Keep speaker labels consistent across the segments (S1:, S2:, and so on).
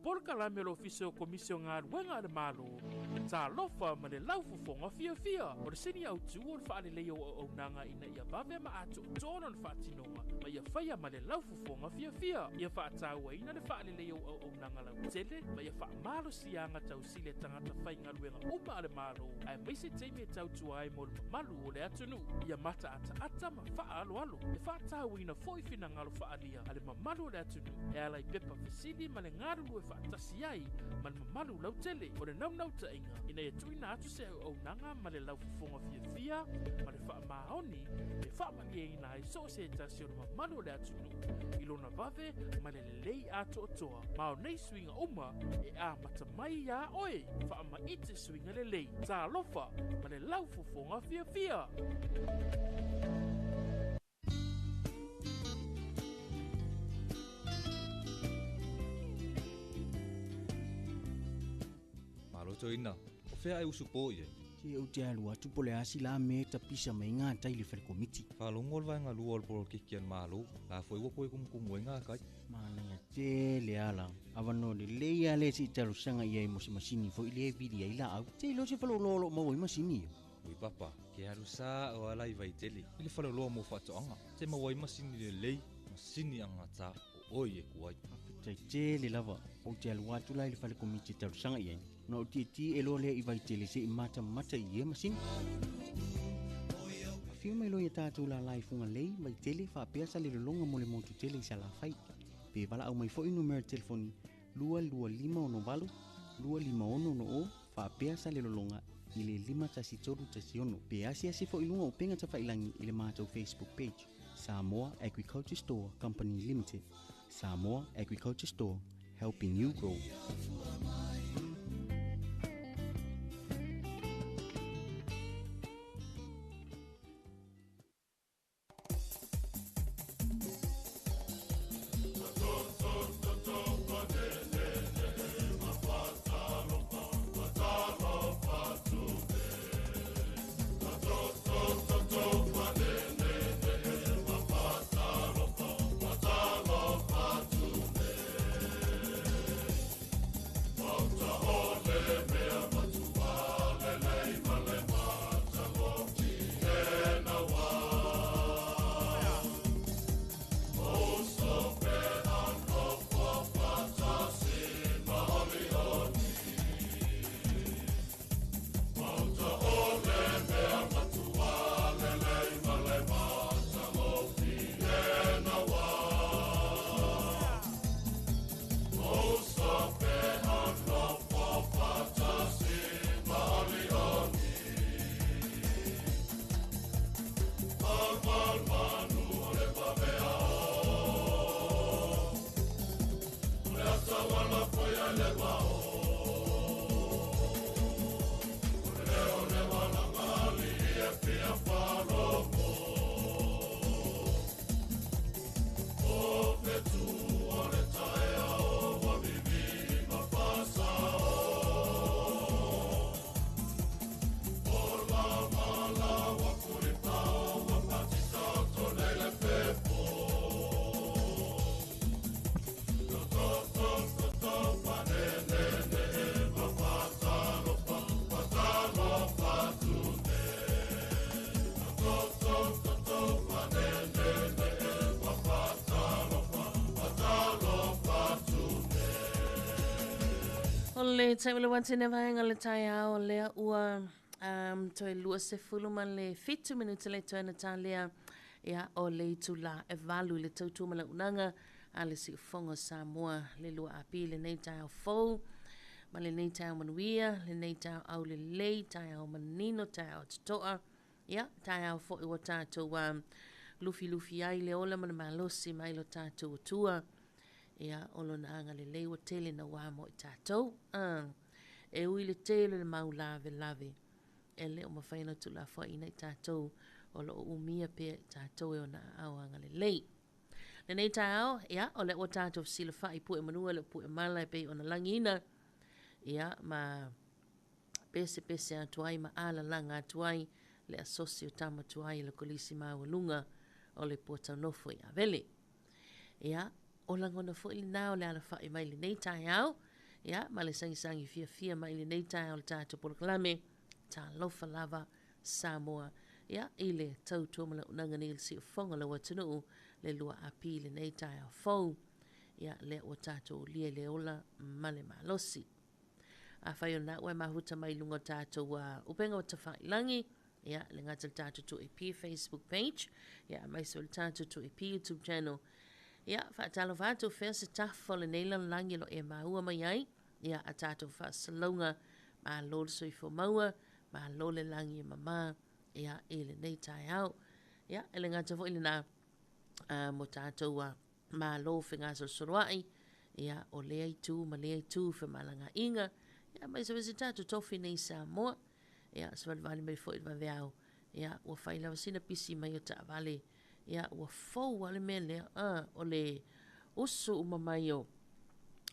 S1: Polokalame a le Ofisa o Komisi o Galuega a le Malo, Talofa ma le Laufofoga Fiafia. O le sini autu o le faaleleia o auaunaga ina ia vave ma atoatoa lona faatinoga ma ia faia ma le laufofoga fiafia. Ia faatauaina le faaleleia o auaunaga lautele ma ia faamalosiaga tausili a tagata faigaluega uma a le Malo aemaise taimi e tautua ai mo le mamalu o le atunuu. Ia mataataata ma faaaloalo. E faatauaina foi finagalo faaalia a le mamalu o le atunuu e ala i pepa fesili ma le galulue faatasi ai ma le mamalu lautele. O le naunautaiga ina ia tuuina atu se auaunaga ma le laufofoga fiafia ma le faamaoni e faamalieina ai so o se tasi o le mamalu o le atunuu i lona vave ma le lelei atoatoa. Ma o nei suiga uma e amata mai iā oe. Faamaite suiga lelei. Talofa ma le laufofoga fiafia!
S2: Malo toeaina, o fea e usu po i ai?
S3: Se ou te alu atu po o le a sila mea e tapisa mai gatai i le fale komiti.
S2: Faalogo le vaega lua o le polokiki a le Malo, la foi ua toe tumutumu ai gatai.
S3: Manaia tele ala. Avanoa lelei lava lea se i talosaga i ai mo se masini foi lea e vili ai laau. Se iloa se faleoloa o lo o maua ai masini ia.
S2: Ui papa, ke alu sa'o ala i Vaitele i le faleoloa mo faatoaga, te maua ai masini lelei, masini agata o oe e ku ai.
S3: Faafetai tele lava, ou te alu atu la i le fale komiti e talosaga i ai, ona ou tietie loa lea i Vaitele se i matamata i ia masini. Afio mai loa ia tatou lala i Fugalei, Vaitele, faapea Salelologa mo le motu tele i Salafai. Pe valaau mai foi numera telefoni 22568 25660 faapea Salelologa i le 51316 pe asiasi foi i luga o upega tafailangi i le matou Facebook page Samoa Agriculture Store Company Limited. Samoa Agriculture Store, helping you grow.
S4: O le taimi le watene vaega le taeao lea ua um, toe 20 ma le 7 minute le toe na talea ia o le itula e valu i le tautua ma le unaga a le Siufofoga o Samoa le 2AP lenei taeao fou ma lenei taeao manuia, lenei taeao aulelei, taeao manino, taeao totoa, ia taeao foi ua tatou um, lufilufi ai le ola ma le malosi mai lo tatou Atua. Ia, o lona agalelei ua tele nauā mo i tatou. Uh, e ui le tele o le mau lavelave, e le o mafai ona tuulafoaiina i tatou o lo o umia pea i tatou e ona aao agalelei. Lenei taeao, ia, o lea ua tatou fesilafai pue manua le pue mala e pei ona lagiina, ia, ma pesepese atu ai ma alalaga atu ai le asosi o tama tuai a le Kolisi Maualuga o le Puataunofo i Avele. Ia, o lagona foi lena o le alafai mai lenei taeao, Ia, ma le sagisagi fiafia mai i lenei taeao o le tatou polokalame, Talofa Lava Samoa. Ia, i le tautua ma le auaunaga nei i le siufofoga o lau atunuu, le 2AP i lenei taeao fou. Ia, lea ua tatou ulia i le ola ma le malosi. Afai o lena ua e mafuta mai i luga o tatou upega o tafailagi, ia, le gata i le tatou 2AP Facebook page, ia, aemaise o le tatou 2AP YouTube channel. Ia, faatalofa atu, fea se tafa o lenei lalolagi o lo o e maua mai ai, ia, a tatou faasalauga, malo le soifua maua, malo le lagi e mama, ia, i lenei taeao. Ia, e le gata foi lena, mo tatou malo fegasolosoloai, ia, o lea itu ma lea itu femalagaaiga, ia, aemaise foi si tatou tofi nei i Samoa, ia, savalivali mai foi i le vaveao, ia, ua fai lava sina pisi mai o taavale, ia, ua fou lava le mea lea, o le usu uma mai o,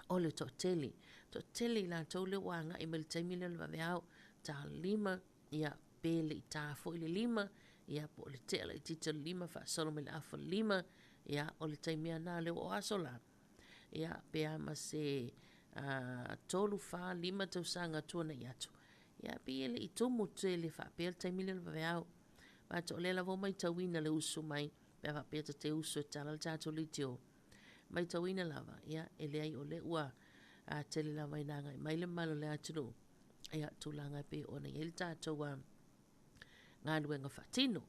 S4: o le toatele. Toatele i latou lea ua agai mai i le taimi lea o le vaveao, ta 5, ia, pe le i ta foi le 5, ia, po o le tea laitiiti o le 5 faasolo mai le afa o le 5, ia, o le taimi lava lena lea ua o aso la, ia, pe a ma se 3, 4, 5 tausaga tuanai atu, ia, pei e le i tumu tele faapea le taimi lea o le vaveao. But o lea lava ua matauina le usu mai, pe a faapea ta te usu e tala le tatou leitio. Matauina lava, ia, e leai o lea ua tele lava ina agai mai le mamalu o le atunuu, ia, tulaga e pei ona i ai le tatou galuega faatino.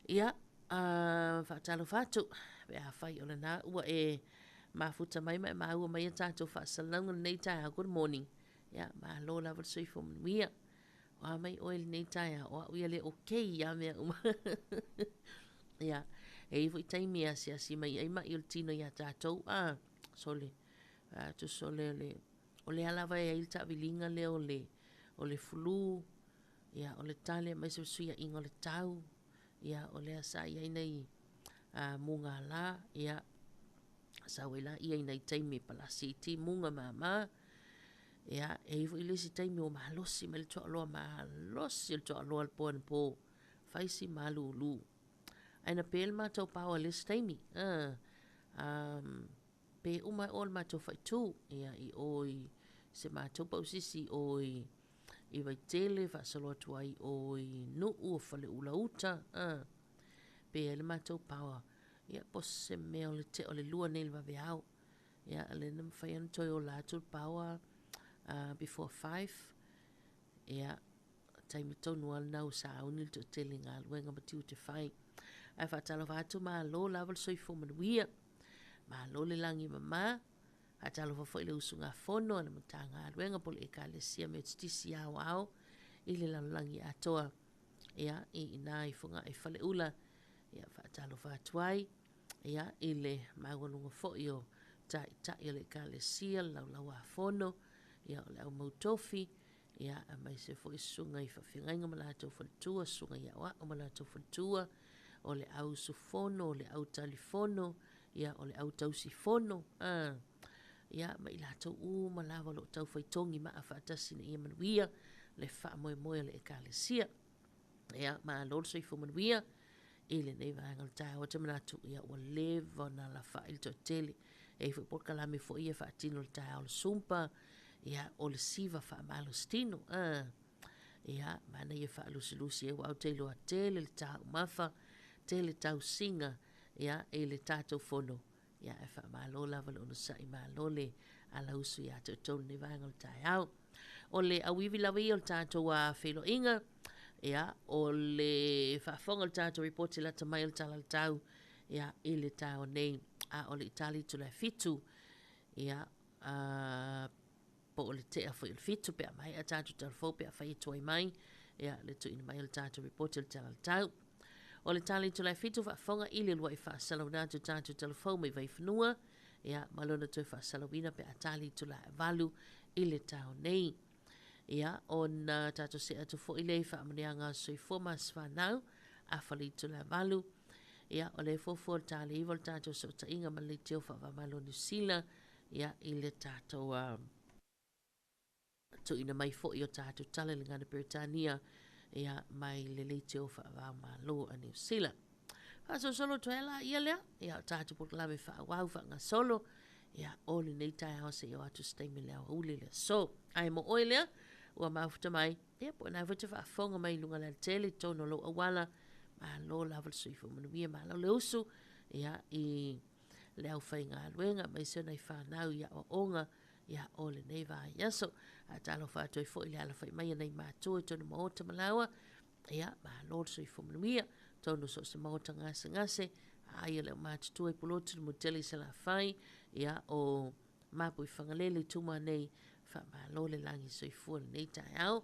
S4: Ia, faatalofa atu, pe afai o lena ua e mafuta mai ma e maua mai a tatou faasalalauga i lenei taeao, good morning. Ia, malo lava le soifua manuia. O a mai oe i lenei taeao, o au ia le okay ia mea uma. Ia, e i ai foi taimi e asiasi mai ai mai o le tino iā tatou, a, sole, tusa o le, o le, o lea lava e i ai le taaviliga lea o le, o le flu, ia, o le tale aemaise o le fesuiaiga o le tau, ia, o lea sa i ai nai mugala, ia, sau ai laia i nai taimi e palasi ai timuga mama, ia, e i ai foi le isi taimi ua malosi mai le toaloa, malosi le toaloa i le po anapo, fai si malulu. Ae na pe le matou power i le isi taimi, pe uma ai o le matou faaitu, ia, i o i se matou pausisi i o i Vaitele, faasolo atu ai i o i Nuu, o Faleula uta, pe ai le matou power, ia, po o se mea o le tea o le 2 nei i le vaveao. Ia, lea na mafai ona toe ola atu le power before 5, ia, taimi tonu lava lena ua sauni le toatele i galuega ma tiute fai. Ae faatalofa atu, malo lava le soifua manuia, malo le lagi e mama, faatalofa foi i le usugafono a le Matagaluega po o le Ekalesia Metotisi Aoao i le lalolagi atoa, ia, i ina i Fogaa i Faleula, ia, faatalofa atu ai, ia, i le maualuga foi o taitai o le Ekalesia, le Laulauafono, ia, o le au mautofi, ia, aemaise foi susuga i faafeagaiga ma latou faletua, susuga i aoao ma latou faletua, o le au usufono, o le au talifono, ia, o le au tausifono, ia, ma i latou uma lava o lo o taufai togi maa faatasi ina ia manuia le faamoemoe o le Ekalesia. Ia, malo le soifua manuia i lenei vaega o le taeao. Ou te manatu, ia, ua leva ona alafai le toatele. E i ai foi polokalame foi ia e faatino i le taeao o le Zumba, ia, o le siva faamalositino. Ia, manaia faalusilusi ai, aua ou te iloa tele le taumafa, tele tausiga, ia, i le tatou fono. Ia, ae faamalo lava le onosai, malo le alausu ia te outou i lenei vaega o le taeao. O le auivi lava ia o le tatou feiloaiga, ia, o le faafofoga o le tatou ripoti lata mai o le Tala o le Tau, ia, i le taeao nei, a o le Itali itula e 7, ia, po o le tea foi o le 7 pe a maea tatou tala fou pe a fai e tuai mai, ia, le tuuina mai o le tatou ripoti o le Tala o le Tau. O le tala itula e 7 faafofoga i le uluai faasalauina atu tatou tala fou mai Vaifanua, ia, ma lona toe faasalauina pe a tali itula e 8 i le taeao nei. Ia, ona tatou see atu foi lea i faamanuiaga soifua ma aso fanau, afa le itula e 8. Ia, o lea e fuafua le ta le 9 o le tatou sootaiga ma le leitio faava-o-Malo Niu Sila, ia, i le tatou tuuina mai foi o tatou tala i le gagana Peretania, ia, mai le leitio faava-o-Malo a Niu Sila. Faasolosolo atu ai la ia lea, ia, o tatou polokalame faaauau faagasolo, Ia, o lenei taeao seia oo atu i se taimi i le aoauli o le aso. Ae mo oe lea, ua mafuta mai, ia po o lena foi e te faafofoga mai i luga o le alatele i totonu o lou auala, malo lava le soifua manuia, malo le usu, ia, i le aufaigaluega aemaise o nai fanau i aoaoga, ia, o lenei vaiaso. Ae talofa atu ai foi i le alafai mai a nai matua i totonu o maota ma laoa, ia, malo le soifua manuia, totonu o so o se maota gasegase, ai o le aumatutua i Pulotu le Mutele i Salafai, ia, o Mapuifagalele i Tumua nei, faamalo le lagi soifua i lenei taeao.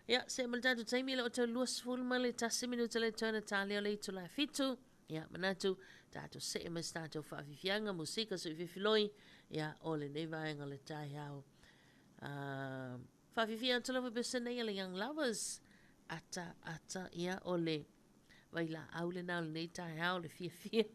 S4: Ia, see ma le tatou taimi, e le o toe 21 minute le toe na talia o le itula e 7. Ia, manatu, tatou see ma se tatou faafiafiaga, musika suififiloi, ia, o lenei vaega o le taeao. Faafiafia atu lava pese nei a le Young Lovers, ata, ata, ia, o le vailaau lena o lenei taeao, le fiafia.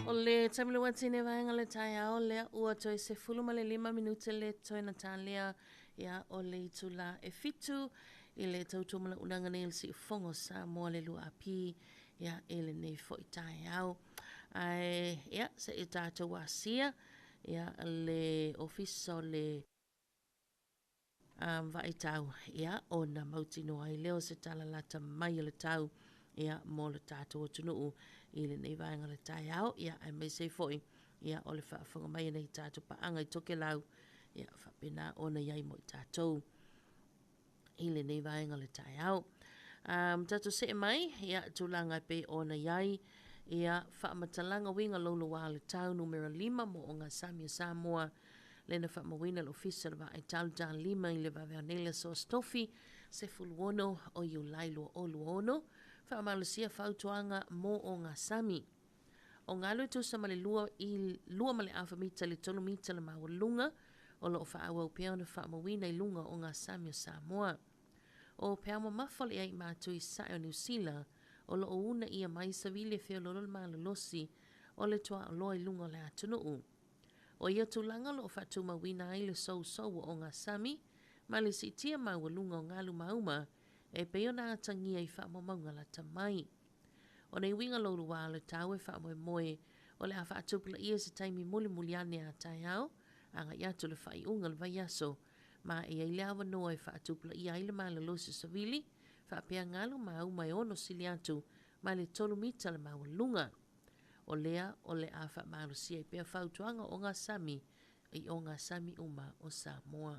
S4: O le taimi le watine vaega le taeao lea ua toe 15 minute le toe na tālea ia o le itula e fitu i le tautua malaunaga nei o le siufogo Samoa le 2AP ia i lenei foi taeao. Ae ia se i tatou asia ia le ofisa o le vaitau, ia, ona mautinoa ai lea o se tala lata mai o le tau, ia, mo le tatou atunuu i lenei vaega o le taeao, ia, aemaise ai foi, ia, o le faafofoga mai a nai tatou paaga i Tokelau, ia, faapena ona i ai mo i tatou i lenei vaega o le taeao. Um, tatou see mai, ia, tulaga e pei ona i ai, ia, faamatalaga uiga louloua o le tau numera 5 mo ogasami o Samoa, lea na faamauina e le Ofisa o le Vaai Tau 5 i le vaveao nei le aso Tofi 16 o Iulai 2026, faamalosia fautuaga mo ogasami. O galu e tusa ma le 2 i 2 ma le afa mita i le 3 mita le maualuga o lo o faaauau pea ona faamauina i luga o ogasami o Samoa. O peau mamafa o le ai matu i sae o Niu Sila o lo o uunaia mai savili e feoloolo le malolosi o le tuaoloa i luga o le atunuu. O ia tulaga o lo o faatumauina ai le sousou o ogasami ma le siitia maualuga o galu mauma e pei ona atagia i faamaumauga lata mai. O nei uiga loulua o le tau e faamoemoe o le a faatupulaia i se taimi mulimuli ane a taeao agai atu i le faaiuga o le vaiaso ma e i ai le avanoa e faatupulaia ai le malolosi o savili faapea galu mauma e ono sili atu mai le 3 mita le maualuga. O lea o le a faamalosia ai pea fautuaga o ogasami i ogasami uma o Samoa.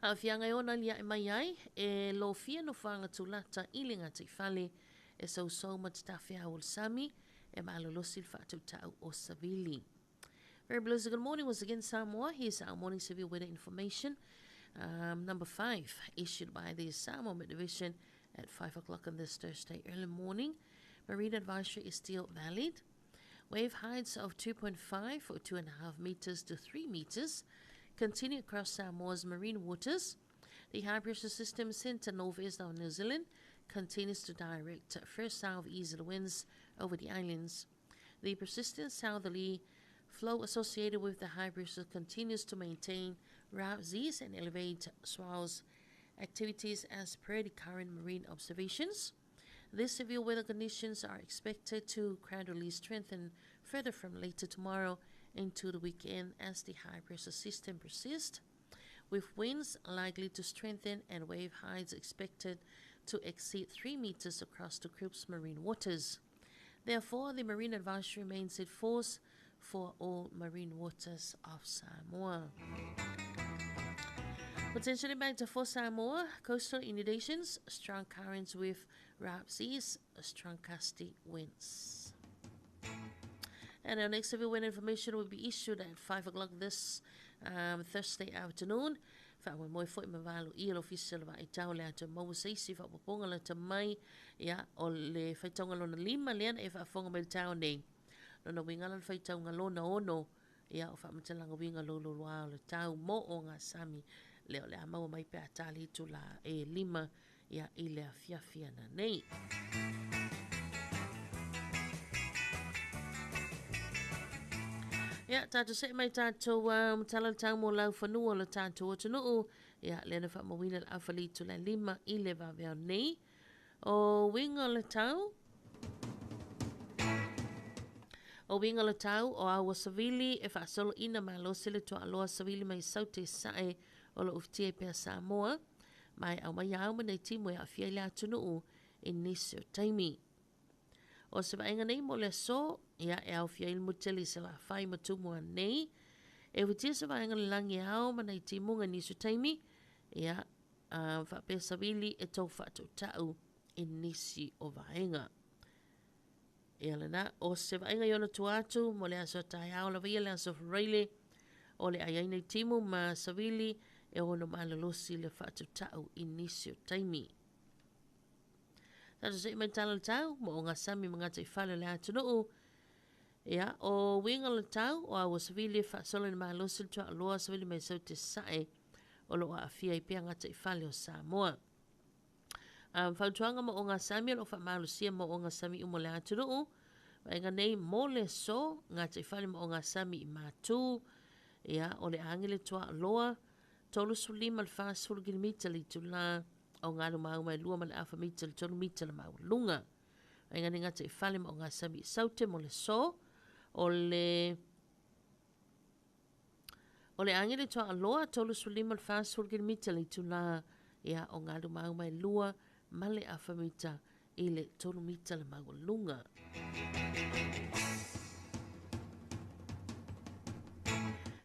S4: Aafiaga e ona aliae mai ai, e lofia nofoaga tulata i le gataifale e sousou ma te tawheao o le sami, e malolosi le faatautau o savili. Very blessed good morning once again, Samoa. Here's our morning severe weather information. Number 5, issued by the Samoa Met Division at 5 o'clock on this Thursday early morning. Marine advisory is still valid. Wave heights of 2.5 or 2.5 meters to 3 meters continue across Samoa's marine waters. The high pressure system center northeast of New Zealand continues to direct fresh southeasterly winds over the islands. The persistent southerly flow associated with the high pressure continues to maintain rough seas and elevate swells activities as per the current marine observations. These severe weather conditions are expected to gradually strengthen further from later tomorrow into the weekend as the high pressure system persists, with winds likely to strengthen and wave heights expected to exceed 3 meters across the group's marine waters. Therefore, the marine advisory remains in force for all marine waters of Samoa. Potential impact for Samoa, coastal inundations, strong currents with rough seas, strong gusty winds. And our next severe wind information will be issued at 5 o'clock this Thursday afternoon. Faamoemoe foi ma valo ia le ofisa o le Vaaitau le ata maua se isi faaopoopoga lata mai ia o le faitauga lona lima lea na e faafofoga mai le taeao nei. Lona uiga la le faitauga lona ono ia o faamatalaga uiga louloua o le tau mo ogasami lea o le a maua mai pe a tali itula e lima ia i le afiafi ana nei. Ia, tātou see mai tātou tala le tau mo lau fanua o le tātou atunuu. Ia, lea na faamauina le awhali tula lima i le vaveao nei. O winga o le tau, O winga o le tau, o aua savili e faasolo ina malosi le tuaaloa savili mai saute sae o lo ufitia i pea Samoa. Ma e aumai au ma nei timu e aafia ai le atunuu i nisi o taimi. O se vaaiga nei mo le aso, ia e aofia ai le mutele i Salafai ma Tumua nei. E ufitia se vaega le lagi e ao ma nei timuga i nisi o taimi, ia a faapea savili e tou faatautau i nisi o vaega. Ia lena, o se vaaiga i ona tua atu mo le aso a taeao lava ia le aso Faraile, o le ai ai nei timu ma savili e ono malolosi le faatautau i nisi o taimi. Tatou seʻe mai tala le tau, mo ogasami ma gataifale o le atunuu. Ia, o uiga o le tau, o aua savili e faasolo i le malosi le tuaaloa savili mai sau te sae o lo o aafia ai pea gataifale o Samoa. Um, fautuaga mo ogasami o lo o faamalosia mo ogasami uma o le atunuu. Vaega nei mo le aso, gataifale ma ogasami i Matu, ia, o le age le tuaaloa, 35 i le 40 kilimita le itulā o galu mauma e 2 ma le afa mita i le 3 mita le maualuga. Vaega nei gataifale ma ogasami i Saute mo le aso, o le O le age le tuaaloa, 35 i le 40 kilimita le itulā, ia, o galu mauma e 2 ma le afa mita i le 3 mita le maualuga.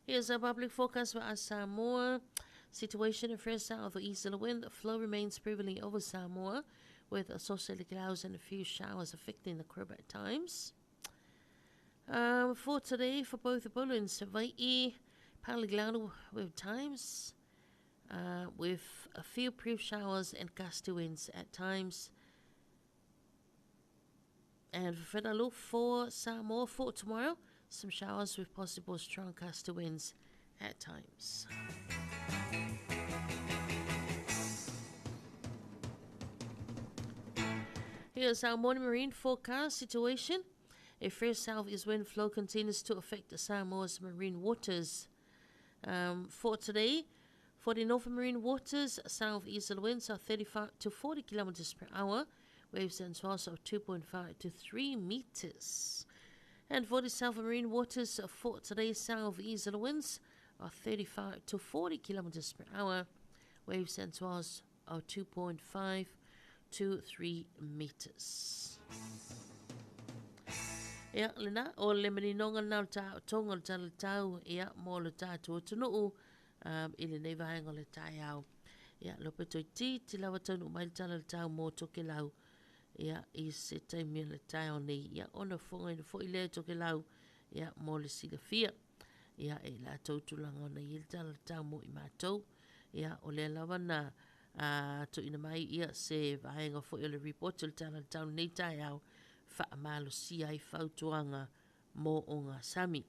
S4: Here's a public forecast for us Samoa. Situation of fresh south easterly wind flow remains prevailing over Samoa, with associated clouds and a few showers affecting the crop at times. For today, for both the Upolu and Savai'i, partly cloudy with times, with a few brief showers and gusty winds at times. And for Finalo, for Samoa for tomorrow, some showers with possible strong gusty winds at times. Here's our morning marine forecast situation. A fresh southeast wind flow continues to affect the Samoa's marine waters. For today, for the northern marine waters, southeasterly winds are 35 to 40 kilometers per hour, waves and swells of 2.5 to 3 meters. And for the southern marine waters, for today, southeasterly winds are 35 to 40 kilometers per hour, waves and swells of 2.5 to 3 meters. Ia, lena, o le maninoga lena o le taotoga o le talatau, ia, mo le tatou atunuu, um, i lenei vaega o le taeao. Ia, lope toe titi lava taunuu mai le tala o le tau mō Tokelau, ia, i se taimi o le taeao nei, ia, ona fofogaina foi lea e Tokelau, ia, mo le silafia. Ia, e i latou tulaga ona i ai le tala o le tau mo i matou. Ia, o lea lava na a, tuuina mai ia se vaega foi o le report o le tala o le tau lenei taeao, faamalosia ai fautuaga mo ogasami.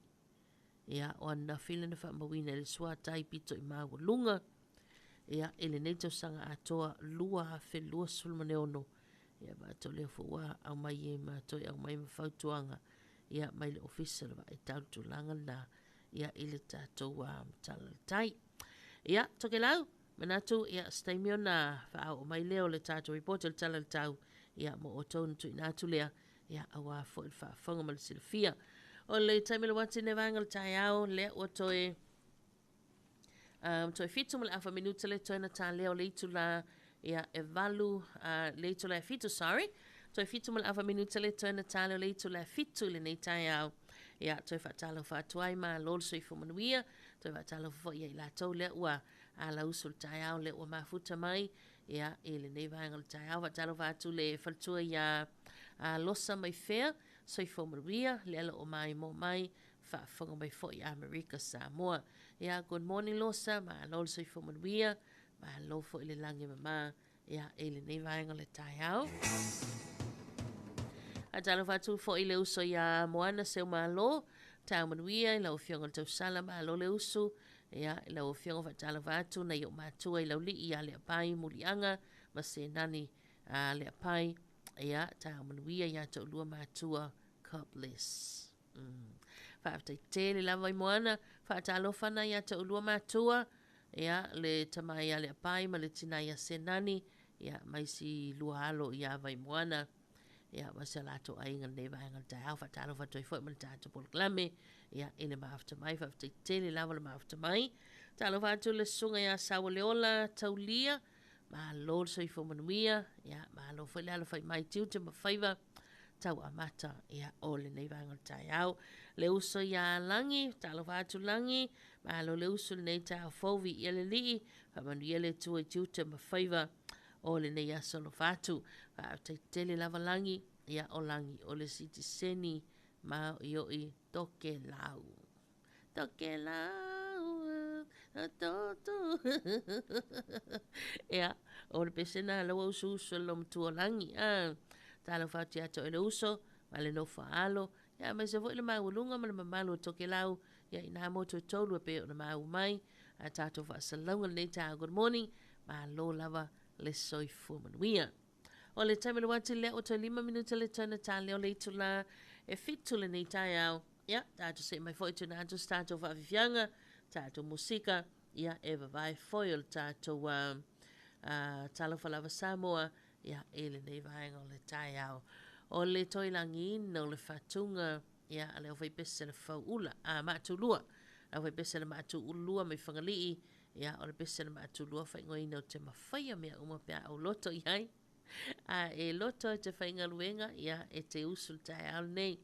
S4: Ia, o ananafi lea na faamauina i le suatai pito i maualuga, ia, i lenei tausaga atoa 2026, ia, matou lea foi ua aumai ai matou e aumai ma fautuaga, ia, mai le Ofisa o le Vaai Tau le tulaga lena, ia, i le tatou tala o le tai. Ia, Tokelau, manatu, ia, se taimi ona faaoo mai lea o le tatou report o le tala o le tau, ia, mo outou ona tuuina atu lea, ia, aua foi le faafofoga ma le silafia. O le taimi o le uati lenei vaega o le taeao, lea ua toe, toe 7 ma le afa minute le toe na talea o le itulā, ia, e 8, le itulā e 7, sorry, toe 7 ma le afa minute le toe na talea o le itulā e 7 i lenei taeao. Ia, toe faatalofa atu ai, malo le soifua manuia, toe faatalofa foi ia i latou lea ua alausu le taeao lea ua mafuta mai, ia, i lenei vaega o le taeao. Faatalofa atu le faletua iā Losa Maifea, soifua manuia, lea la o maimoa mai, faafofoga mai foi i Amerika Samoa. Ia, good morning Losa, malo le soifua manuia, malo foi le lagi e mama, ia, i lenei vaega o le taeao. Faatalofa atu foi le uso iā Moana Seumalo, taeao manuia i lau Afioga i le Tausala, malo le usu, ia, i lau Afioga faatalofa atu nai ou matua i Laulii ia Leapai Muliaga ma Senani a Leapai, ia, taeao manuia ia toalua matua, God bless. Faafetai tele lava i Moana, faatalofa ana ia toalua matua, ia, le tama ia Leapai ma le tina ia Senani, ia, ma isi lua alo ia Vaimoana, ia, ma si a latou aiga lenei vaega o le taeao. Faatalofa atu ai foi ma le tatou polokalame, ia, i le mafuta mai, faafetai tele lava le mafuta mai. Talofa atu le susuga ia Saualeola Taulia, malo le soifua manuia, ia, malo foi le alafai mai tiute ma faiva tau amata, ia, o lenei vaega o le taeao. Le uso ia Lagi, talofa atu Lagi, malo le uso lenei taeao fou, viia le Alii, faamanuia le Atua i tiute ma faiva o lenei aso alofa atu. Faafetai tele lava Lagi, ia, o Lagi o le sitiseni maoioi Tokelau. Tokelau, toto. Ia, o le pesena la ua usuusu e le matua o Lagi. A, talofa atu ia te oe le uso, ma le nofo a alo, ia aemaise foi le maualuga ma le mamalu o Tokelau, ia inā mo toe tolu e pei ona maua mai a tatou faasalalauga lenei taeao. Good morning, malo lava le soifua manuia. O le taimi o le uati lea ua toe 5 minute le toe na talia o le itulā e 7 lenei taeao. Ia, tatou see mai foi tuuina atu se tatou faafiafiaga, tatou musika, ia e vavae foi o le tatou Talofa Lava Samoa, ia, i lenei vaega o le taeao. O le toilagiina o le faatuga, ia, a le aufaipese le fauula, a maatulua, le aufaipese le maatulua mai Fagalii, ia, o le pese le maatulua faaigoaina o te mafaia mea uma pe a ou loto i ai. A e loto e te faigaluega, ia, e te usu le taeao lenei.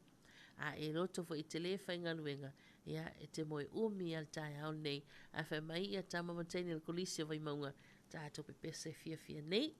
S4: A e loto foi i te lē faigaluega, ia, e te moe umi a le taeao lenei. Ae fai mai ia tama ma teine o le Kolisi o Vaimauga, tatou pepese fiafia nei.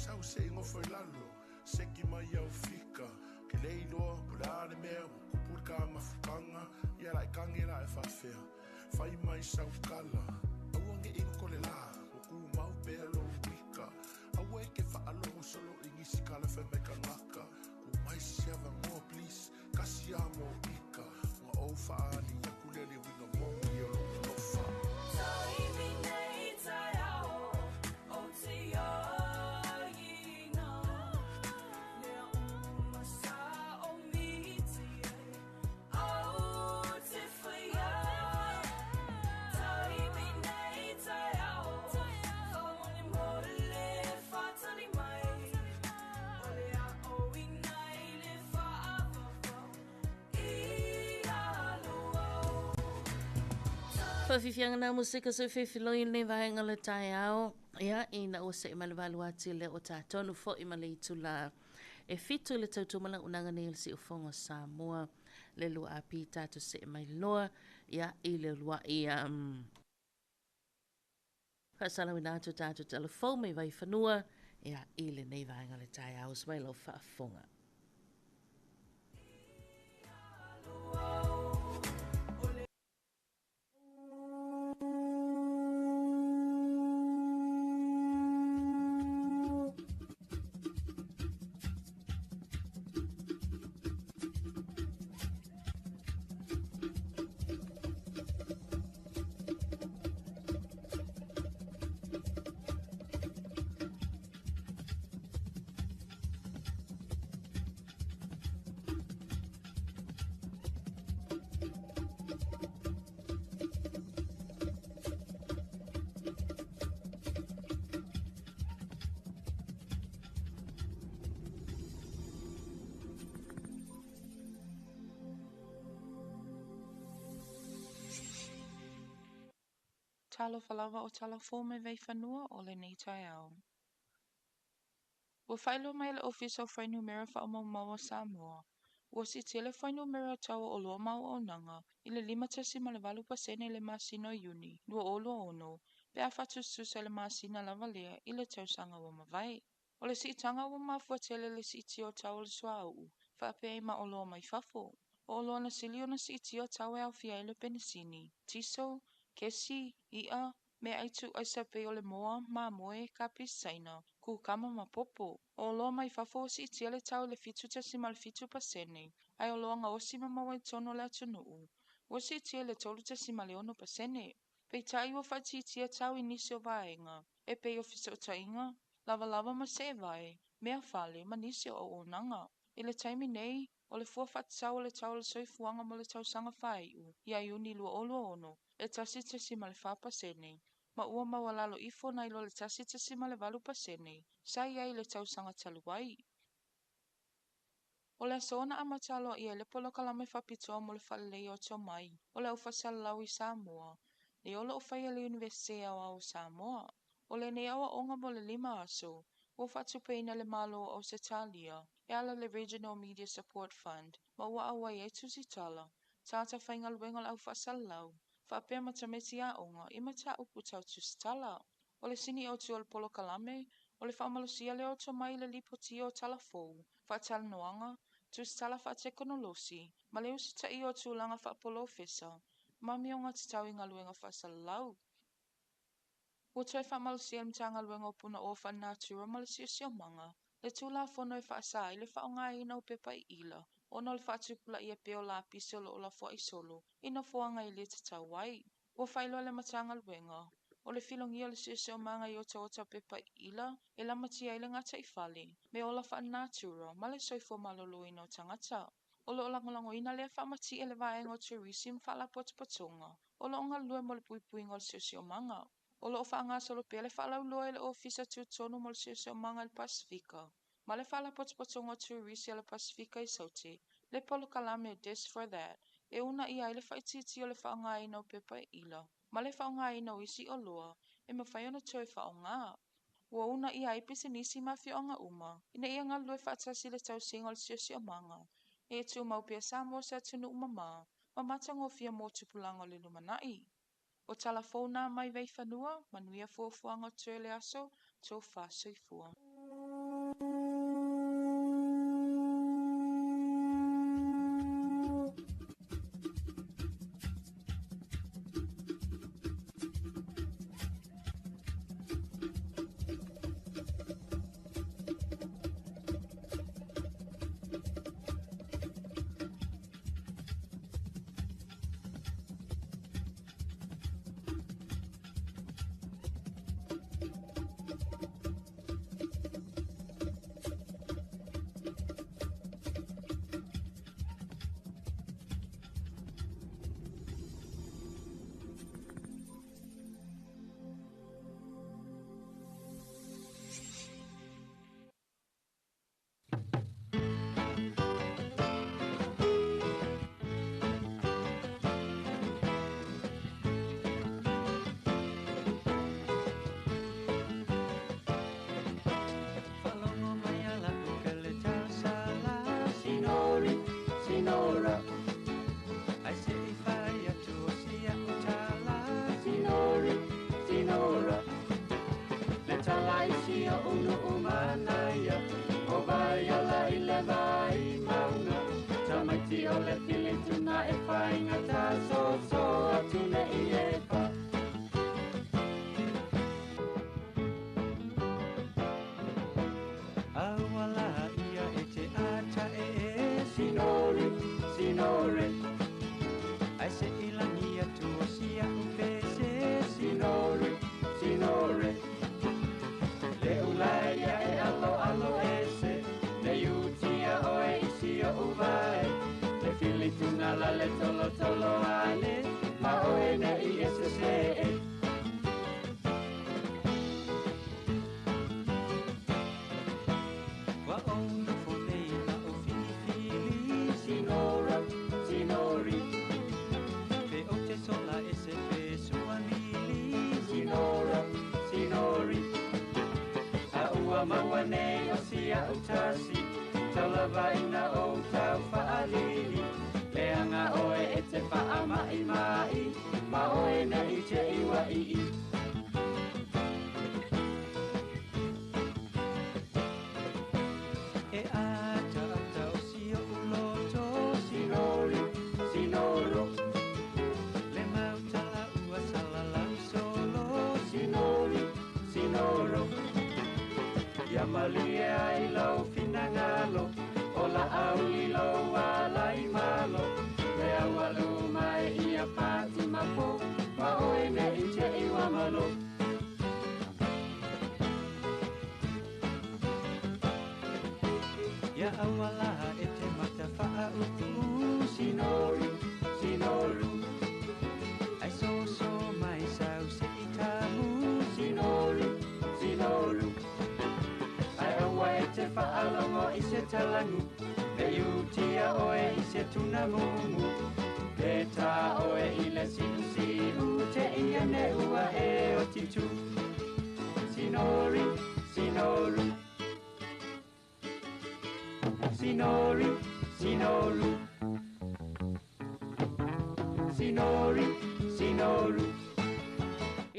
S5: sau se i ngofo i lalo, seki mai au fika. Ke le iloa, po le a le mea, ua kupu le ka mafukanga, ia la i kange la e whawhea. Whai mai sau kala, aua nge ingo ko le la, ua ku mau pea lo wika. Aua e ke whaalogo solo i ngisi kala whai mai ka ngaka. Ku mai si ava ngoa please, kasi a mo ika. Nga o whaali aku lele winga mongi o lo lofa.
S4: Faafiafiaga na musika se fefiloi lenei vaega o le taeao, ia ina ua see mai le valu ati lea ua tatonu foi ma le itula e 7 i le tautua malaunaga nei o le Siufogo o Samoa le lua api tatou see mai loa ia i le uluai faasalauina atu tatou talafou mai Vaifanua ia i lenei vaega o le taeao uso mai lau faafofoga.
S6: Talofa lava o Talafou me Vaifanua o lenei taeao. Ua faailoa mai e le Ofisa o Fuainumera Faamaumau o Samoa, ua siitia le fuainumera o tau o oloa ma auaunaga i le 5.8 pasene i le masina o Iuni 2026 pe a faatusatusa i le masina lava lea i le tausaga ua mavae. O le siitaga ua mafua tele i le siitia o tau o le suauu faapea ai ma oloa mai fafo. O oloa na sili ona siitia tau e aofia ai le penisini, tiso, kesi, i'a, meaai tuuaisa pei o le moa, mamoe, kapisi Saina, kukama ma popo. O oloa mai fafo ua siitia le tau i le 7.7%, ae oloa gaosi ma maua i totonu o le atunuu ua siitia i le 3.6%. Peitai ua faaitiitia tau i nisi o vaega e pei o fesootaiga, lavalava ma seevae, mea fale ma nisi o auaunaga. I le taimi nei, o le fua faatatau o le tau o le soifuaga mo le tausaga faaiu ia Iuni 2026 e 1.4%, ma ua maualalo ifo nai lo le 1.8% sa i ai i le tausaga talu ai. O le aso na amata aloaia ai le polokalame faapitoa mo le faaleleia o tomai o le au faasalalau i Samoa, lea o lo o faia e le Iunivesite Aoao o Samoa. O lenei aoaoga mo le 5 aso, ua faatupeina e le Malo o Ausetalia e ala i le Regional Media Support Fund ma ua auai ai tusitala, tagata faigaluega o le au faasalalau, faapea ma tamaiti aoga i mataupu tau tusitala. O le sini autu o le polokalame, o le faamalosia lea o tomai i le lipotia o talafou, faatalanoaga, tusitala faatekonolosi, ma le usitaia o tulaga faapolofesa ma amioga tatau i galuega faasalalau. Ua toe faamalosia e le Matagaluega o Punaoa Faalenatura ma le Siosiomaga le Tulafono e faasa ai le faaaogaina o pepa iila ona o le faatupulaia pea o lapisi o lo o lafoai solo i nofoaga e le tatau ai. Ua faailoa e le Matagaluega, o le filogia o le siosiomaga i otaota o pepa iila e lamatia ai le gataifale, meaola faalenatura ma le soifua maloloina o tagata. O lo o lagolagoina lea faamatie le vaega o turisi ma faalapotopotoga o lo o galulue mo le puipuiga o le siosiomaga. O lo o faagasolo pea le faalauiloa e le Ofisa Tutotonu mo le Siosiomaga i le Pasefika ma le Faalapotopotoga o Turisi a le Pasefika i Saute, le polokalame o This for That, e uunaia ai le faaitiitia o le faaaogaina o pepa iila ma le faaaogaina o isi oloa e mafai ona toe faaaoga. Ua uunaia ai pisinisi ma afioaga uma ina ia galulue faatasi i le tausiga o le siosiomaga, ina ia tumau pea Samoa o se atunuu mamā ma matagofie mo tupulaga o le lumanai. O talafou nā mai Vaifanua, manuia fuafuaga o totoe o le aso, tofa soifua.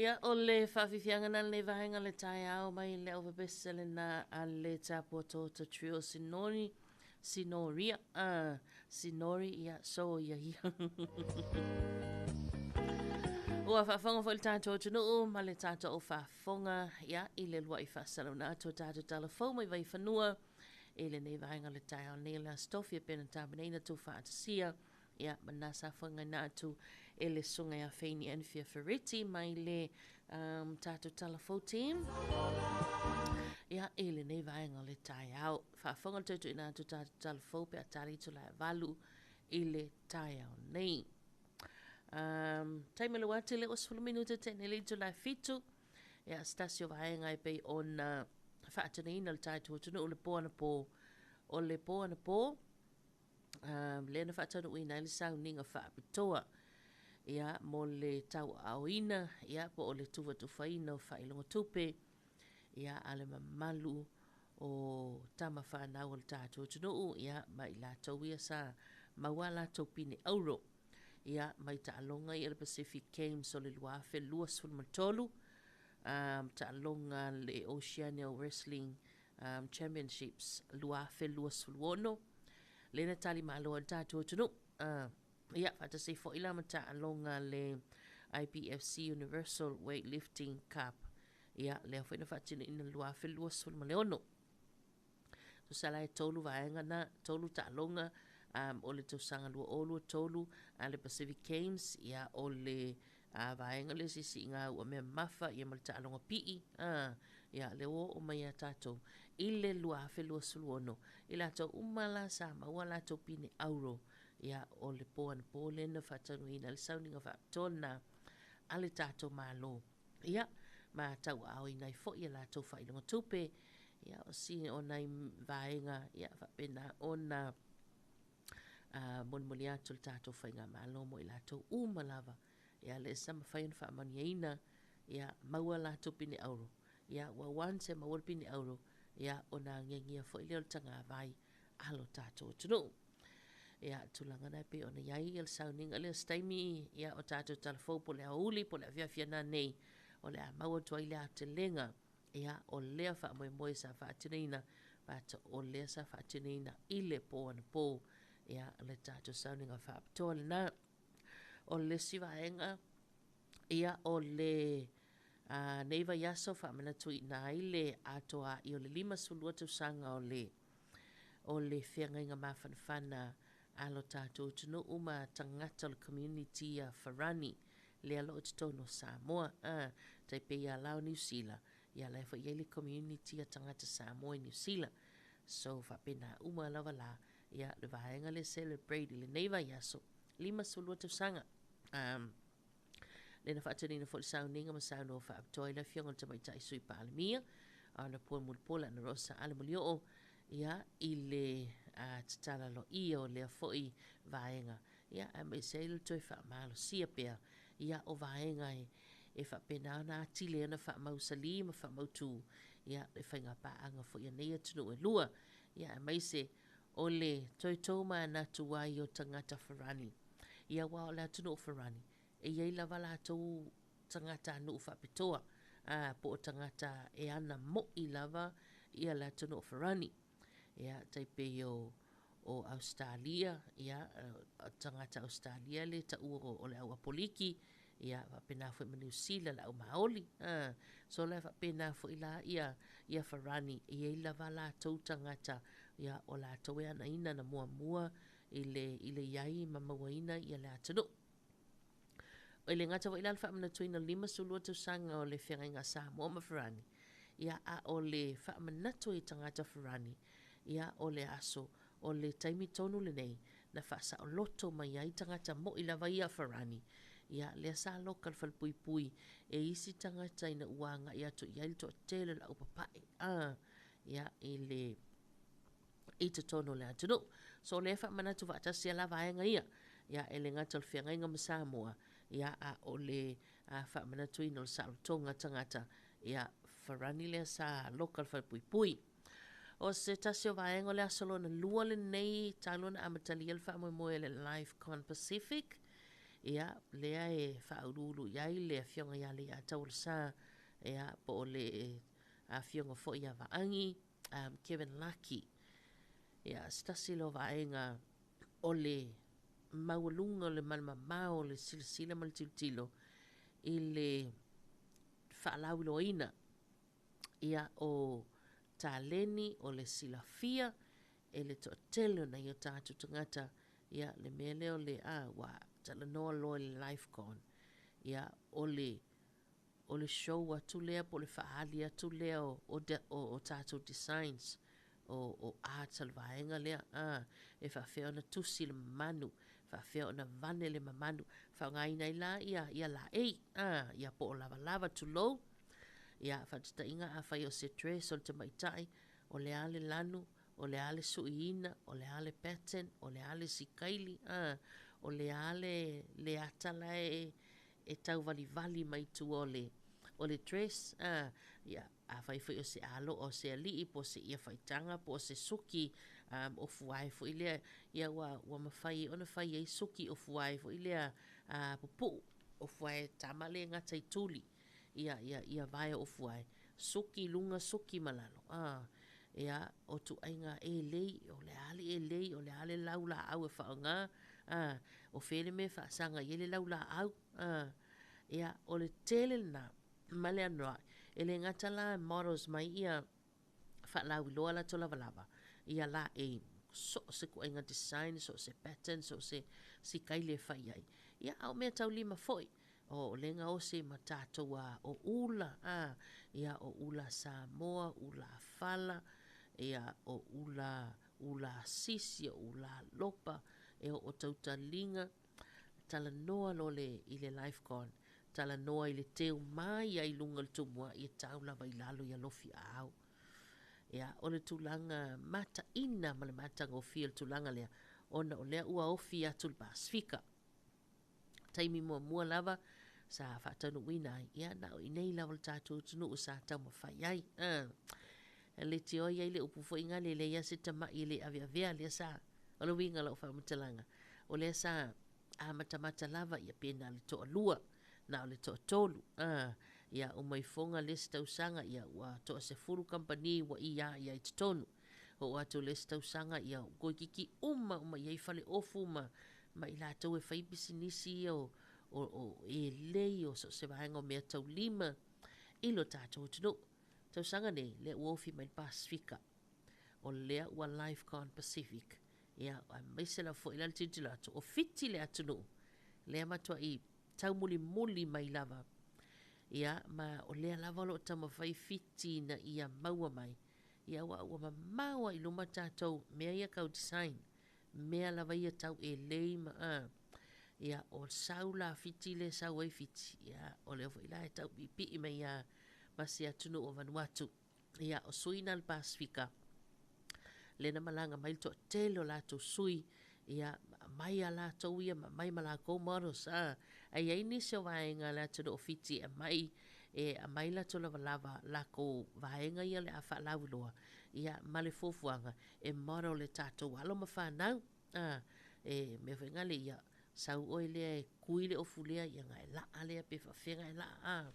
S4: Ia, o le faafiafiaga na lenei vaega le taeao mai le auvapese lena a le Tapua Toto Trio Sinori, Sinoria, Sinori, ia, so ia ia. Ua faafofoga foi le tatou atunuu ma le tatou faafofoga, ia, i le lua'i faasalauna atu o tatou talafou mai Vaifanua i lenei vaega le taeao nei o le Aso Tofi e pei ona tapenaina tuufaatasia, ia, ma na safoagaina atu e le susuga ia Feini Anfia Ferretti mai le um, tatou talafou team. Ia, i lenei vaega o le taeao. Faafofoga le tautuina atu tatou talafou pe a tali itula e valu i le taeao nei. Um, taimi le wā tele o 10 minute te nei le itula e fitu. Ia, se tasi o vaega e pei ona faatinoina le tatou atunuu le po anapo o le po anapo um, lea na faataunuuina ai le sauniga faapitoa ia, mo le tauaaoina ia, po o le tufatufaina o faailoga tupe ia, a le mamalu o tama fanau o le tatou atunuu ia, ma i latou ia sa maua a latou pine auro ia, mai taaloga ia le Pacific Games o le 2023, um, taaloga le Oceania Wrestling. um, Championships 2026, lea na talimalo ai le tatou atunuu. Uh, ia, faatasi foi la ma taaloga le IPFC Universal Weightlifting Cup, ia, lea foi na faatinoina i le 2026. Tusa la e tolu vaega na, tolu taaloga um, o le tausaga 2023 a le Pacific Games, ia, o le a vaega le siisiiga ua mea mamafa ia ma le taaloga pii, a, ia, lea ua oo mai ia tatou i le 2026, i latou uma la sa maua latou pine auro, ia, o le po anapo lea na faataunuuina ai le sauniga faapitoa lena a le tatou Malo. Ia, ma tauaaoina ai foi a latou faailoga tupe, ia, o si o nai vaega, ia, faapena ona a molimoli atu le tatou faigamalo mo i latou uma lava, ia lea sa mafai ona faamanuiaina, ia maua latou pine auro, ia ua once e maua le pine auro, ia ona agiagia foi lea o le tagavai a lo tatou atunuu. Ia, tulaga na e pei ona i ai ia le sauniga lea o se taimi, ia o tatou talafou po o le aoauli po o le afiafi ana nei, o le a maua atu ai le aotelega, ia o lea faamoemoe sa faatinoina, but o lea sa faatinoina i le po anapo, ia le tatou sauniga faapitoa lena. O le isi vaega, ia o le a, nei vaiaso faamanatuina ai le atoa'i o le 52 tausaga o le o le feagaiga mafanafana a lo tatou atunuu ma tagata o le community a Farani lea lo o totonu o Samoa. A, tai pei ia la o Niu Sila, ia la e foi i ai le community a tagata Samoa i Niu Sila. So, faapena uma lava la, ia le vaega lea celebrate i lenei vaiaso, 52 tausaga. Um, lea na faatinoina foi le sauniga ma saunoa faapitoa ai le Afioga i le Tamaitai Sui Palemia, a ona Pua Mulipola Ana Rosa Ale Molioo, ia, i le uh, tatala loia o lea foi vaega, ia, aemaise ai le toe faamalosia pea, ia, o vaega e, e faapena ona atili ai ona faamausalī ma faamautū, ia, le faigapaaga foi a nei atunuu e lua, ia, aemaise o le toe tomanatu ai o tagata Farani. Ia, aua o le atunuu o Farani, e i ai lava latou tagatanuu faapitoa, a, po o tagata e ana moʻi lava ia le atunuu o Farani. Ia, tai pei o, o Ausetalia, ia, o tagata Ausetalia le taua o le au Apoliki, ia, faapena foi ma Niu Sila, le au Maoli, a, so la e faapena foi la ia, ia Farani, e i ai lava latou tagata, ia, o latou e anaina na muamua i le, i le i ai ma mauaina ia le atunuu. E le gata foi la le faamanatuina o le 52 tausaga o le feagaiga a Samoa ma Farani, ia a o le faamanatu i tagata Farani, ia o le aso, o le taimi tonu lenei na faasaoloto mai ai tagata moʻi lava ia Farani, ia lea sa loka le falepuipui e isi tagata ina ua agai atu i ai le toatele o le aupapae, a, ia i le i totonu o le atunuu. So o lea e faamanatu faatasi a la vaega ia, ia e le gata o le feagaiga ma Samoa, ia a o le faamanatuina o le saolotoga tagata, ia Farani lea sa loka le falepuipui. O se tasi o vaega o le aso lona lua lenei talu ona amatalia le faamoemoe o le Lifecon Pacific, ia lea e faauluulu i ai le afioga ia Leiataualesa, ia po o le afioga foi ia Vaangi, um, Kevin Laki. Ia, se tasi lea o vaega o le maualuga o le malemamao o le silasila ma le tilotilo i le faalauiloaina ia o taleni o le silafia e le toatele o nai o tatou tagata ia le mea lea o le a ua talanoa loa i le Lifecon ia o le o le show atu lea po o le faaali atu lea o, o, o, o tatou designs, o, o arts a le vaega lea, a, e faafefea ona tusi le mamanu, faafefea ona vane le mamanu, faaaogaina ai la ia, ia laei, a, ia po o lavalava, tulou, ia, faataitaiga afai o se dress o le tamaitai, o le a le lanu, o le a le suiina, o le a le pattern, o le a le sikaili, a, o le a le, le ata la e, e tauvalivali mai tua o le, o le dress, a, ia, afai foi o se aloa o se aliʻi po o se ia faitaga po o se suki um, o fuae foi lea, ia ua, ua mafai ona fai ai suki o fuae foi lea a, pupuʻu, o fuae tama le gata i tuli, ia, ia, ia vae o fuae, suki luga, suki ma lalo, a. Ia, o ituaiga elei, o le a le elei, o le a le laulaau e faaaoga, a, o fea le mea e faasaga i ai le laulaau, a. Ia, o le tele lena ma le anoanoai. E le gata la e models mai ia faalauiloa latou lavalava ia laei so o se ituaiga design, so o se pattern, so o se sikaile e fai i ai. Ia, a o meataulima foi, o lea e gaosi ma tatou a o ula, a, ia, o ula Samoa, ula fala, ia, o ula, ula sisi, o ula lopa, e oo tautaliga, talanoa loa le, i le lifeguard, talanoa i le teu mai lava i luga o le tumuai e tau lava i lalo i alofiaao. Ia, o le tulaga mataina ma le matagofie o le tulaga lea, ona o lea ua ofi atu le Pasefika. Taimi muamua lava sa faataunuuina ai, ia na o i inei lava le tatou atunuu sa taumafai ai. E leitioa i ai le upu foi gale, e leai lava se tamai e le aveavea, lea sa, o le uiga o lau faamatalaga, o lea sa amatamata lava ia pe na o le toalua, na o le toatolu, a, ia uma ifoga le isi tausaga, ia ua toasefulu kamupani ua ia i ai i totonu. Oo atu i le isi tausaga, ia ua toeitiiti uma uma i ai faleofu ma, ma i latou e fai pisinisi ia o, o, o elei, o so o se vaega o meataulima i lo tatou atunuu. Tausaga nei, lea ua ofi mai le Pasefika, o lea ua Lifecon Pacific, ia, aemaise lava foi la le tilotilo atu, o Fiti le atunuu, lea matuai taumulimuli mai lava, ia, ma o lea lava o lo o taumafai Fiti ina ia maua mai, ia aua ua mamao lava i luma tatou mea ia tau design, mea lava ia tau elei ma a, ia, o sau la Fiti lea e sau ai Fiti, ia, o lea foi la e tau piipii mai lava ma se atunuu o Vanuatu. Ia, o sui na o le Pasefika, lea na malaga mai le toatele o latou sui, ia, aumai a latou ia ma aumai ma latou models, a. Ae i ai nisi o vaega a le atunuu o Fiti e aumai, e aumai latou lavalava, latou vaega ia o le a faalauiloa, ia, ma le fuafuaga e model e tatou alo ma fanau, a. E mea foi nale, ia, sau oe lea e kui le ofu lea, ia ona e laa lea pe faapefea ona e laa, a.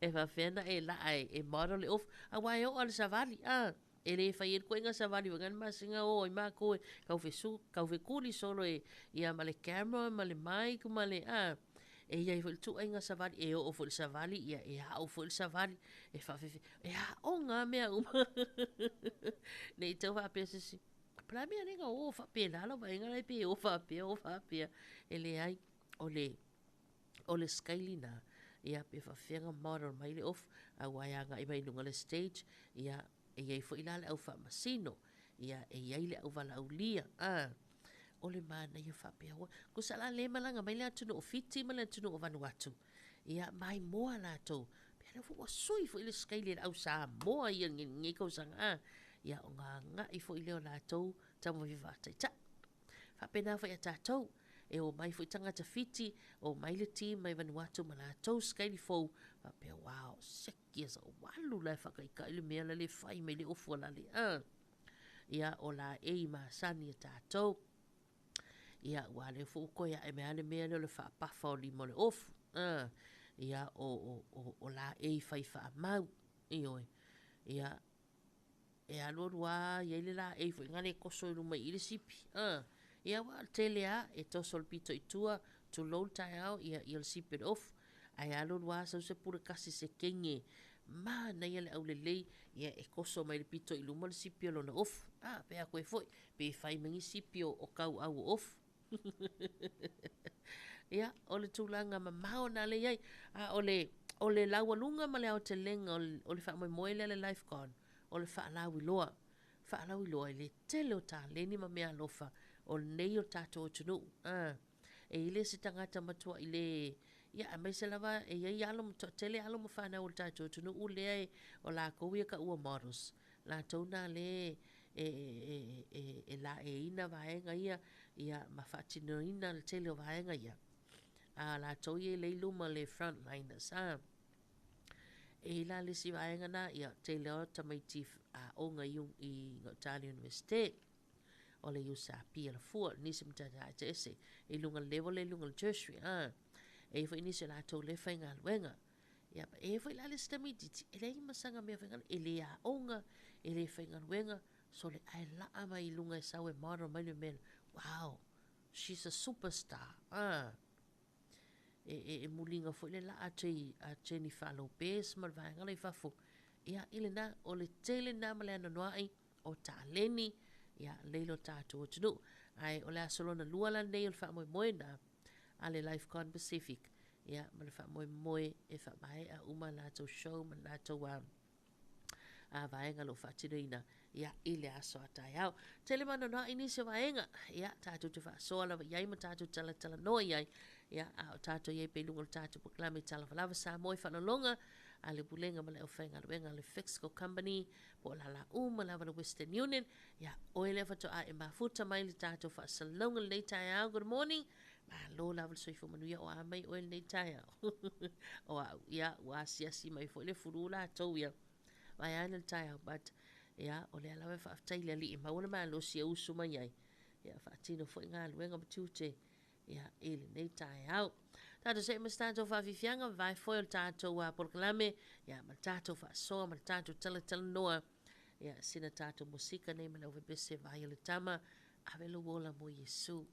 S4: E faapefea ona e laa e model le ofu, aua e oo lava i le savali, a. E le fai ai le ituaiga savali foi lena i le masina o ai matou e tau tau fetuli solo e, ia ma le camera ma le mic ma le, a. E i ai foi le ituaiga savali, e oo foi i le savali, ia e ao foi le savali, e faafefea, e aoga lava mea uma. Ne i tau faapea se isi, po o le a le mea lea na o faapena lau vaaiga la e pei e o faapea o faapea. E leai, o le, o le sikaili lena, ia pe faapefea ona model mai le ofu, aua e agai mai i luga o le stage, ia e i ai foi la le au faamasino, ia e i ai le au valaaulia, a. O le manaia faapea, ua, tusa la lea e malaga mai le atunuu o Fiti ma le atunuu o Vanuatu, ia maimoa latou, pei o lea foi ua sui foi le sikaili e le au Samoa ia i lenei tausaga, a. Ia ona agai foi lea o latou taumafai faataitai. Faapena foi ia tatou, e omai foi tagata Fiti, omai le team mai Vanuatu ma latou sikaili fou, faapea, wow, seki e sau alu la e faataitai le mea la le fai mai le ofu a lale, a. Ia, o laei masani a tatou. Ia, aua o lea foi ua toe ae mai lava le mea lea o le faapafa o lima o le ofu. A, ia, o, o, o, o laei fai faamau. Ioe. Ia, e alualu lava i ai le laei foi lena e toso i luma i i le sipi. A, ia aua o le tele lava e toso i le pito i tua, tulou le taeao, ia, ia o le sipi o le ofu. Ae alualu lava sau se pule tasi se kege manaia le aulelei, ia e toso mai le pito i luma le sipi o lona ofu. A, pe a toe foi, pe fai mai ni sipi o, o tauau o ofu. Ia, o le tulaga mamao lena lea e i ai. A o le, o le laualuga ma le aotelega o le, o le faamoemoe lea a le Lifeguard, o le faalauiloa. Faalauiloa i le tele o taleni ma meaalofa o lenei o tatou atunuu. A, e i ai le isi tagata matuai le, ia aemaise lava e i ai alo ma, toatele alo ma fanau o le tatou atunuu lea e, o latou ia e taua models. Latou na lea e, e, e, e laeiina vaega ia, ia ma faatinoina le tele o vaega ia. A latou ia e lea i luma le frontliners, a. E i ai la le isi vaega na, ia tele o tamaiti aoga i, i gauta i le Universite o le USP Alafua, nisi matata eseese i luga o le level lea i luga o le tertiary, a. E i ai foi nisi o latou lea e faigaluega. Ia, e foi la le isi tamaitiiti, e leai ma sana mea faigaluega, e le aoga, e le faigaluega, sole ae laa mai i luga e sau e model mai le mea lea, wow, she's a superstar, ah. E, e, e muliga foi le laa a, J, a Jennifer Lopez ma le vaega la i fafo. Ia, i lena, o le tele lena ma le anoanoai o taleni, ia, lei lo tatou atunuu. Ae o le aso lona lua la lenei o le faamoemoe na a le Lifecon Pacific, ia, ma le faamoemoe e faamaea uma latou show ma latou a, a vaega o lo o faatinoina ia, i le aso a taeao. Tele manoanoai nisi o vaega, ia, tatou te faasoa lava i ai ma tatou talatalanoa i ai, ia, a o tatou i ai pea i luga o le tatou polokalame Talofa Lava Samoa i faalologa a le Pulega ma le Aufaigaluega a le Fixco Company, po o lala uma lava le Western Union, ia, oe lea faatoa e mafuta mai le tatou faasalalauga lenei taeao. Good morning. Malo lava le soifua manuia o a mai oe lenei taeao. O au, ia, ua asiasi mai foi le fulu latou, ia. Vaeane le taeao, but, ia, o lea lava e faafetai i le Alii, maua le malosi e usu mai ai. Ia, faatino foi galuega ma tiute, ia, i lenei taeao. Tatou see ma se tatou faafiafiaga, vavae foi o le tatou polokalame, ia, ma le tatou faasoa ma le tatou talatalanoa. Ia, sina tatou musika nei ma le aufepese vai o le tama, ave lou ola mo Iesu.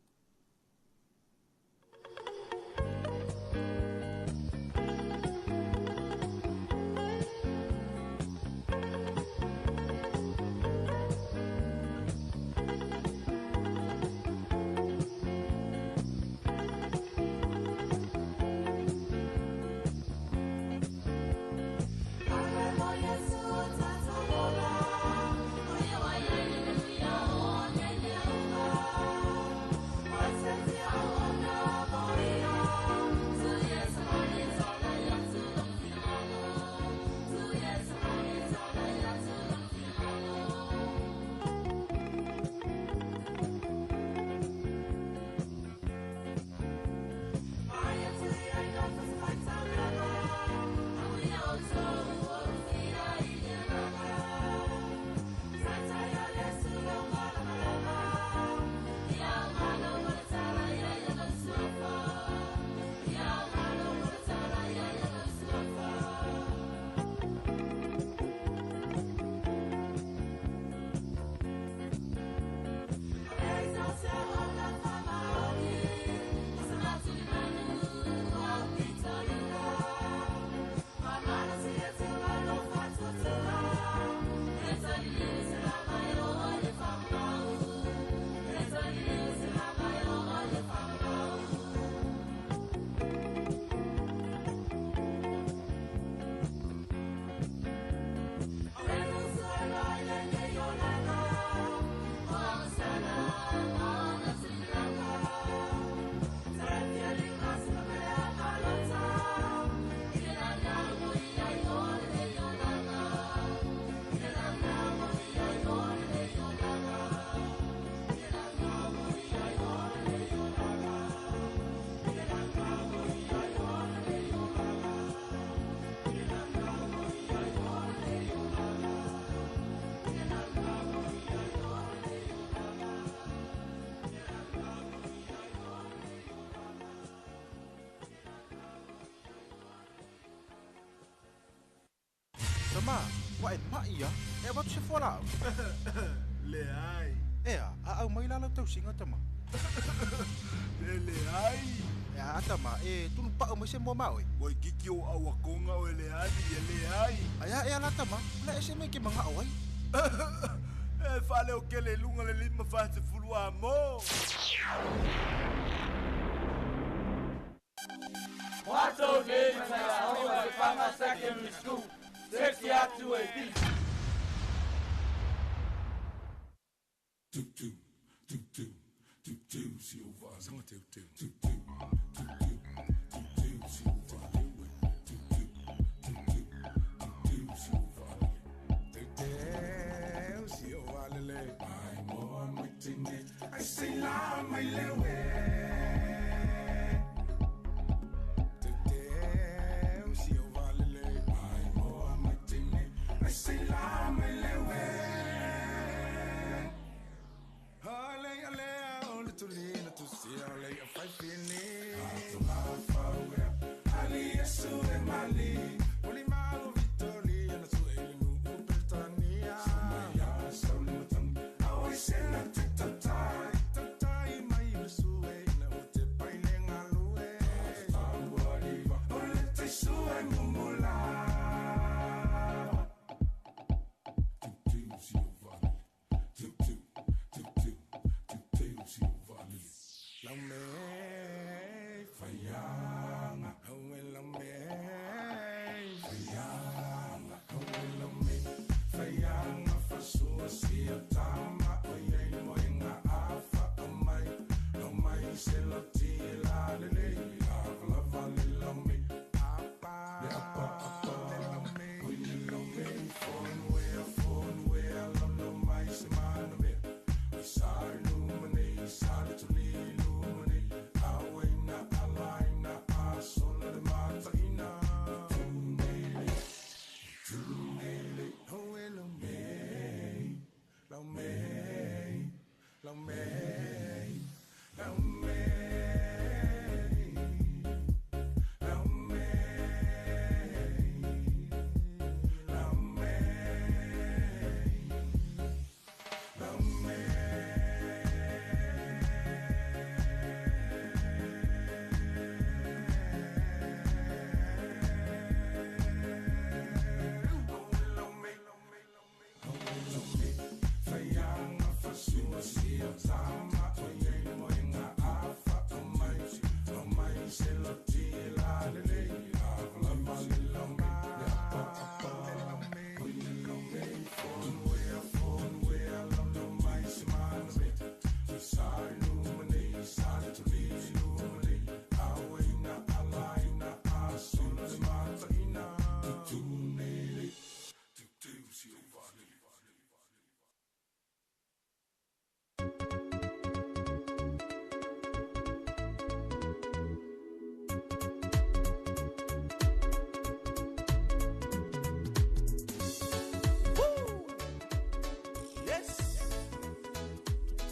S5: Tama, ua e ma'i a, e avatu se fualaau.
S7: Leai.
S5: Ea, a au mai la lau tausiga tama.
S7: E leai.
S5: Ea, a tama, e tunu pa'u mai se moa ma oe.
S7: Ua ikiki o au akonga oe leali, e leai.
S5: Ai a ea la tama, o le ese mea ke manga'o ai.
S7: E faaleo kele i luga le 50 a mo.
S8: Matou nei ma Lefaga Secondary School, sexy atu e bi.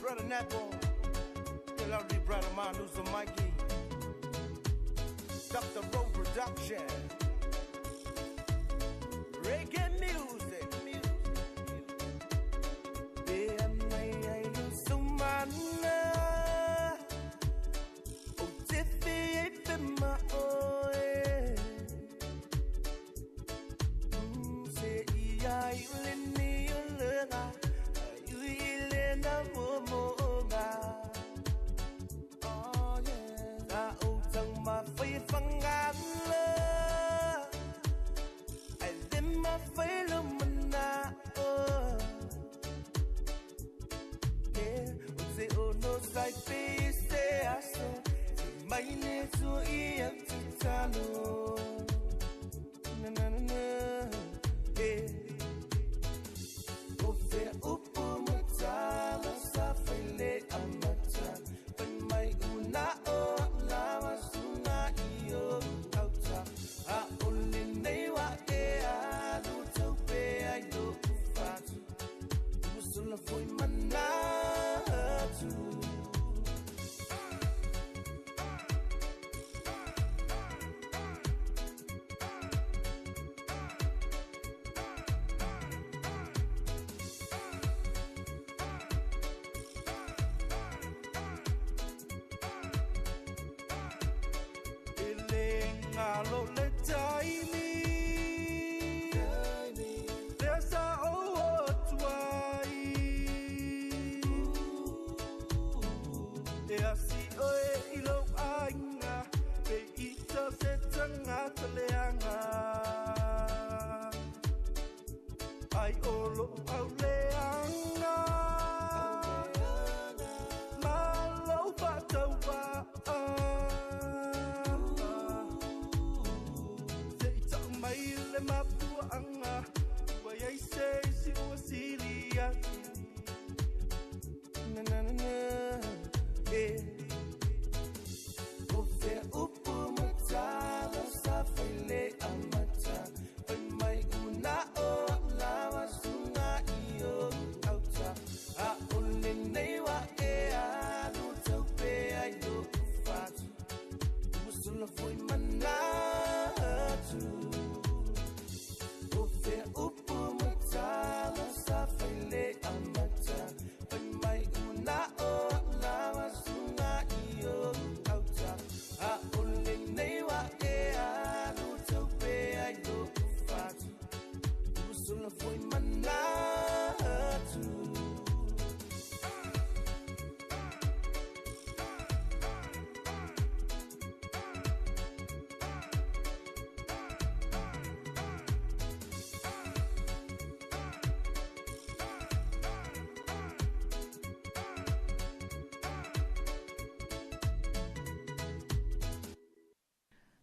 S7: Brother Napo, the lovely brother Manuza Mikey, Dr. Rowe Production, Reggae music.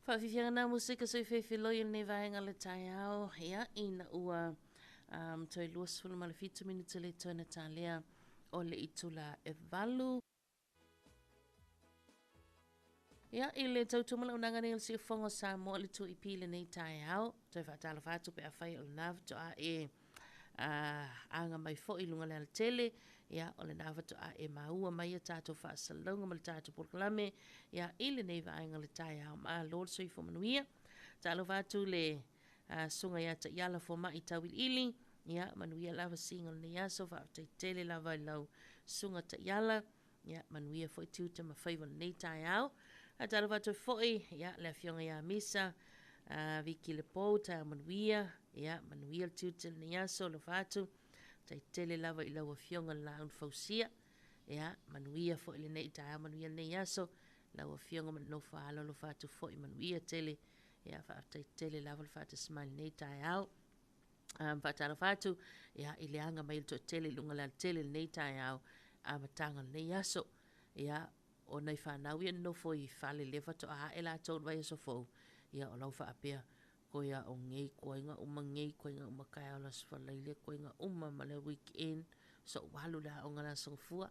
S4: Faafiafiaga na musika sui fefeloi o lenei vaega o le taeao, ia, ina ua um, toe 27 minute le toe na talea o le itula e valu. Ia, i le tautumalaunaga nei o le Siufofoga o Samoa le 2EP i lenei taeao, toe faatalofa atu pe afai o lena faatoa e aga mai foi i luga o le alatele, ia, o lena faatoa e maua mai a tatou faasalalauga ma le tatou polokalame, ia, i lenei vaega o le taeao. Malo le soifua manuia. Talofa atu i le susuga ia Taiala Fomai Tauiliili, ia, manuia lava siiga o lenei aso, faafetai tele lava i lau susuga Taiala. Ia, manuia foi tiute ma faiva o lenei taeao. Faatalofa atu foi, ia, le afioga ia Misa, Viki Lepou, taeao manuia, ia, manuia le tiute o lenei aso, alofa atu, tai tele lava i lau afioga le Laau na Fausia, ia, manuia foi lenei taeao, manuia lenei aso, lau afioga ma le nofo a alo, alofa atu foi, manuia tele, ia, faafetai tele lava le faatasi mai i lenei taeao. Faatalofa atu ia, i le aga mai o le toatele i luga o le alatele i lenei taeao, amataga o lenei aso. Ia, o nai fanau ia nonofo i fale lea faatoa ae latou i le vaiaso fou, ia o lau faapea, koe a o ngei koaiga uma, ngei koaiga uma taeao le Aso Faraile, koaiga uma ma le weekend, so'u alu i le aoga i le Aso Gafua.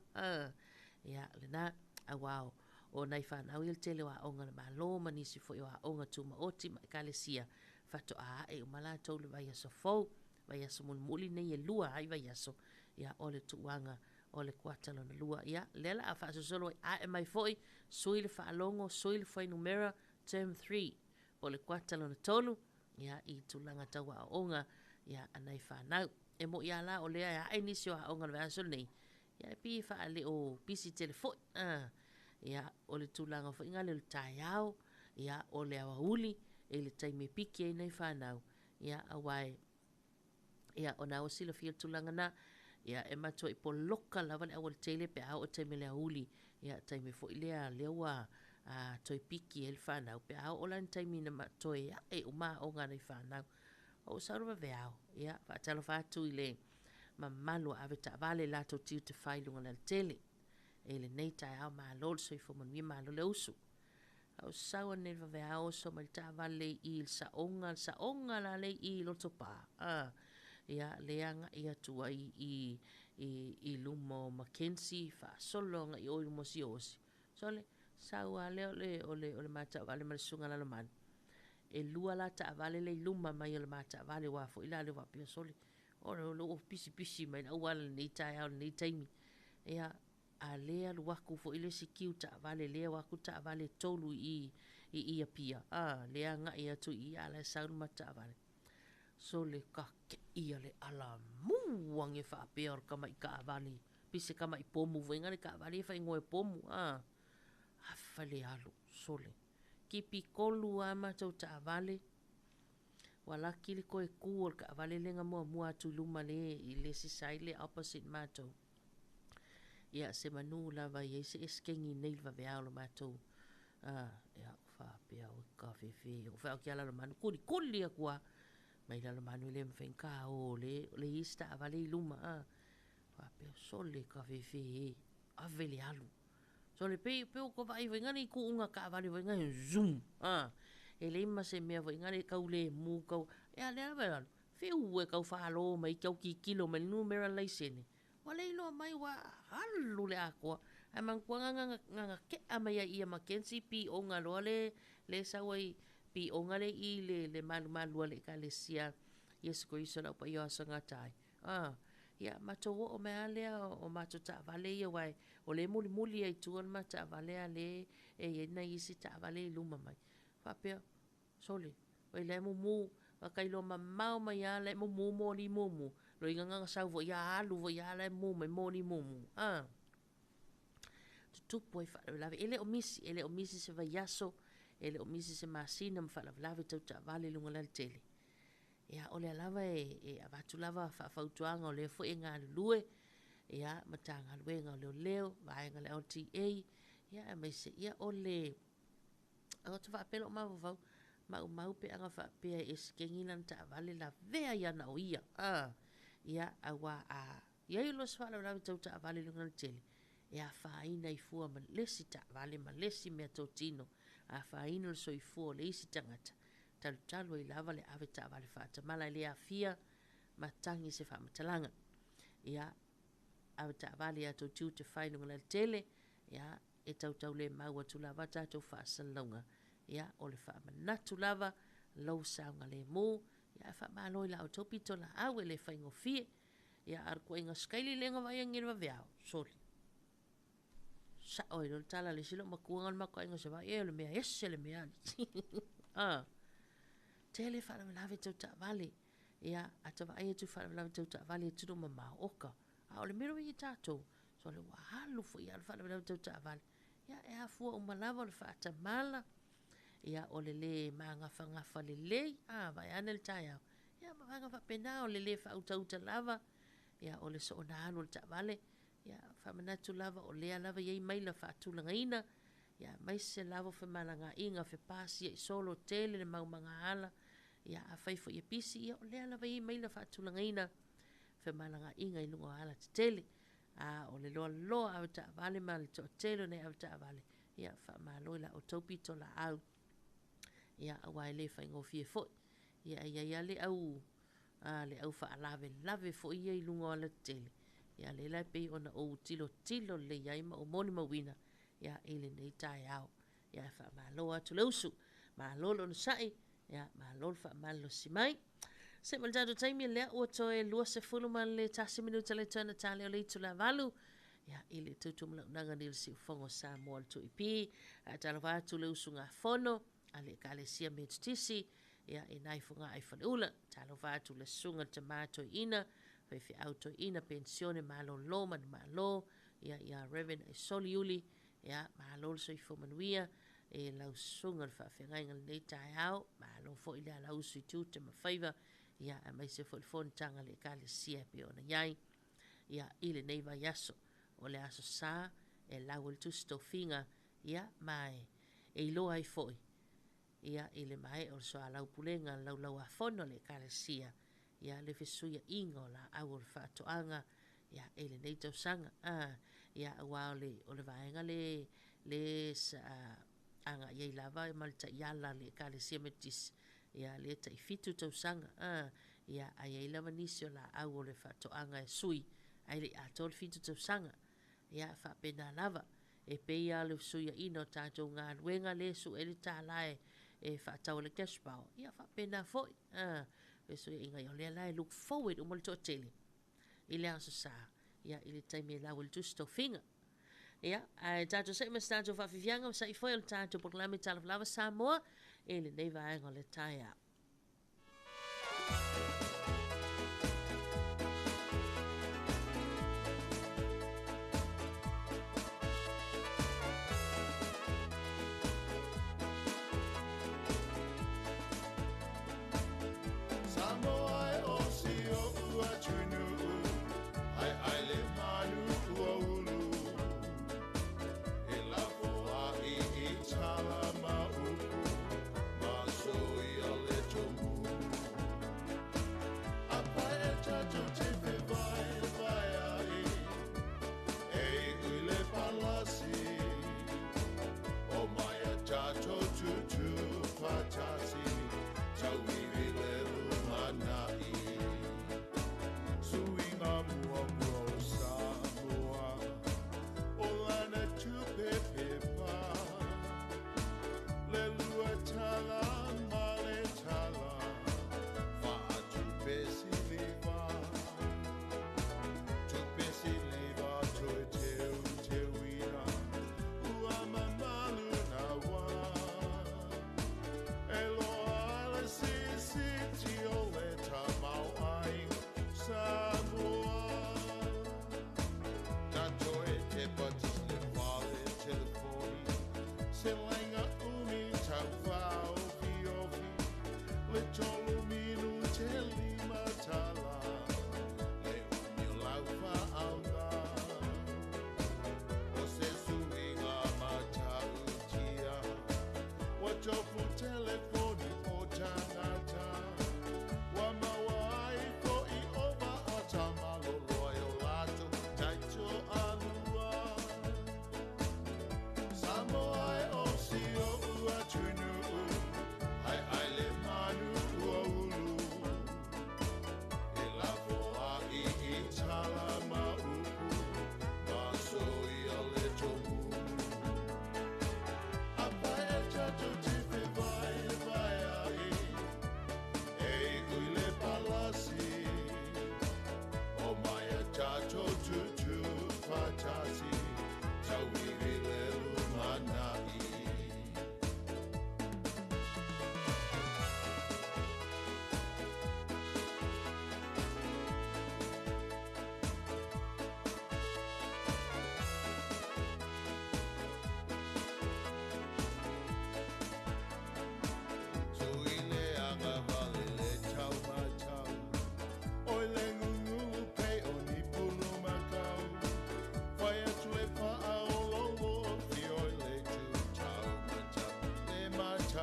S4: Ia, lena, auā o nai fanau ia le tele o aoga a le Malo ma nisi foi o aoga tumaoti ma ekalesia, faatoa ae uma latou i le vaiaso fou, vaiaso mulimuli nei e lua ai vaiaso, ia o le tuuaga o le kuata lona lua. Ia, lea la a faasolosolo ai, ae mai foi, sui le faalogo, sui le fuainumera, term 3, po o le kuata lona tolu, ia, i tulaga tau aoaoga, ia, a nai fanau. E mo'i lava la o lea e ae nisi o aoga o le vaiaso lenei, ia e pei e faaleo pisi tele foi. Ia, o le tulaga foi gale o le taeao, ia, o le aoauli, i le taimi e piki ai nai fanau, ia, aua e, ia, o na ua silafia le tulaga na, ia, e matuai poloka lava le aualatele pe a oo i le taimi o le aoauli, ia, taimi foi lea, lea ua a, toe piki ai le fanau, pe a oo la i le taimi na toe ae uma aoga a nai fanau. Ou sau le vaveao, ia, faatalofa atu i le mamalu o avetaavale latou tiute fai i luga o le alatele. I lenei taeao malo le soifua manuia, malo le usu. Ou sau anei i le vaveao oso mai le taavale i le saoga, le saoga la le i i Lotopa, a, ia, le agai atu ai i, i, i luma o Mackenzie, faasolo agai i o i luma o Siaosi. Sole, sau lava lea o le, o le, o le ma taavale ma le Susuga Lalomanu. E lua la taavale la i luma mai o le ma taavale, aua foi la lea faapea, sole, o le ua pisipisi mai le auala i lenei taeao i lenei taimi. Ia, a lea alu aku foi le isi kiu taavale, lea o aku taavale e tolu i i i Apia, a, lea agai atu i i, a la e sau le ma taavale. Sole, kakeʻi a le alamu age faapea o le tamai taavale, pei se tamai pomu foi le taavale ia faaigoa e pomu, a, afa le alu, sole. Kipi kolu lava matou taavale, ua laki le toe tu o le taavale lea na muamua atu i luma le i le isi side lea opposite matou. Ia semanu lava e i ai se esekeni nei i le vaveao o le matou ia faapea oi kafefe ou fai atu ia Lalomanu kulikuli atu lava mai Lalomanu e le mafai ona ta o le le i ai se taavale i luma a faapea sole kafefe e ave le alu Sole pei pei ua vaai foi nale i tuuga taavale foi nale zoom a e leai ma se mea foi nale tau lemu tau ia lea lava e alu fiu e tau falo mai tau tilotilo mai i le numera laisene ua le iloa mai ua alu le atoa ae manatua na na na tea mai ai i ia Mackenzie pioga loa le le sau ai pioga le i le le malumalu a le ekalesia Iesu Keriso le Au Paia o Aso e Gata ai A, ia, matou oo mai lava lea o matou taavale ia aua o lea e mulimuli lava i tua le ma taavale a lea e i ai nai isi taavale i luma mai. Faapea, sole, oi la e mumu, a ta iloa mamao mai lava la e mumu moli mumu, lona uiga na ona sau foi lava alu foi lava la e mumu mai moli mumu, a. Tutupu ai faalavelave. E le o misi, e le o misi se vaiaso, e le o misi se masina ma faalavelave tau taavale i luga o le alatele. Ia, o lea lava e, e avatu lava faafautuaga o lea foi e galulue, ia, Matagaluega o Leoleo, vaega a le LTA, ia, aemaise, ia, o le, ou te faapea lou mafaufau, maumau pe ana faapea e esekeni lana taavale lavea ai lava na o ia, a, ia, aua a i ai loa se faalavelave tau taavale i luga o le tele, e afaina ai fua ma le isi taavale ma le isi meatotino. afaina o le soifua o le isi tagata, talutalu ai lava le ave taavale faatamala e le aafia ma tagi se faamatalaga. Ia, ave taavale i a tou tiute fai i luga o le alatele, ia, e tautaulemau atu lava a tatou faasalalauga, ia, o le faamanatu lava lou saogalemu, ia, ae faamalo i la outou pitolaau e le faigofie. Ia, a o le ituaiga sikaili lea na vaai ane i le vaveao, soli. Sa'o ai loa le tala a le isi loomatua na o le matou aiga Savaii, ee o le mea ese le mea alii. A, tele faalavelave tau taavale. Ia, ata vaai atu i faalavelave tau taavale i atunuu mamao, oka, a o le mea lea ua i ai tatou, sole ua alu foi lava le faalavelave tau taavale. Ia, e afua uma lava o le faatamala, ia, o le lē magafagafa lelei, a, vaeane le taeao, ia ma vaega faapena, o le lē faautauta lava, ia, o le soona alu o le taavale, Ia, faamanatu lava o lea lava e i ai maila faatulagaina, ia, aemaise lava o femalagaaiga, fepasia'i solo, tele le mau magaala, ia, afai foi e pisi, ia, o lea lava e i ai maila faatulagaina, femalagaaiga i luga o alatetele. A o le loaloa avetaavale ma le toatele o nei avetaavale, ia, faamalo i la outou pitolaau, ia, aua e le faigofie foi. Ia, e i ai lava le au a le au faalavelave foi ia i luga o alatetele, ia lea la e pei ona ou tilotilo lelei ai ma ou molimauina ia i lenei taeao. Ia e faamalo atu le usu, malo le onosai, ia malo le faamalolosi mai. Se ma le tatou taimi lea ua toe 21 minuta le toe na tale o le itula 8 ia i le tutumulaunaga nei o le Siufogo o Samoa le 2EP. Ae talofa atu le usugafono a le Ekalesia Metotisi, ia, i nai Fogaa i Faleula. Talofa atu le susuga le tama toeaina, faifeau toeaina, penisione malolo manumalo, ia, ia Reverend Aisoli Uli, ia, malo le soifua manuia e lau susuga le faafeagaiga lenei taeao, malo foi le alausu i tiute ma faiva, ia, aemaise foi le fonotaga a le Ekalesia e pei ona i ai, ia, i lenei vaiaso. O le Aso Sa e lau ai le Tusi Tofiga, ia, ma e, e iloa ai foi, ia, i le maea o le soalaupulega a le Laulauafono a le Ekalesia, ia, le fesuia'iga o laau o le faatoaga, ia, i lenei tausaga. A, ia, aua o le, o le vaega le, le sa aga'i ai lava ma le taiala a le Ekalesia Metotisi, ia, le ta'ifitu tausaga, a, ia, a i ai lava nisi o laau o le faatoaga e sui, ae le i atoa le fitu tausaga. Ia, e faapena lava. E pei lava o le fesuiaiga o tatou galuega lea e sue ai le tala e faatau ai le cash power, ia faapena foi a fesuiaiga. Ia o lea la e look forward uma le toatele i le Aso Sa, ia, i le taimi e lau ai le tusi tofiga. Ia, ae tatou se'e ma se tatou faafiafiaga ma sa'i foi o le tatou polokalame Talofa Lava Samoa i lenei vaega o le taeao.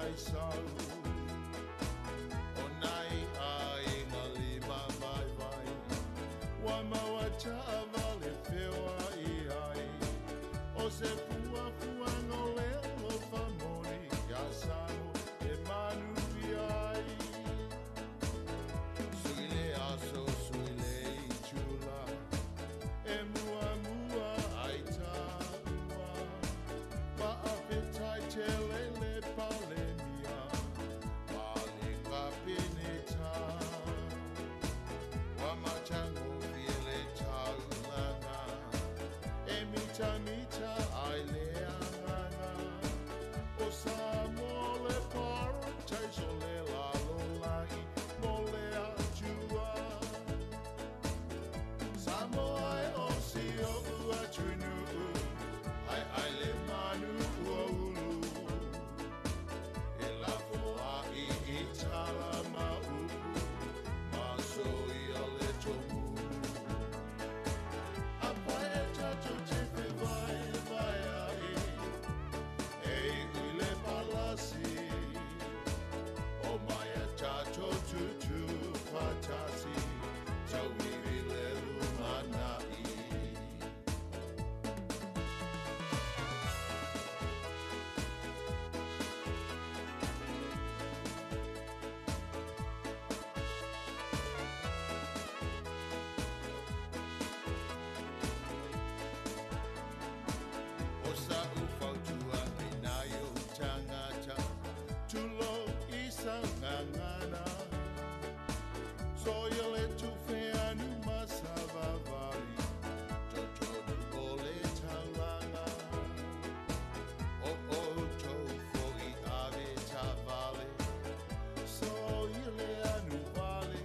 S5: ai sau O nai aiga lima vaivai Ua maua taavale feoai ai O se fuafuaga o le alofa moni Ia Samoa e manuia ai Sui le aso, sui le itula E muamua ai taua Faafetai tele le Palemia Ma le Kapeneta Ua matagofie le taulaga E mitamita ai le agaga O Samoa o le parataiso o le lalolagi mo le Atua Samoa e o si oʻu atunuu Ai ai le manu ua ulu E lafo ai i tala ma upu Ma soia le tomulu Apai e tatou te fevaevae ai E iu i le palasi O mai e tatou tutu faatasi Tauivi le lumanai. O sa'u fautuaga i nai ou tagata, tulou i sau gagana, soia le tufeanu ma savavali, totonu o le taulaga. O outou foi ave taavale, soia le anu vale,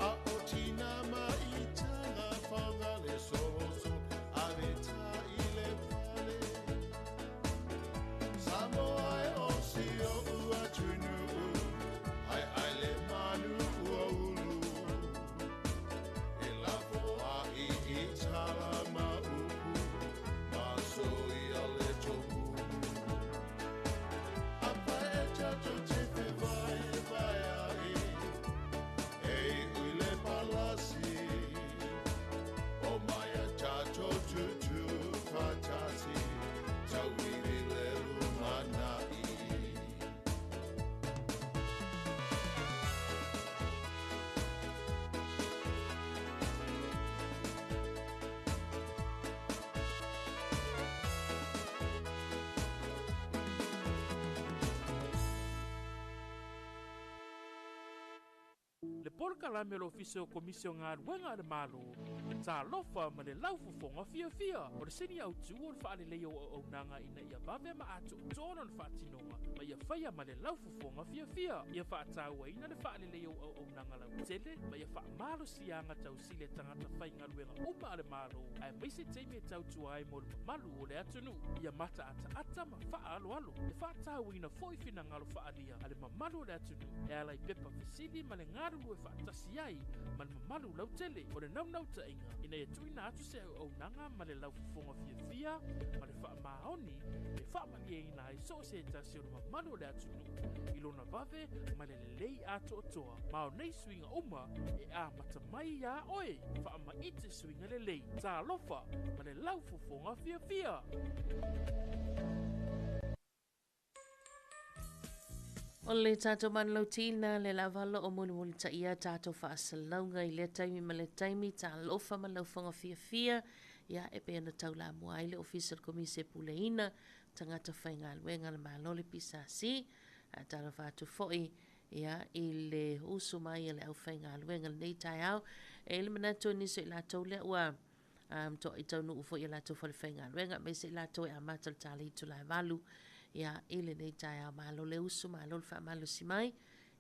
S5: a o tina ma itaga faugale solosolo ave tai le pale. Samoa e o si oʻu atunuu, ai ai le manu ua ulu. E lafo ai i tala ma upu, ma soia le tomulu. Apai e tatou te fevaevae ai, e iu i le palasi. O mai a tatou tutu faatasi, tauivi le lumanai.
S1: Le polokalame o le Ofisa o Komisi o Galuega a le Malo, Talofa ma le laufofoga fiafia. O le sini autu o le faaleleia o auaunaga ina ia vave ma atoatoa lona faatinoga ma ia faia ma le laufofoga fiafia. Ia faatauaina le faaleleia o auaunaga lautele ma ia faamalosiaga tausili a tagata faigaluega uma a le Malo aemaise taimi e tautua ai mo le mamalu o le atunuu. Ia mataataata ma faaaloalo. E faatauaina foi finagalo faaalia a le mamalu o le atunuu e ala i pepa fesili ma le galulue faatasi ai ma le mamalu lautele. O le naunautaiga ina ia tuuina atu se auaunaga ma le laufofoga fiafia ma le faamaoni e faamalieina ai so o se tasi o le mamalu o le atunuu i lona vave ma le lelei atoatoa. Ma o nei suiga uma e amata mai iā oe. Faamaite suiga lelei. Talofa ma le laufofoga fiafia!
S4: O le tatou manulautina le lava lo o mulimulitaia tatou faasalauga i lea taimi ma lea taimi, talofa ma laufoga fiafia, ia e pei ona taulamua ai le Ofisa o le Komisi e Puleaina Tagata Faigaluega a le Malo le PSC. A talofa atu foi ia i le usu mai a le aufaigaluega i lenei taeao. E i ai le manatu o nisi o i latou lea ua um, toai taunuu foi i latou falefaigaluega, aemaise i latou e amata le tala itula e 8 ia, i lenei taeao. Malo le usu, malo le faamalosi mai.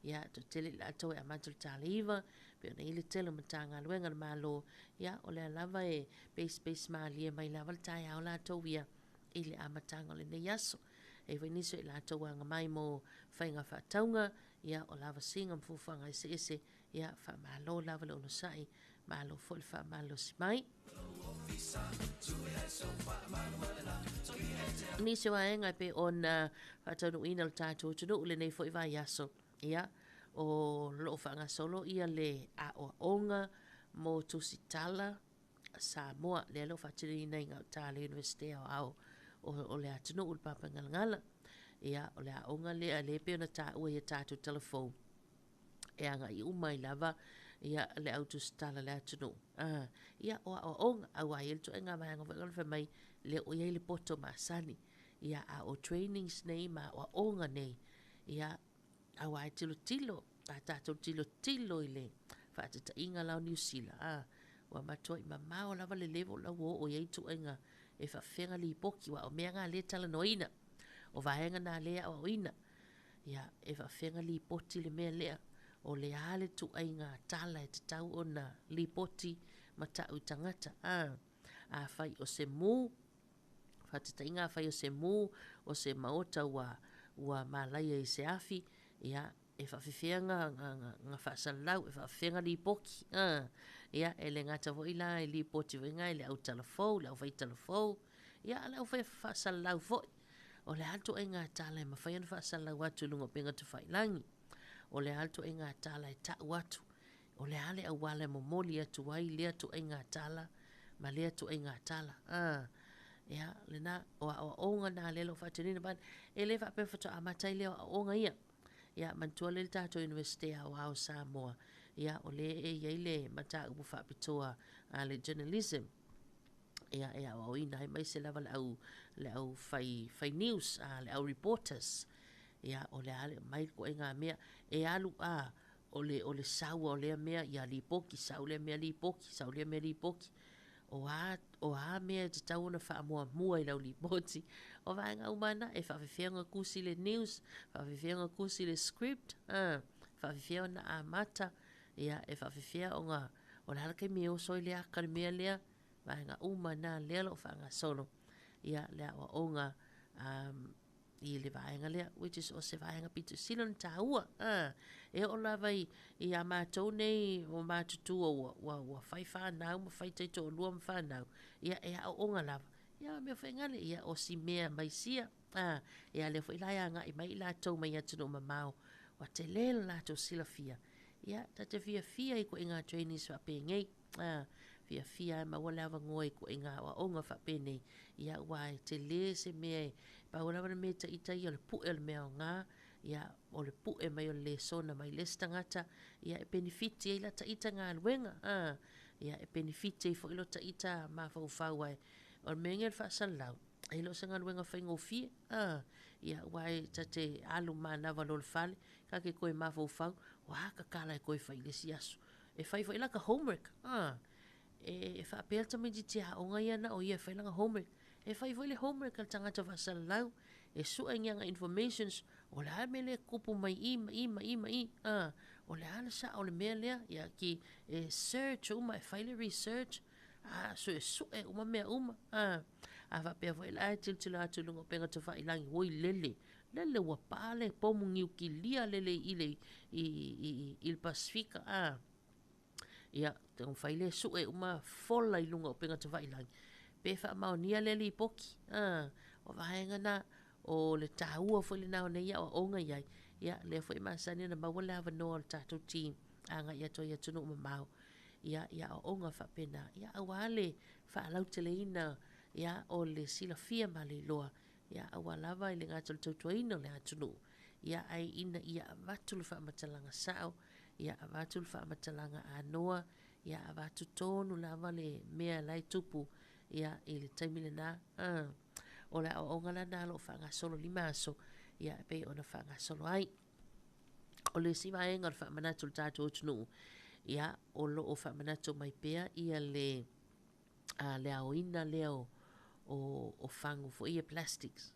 S4: Ia, toatele i latou e amata le tala 9, pei ona i ai le tele o Matagaluega a le Malo, ia, o lea lava e pesipesi malie mai lava le taeao latou ia i le amataga o lenei aso. E i ai foi nisi o i latou aga mai mo faiga faatauga, ia, o lavasiga ma fuafuaga eseese, ia, faamalo lava le onosai. Malo foi le faamalosi mai. Nisi o vaega e pei ona faataunuuina le tatou atunuu i lenei foi vaiaso, ia, o lo o faagasolo ia le aoaoga mo tusitala Samoa, lea o lo o faatinoina i gauta a le Iunivesite Aoao o le atunuu i le Papaigalagala. Ia, o le aoga lea, lea e pei ona taua i a tatou talafou, e agai uma ai lava ia le au tusitala a le atunuu. Ah, ia, o aoaoga, aua e i ai le ituaiga vaega foi lea fai mai, le o i ai le poto masani. Ia, a o trainings nei ma aoaoga nei, ia, aua e tilotilo, a tatou tilotilo i le faataitaiga la o Niu Sila, a, ua matuai mamao lava le level la ua oo i ai ituaiga e faafefea ona lipoti, aua o mea na lea e talanoaina, o vaega na lea e aoaoina. Ia, e faafefea ona lipoti le mea lea, o le a le ituaiga tala e tatau ona lipoti ma ta'u i tagata, a, afai o se mu, faataitaiga afai o se mu, o se maota ua, ua malaia i se afi, ia, e faafefea ona, ona, ona faasalalau, e faafefea ona lipoti, a, ia, e le gata foi la e lipoti foi na i le autalafou, le aufaitalafoe, ia, a o le aufaifasalalau foi. O le a le ituaiga tala e mafai ona faasalalau atu i luga o upega tafailagi? O le a le ituaiga tala e ta'u atu? O le a le auala e momoli atu ai lea ituaiga tala ma lea ituaiga tala? A, ia, lena, o aoaoga na lea o lo o faatinoina. But e le faapea faatoa amata ai lea o aoaoga ia. Ia, manatua lea le tatou Iunivesite Aoao o Samoa, ia, o lea e i ai le mataupu faapitoa a le journalism. Ia, e aoaoina ai aemaise lava le au, le au fai, fai news, a, le au reporters. Ia, o le a le aumai le ituaiga mea, e alu a, o le, o le saua o lea mea, ia lipoti, sau lea mea lipoti, sau lea mea lipoti. O a, o a mea e tatau ona faamuamua i lau lipoti? O vaega uma na, e faafefea ona tusi le news, faafefea ona tusi le script, a, faafefea ona amata, ia, e faafefea ona, o le a le taimi e oso ai le aka i le mea lea, vaega uma na lea o lo o faagasolo ia le aoaoga um, i le vaega lea, which is o se vaega pito sili ona tāua. Ah, e oo lava i, i a mātou nei o matutua ua, ua, ua fai whānau ma fai taitoalua ma whānau, ia e aoaoga lava. Ia mea foi ngale, ia o si mea mai sia. Ah, ia lea foi la e agai mai i latou mai atunuu mamao, ua tele lo latou silafia. Ia, ta te fiafia i ituaiga trainings faapenei. A, fiafia e maua le avanoa i ituaiga aoaoga faapenei, ia aua e tele se mea e, pau lava le mea e ita ia o le pue o le mea aoga, ia o le pue mai o le lesona mai le isi tagata, ia e penefiti ai lata ita galuega, a, ia e penefiti ai foi lota ita mafaufau ae o le mea lenei o le faasalalau, e le o se galuega faigofie, a, ia aua e ta te alu manava loa i le fale, ta te toe mafaufau, o a ta tala e toe fai i le isi aso. E fai foi laka homework, a, e, e faapea le tamaitiiti aoga ia na o ia e fai lana homework. E fai foi le homework a le tagata faasalalau, e sue ni ana informations, o le a le mea lea e tupu mai i ma i ma i ma i, a, o le a le sao o le mea lea, ia ki e search uma, e fai le research, a, suesue uma mea uma, a, a faapea foi la e tilotilo atu i luga o upega tafailagi, oi lele, Lele ua pā le pomu niukilia lele i le, i, i, i le Pasifika, a. Ia, taumafai lea e sue uma fola i luga o upega tafailagi, pe faamaonia lea lipoti, a. O vaega na, o le tāua foi lena o nei aoaoga i ai, ia, lea foi e masani ona maua le avanoa o le tatou team agai atu ai i atunuu mamao, ia, i aoaoga faapena, ia, aua le faalauteleina, ia, o le silafia ma le iloa Ia, aua lava e le gata o le tautuaina o le atunuu, ia, ae ina ia avatu le faamatalaga sao, ia avatu le faamatalaga anoa, ia avatu tonu lava le mea la e tupu, ia, i le taimi lena. A, o le aoaoga la lena o lo o faagasolo 5 aso, ia, e pei ona faagasolo ai. O le isi vaega o le faamanatu i le tatou atunuu, ia, o lo o faamanatu mai pea ia le a, le aoina lea o, o, o fagu foi ia plastics.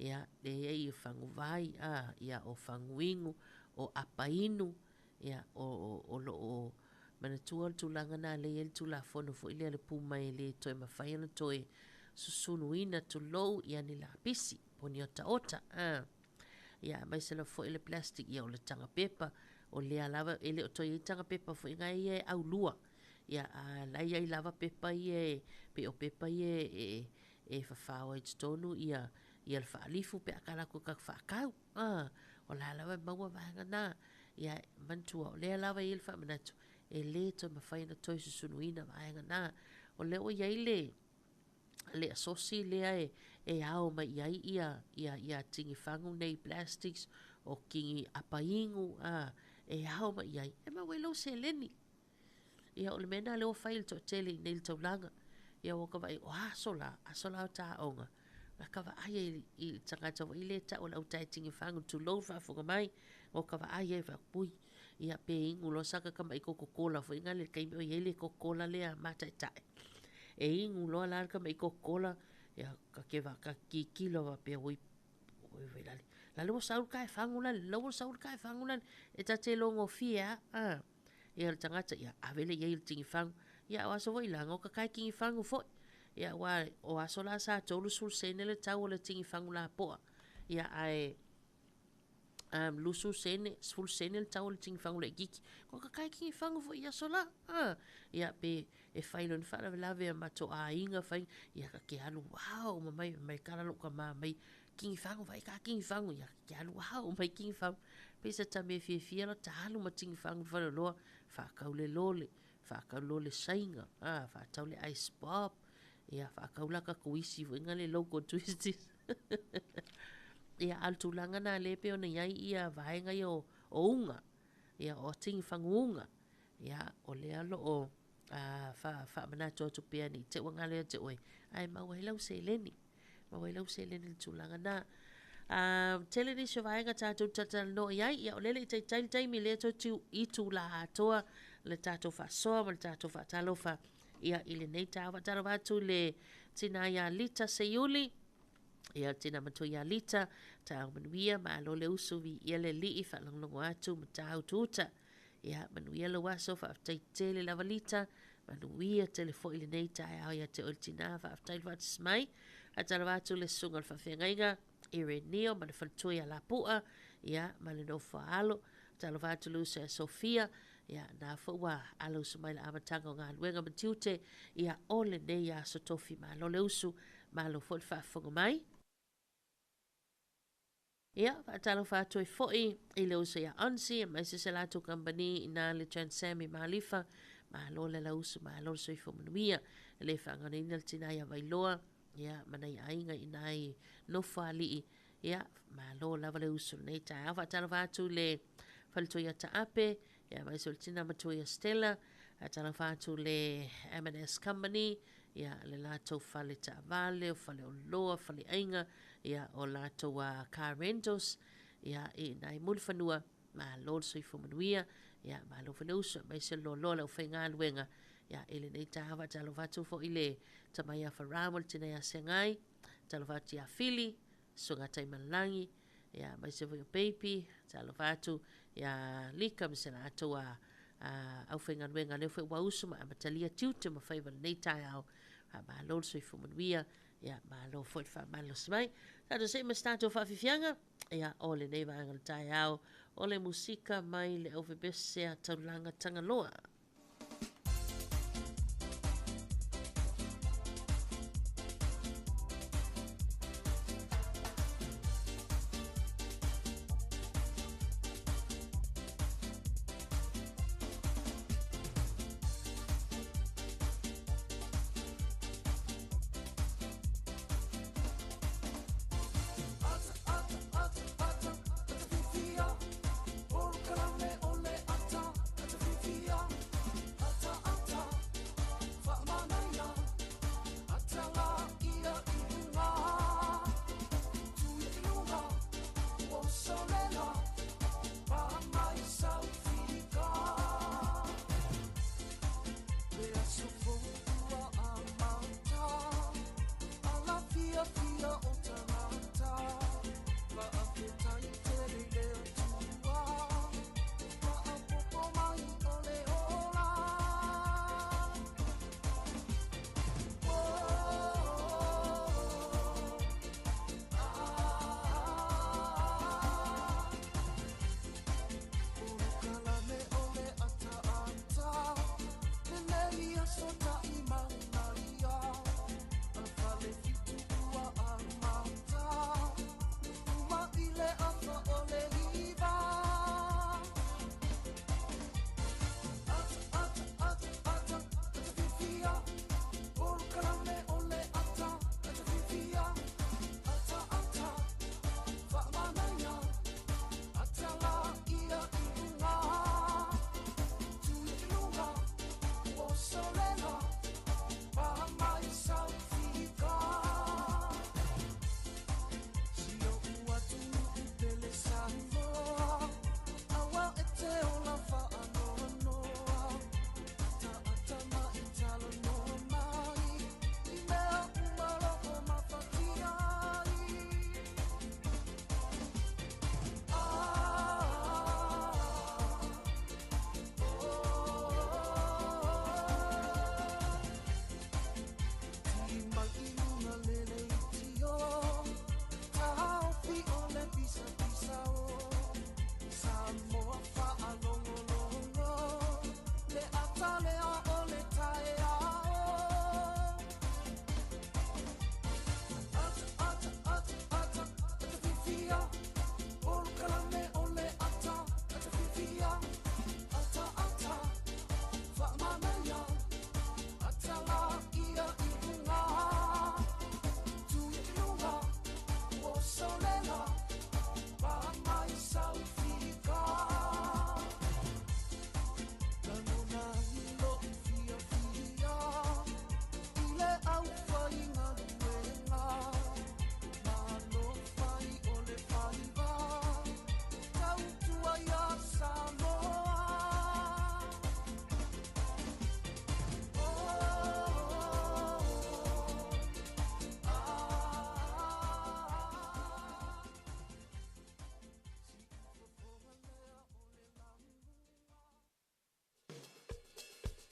S4: Ia, le i ai o fagu vai, a, ia, o fagu inu, o apa inu, ia, o, o, o lo o manatua le tulaga na lea e i ai le Tulafono foi lea le puma e le toe mafai ona toe susunuina tulou ia ni lapisi po o ni otaota, a. Ia, aemaise lava foi le plastic, ia, o le taga pepa, o lea lava, e le o toe i ai taga pepa foi na ia e aulua. Ia, a la e i ai lava pepa ia e, pei o pepa ia e, e fafao ai i totonu ia, ia le faalifu pe a kala atu ka faakau. A, o la lava e maua vaega na. Ia, manatua, o lea lava e i ai le faamanatu, e le toe mafai ona toe susunuina vaega na. O lea ua i ai le, le asosi lea e, e ao mai i ai ia, ia, ia tini fagu nei plastics, o kini apainu, a, e ao mai i ai, e maua ai lau seleni. Ia, o le mea lena lea ua fai e le toatele i inei i le taulaga. Ia, ua ka vaai, o aso la, aso la o ta aoga, na ka vaai ai i le tagata foi lea e tau o le autae tini fagu, tulou le faafofoga mai, ua ka vaai ai faapea, ui, ia pe inu loa saka tama'i Coca-Cola foi lena i le taimi o i ai le Coca-Cola lea mataetae. E inu loa la le tama'i Coca-Cola, ia ta te ta tilotilo faapea, oi, oi vai lale, lale ua sau le tae fagu lale, la ua sau le tae fagu lale, e ta te iloa gofie lava, a. Ia le tagata, ia ave lea i ai i le tini fagu. Ia o aso foi la, na oka kai tini fagu foi. Ia aua o aso la sa 30 sene le tau o le tini fagu lapoa. Ia ae 20 sene, 10 sene le tau o le tini fagu laitiiti. Na oka kai tini fagu foi i aso la. Ia pe e fai loa ni faalavelave a matou aiga fai, ia ta te alu ao uma mai, mai kala lou tama mai tini fagu, vaai ka tini fagu, ia ta te alu ao mai tini fagu. Pei se ta mea fiafia la ta alu ma tini fagu i le faleoloa, faatau le lole, faatau lole Saina, faatau le ice pop, ia faatau la ta tuisi foi lena le local twisties. Ia a o le tulaga lena lea e pei ona i ai ia vaega ia o uga, ia o tini fagu uga. Ia o lea o lo o faamanatu atu pea ne i te i ua galo ia te oe, ae maua ai lau seleni. Maua ai lau seleni i le tulaga na. Tele nisi o vaega tatou te talatalanoa i ai, ia o lea e le i taitai le taimi, lea toe tiu itula atoa le tatou faasoa ma le tatou faatalofa ia i lenei taeao. Faatalofa atu i le tina ia Lita Seiuli, ia le tina matua ia Lita, taeao manuia, malo le usu, viia le Alii, faalogologo atu, Matautu uta. Ia, manuia lou aso, faafetai tele lava Lita, manuia tele foi lenei taeao ia te oe le tina, faafetai le faatasi mai. Faatalofa atu le susuga o le faafeagaiga, Ireneo ma le faletua ia Lapua, ia, ma le nofo a alo. Faatalofa atu le uso ia Sofia, ia, na foi ua alausu mai le amataga o galuega ma tiute, ia, o lenei aso tofi. Malo le usu, malo foi le faafofoga mai. Ia, faatalofa atu ai foi i le uso ia Onsi, aemaise se latou kamupani i ina le Transam i Malifa. Malo le lausu, malo le soifua manuia. E le faagaloina le tina ia Vailoa, ia, ma nai aiga i ina i Nofoalii. Ia, malo lava le usu i lenei taeao. Faatalofa atu i le faletua ia Taape, ia, aemaise o le tina matua ia Stella. Faatalofa atu i le M&S Company, ia, le latou fale taavale, o fale oloa, fale aiga, ia, o latou car rentals, ia, i ina i Mulifanua. Malo le soifua manuia, ia, malo foi le uso, aemaise le loaloa o le aufaigaluega, ia, i lenei taeao. Faatalofa atu foi i le tama ia Farah ma le tina ia Segai, faatalofa atu ia Fili, Susuga Taimalelagi, ia, aemaise foi o Baby, talofa atu ia Lika ma se latou a aufaigaluega lea foi ua usu ma amatalia tiute ma faiva lenei taeao. Faamalo le soifua manuia, ia, malo foi le faamalosi mai. Tatou see ma se tatou faafiafiaga, ia, o lenei vaega o le taeao, o le musika mai le aufepese a Taulaga Tagaloa.
S9: Ata, ata, ata, ata fiafia.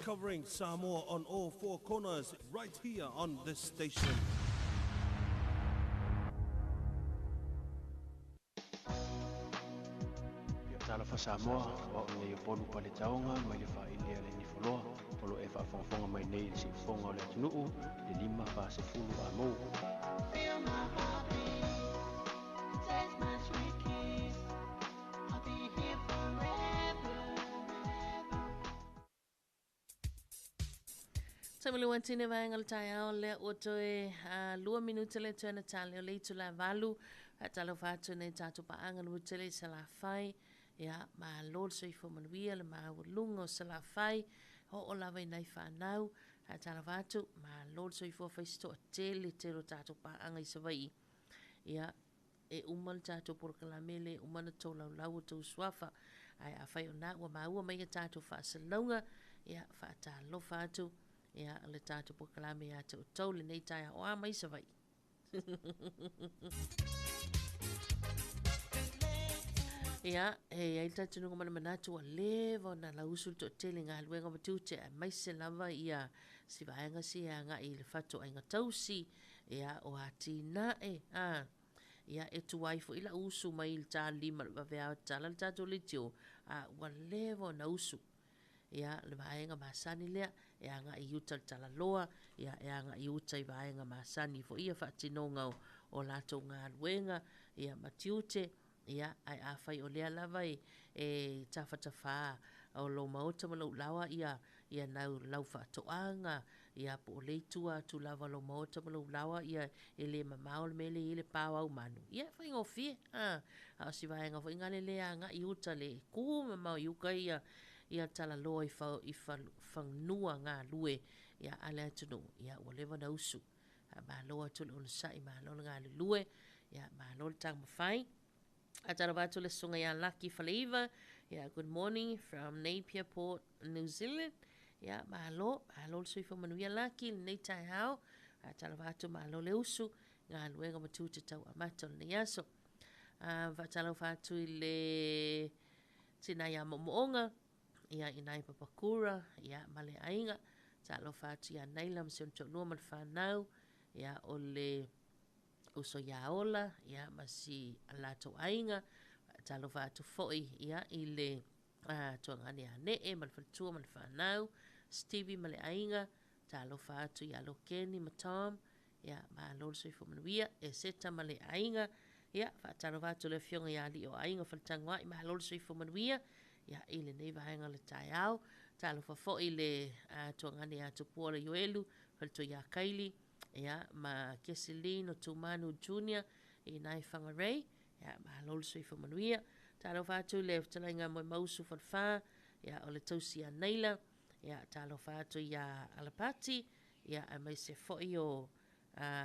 S9: Covering Samoa on all four corners right here on this station.
S10: Talofa Samoa, o au nei o Polu Paletaoga mai le faaili a le Nifoloa, o lo o e faafogafoga mai nei i le siufofoga o le atunuu, le 5 40 A mou.
S11: Feel my heartbeat, taste my sweet kiss. I'll be here forever.
S4: Taimi le uatini vaega o le taeao lea ua toe 2 minute le toe na tale o le itula 8. Faatalofa atu nei tatou paaga le tele i Salafai. Ia, malo le soifua manuia le maualuga o Salafai. Oo lava i nai fanau. Faatalofa atu, malo le soifua faisitoa tele tele o tatou paaga i Savaii. Ia, e uma le tatou polokalame le uma na tolaulau o tou suafa. Ae afai o na ua maua mai a tatou faasalalauga, ia, faatalofa atu, ia, le tatou polokalame ia te outou lenei taeao a mai Savaii. Ia, e ai le talitonuga ma le manatu ua leva ona lauusu le toatele i galuega ma tiute aemaise lava ia si vaega si e agai i le fatoaiga tausi, ia, o atinae, a. Ia, e tuai foi lau usu mai i le ta 5 le vaveao e tatala le tatou leitio, a ua leva ona usu. Ia, le vaega masani lea, e agai i uta le talaloa, ia, e agai i uta i vaega masani foi ia faatinoga o latou galuega, ia, ma tiute, ia, ae afai o lea lava e tafatafā o lou maota ma lou laoa ia ia nau lau faatoaga, ia, po o le itu atu lava lou maota ma lou laoa, ia, e le mamao le mea le i le pao au manu, ia, e faigofie, a. A o si vaega foi gale le agai i uta le ku mamao i uka ia ia talaloa i fa, i fanua galue ia a le atunuu, ia, ua leva na usu. Malo atu le onosai, malo le galulue, ia, malo le taumafai. Faatalofa atu le susuga ia Laki Faleiva, yeah, good morning from Napier Port, New Zealand. Yeah, malo, malo le soifua manuia Laki lenei taeao. Faatalofa atu, malo le usu, galuega ma tiute tau amata o lenei aso. Faatalofa atu i le tina ia Mo'omo'oga, ia i nai Papakura, ia, ma le aiga. Talofa atu ia Naila ma si ona toalua ma le fanau, ia, o le uso ia Ola, ia, ma si latou aiga. Talofa atu foi, ia, i le tuagane ia Ne'e ma le faletua ma le fanau, Stevie ma le aiga. Talofa atu ia Lokeni ma Tom, ia, malo le soifua manuia, e Seta ma le aiga. Ia, faatalofa atu le afioga ia Alii o Aiga Faletagoai, malo le soifua manuia, ia, i lenei vaega o le taeao. Talofa foi le tuagane ia Tupua le Ioelu, faletua ia Kaili, ia, ma Keselin o Tumanu Junior i nai Whangarei, ia, malo le soifua manuia. Talofa atu le fetalaiga Moemausu Falefa, ia, o le tausi ia Naila, ia, talofa atu ia Alapati, ia, aemaise foi o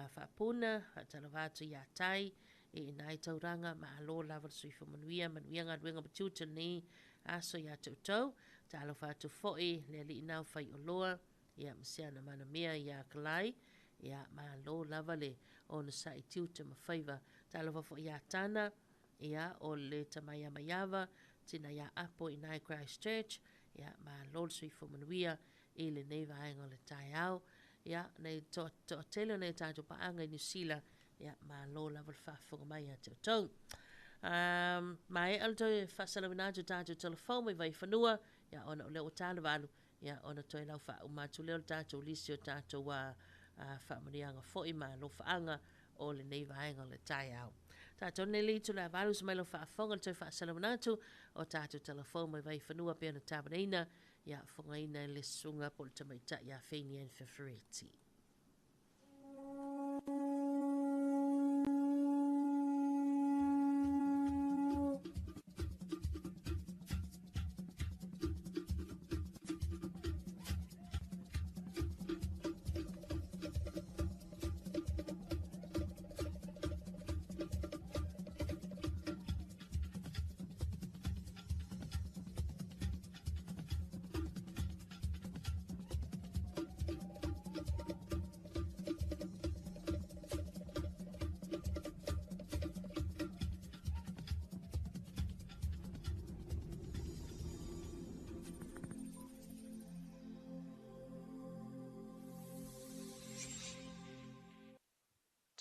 S4: Faapuna, faatalofa atu ia Tai, i nai tauraga, malo lava le soifua manuia, manuia galuega ma tiute lenei aso ia te outou. Talofa atu foi le alii nao fai oloa, ia, ma se ana manamea ia Kalai, ia, malo lava le onosai tiute ma faiva. Talofa foi ia Tana, ia, o le tamaia maiava, tina ia Apo i nai Christchurch, ia, malo le soifua manuia i lenei vaega o le taeao. Ia, nei toatele o nei tatou paaga i Niu Sila, ia, malo lava le faafofoga mai ia te outou. Maea le toe faasalauina atu tatou telefoni mai Vaifanua, ia, ona o lea ua ta le 8, ia, ona toe lau faauma atu lea o le tatou lisi o tatou faamanuiaga foi ma alofaaga o lenei vaega o le taeao. Tatou nei le itula 8 se mai lau faafofoga le toe faasalauina atu o tatou telefoni mai Vaifanua pe ona tapenaina, ia, fogaina e le susuga po o le tamaitai ia Feini and Fefereti.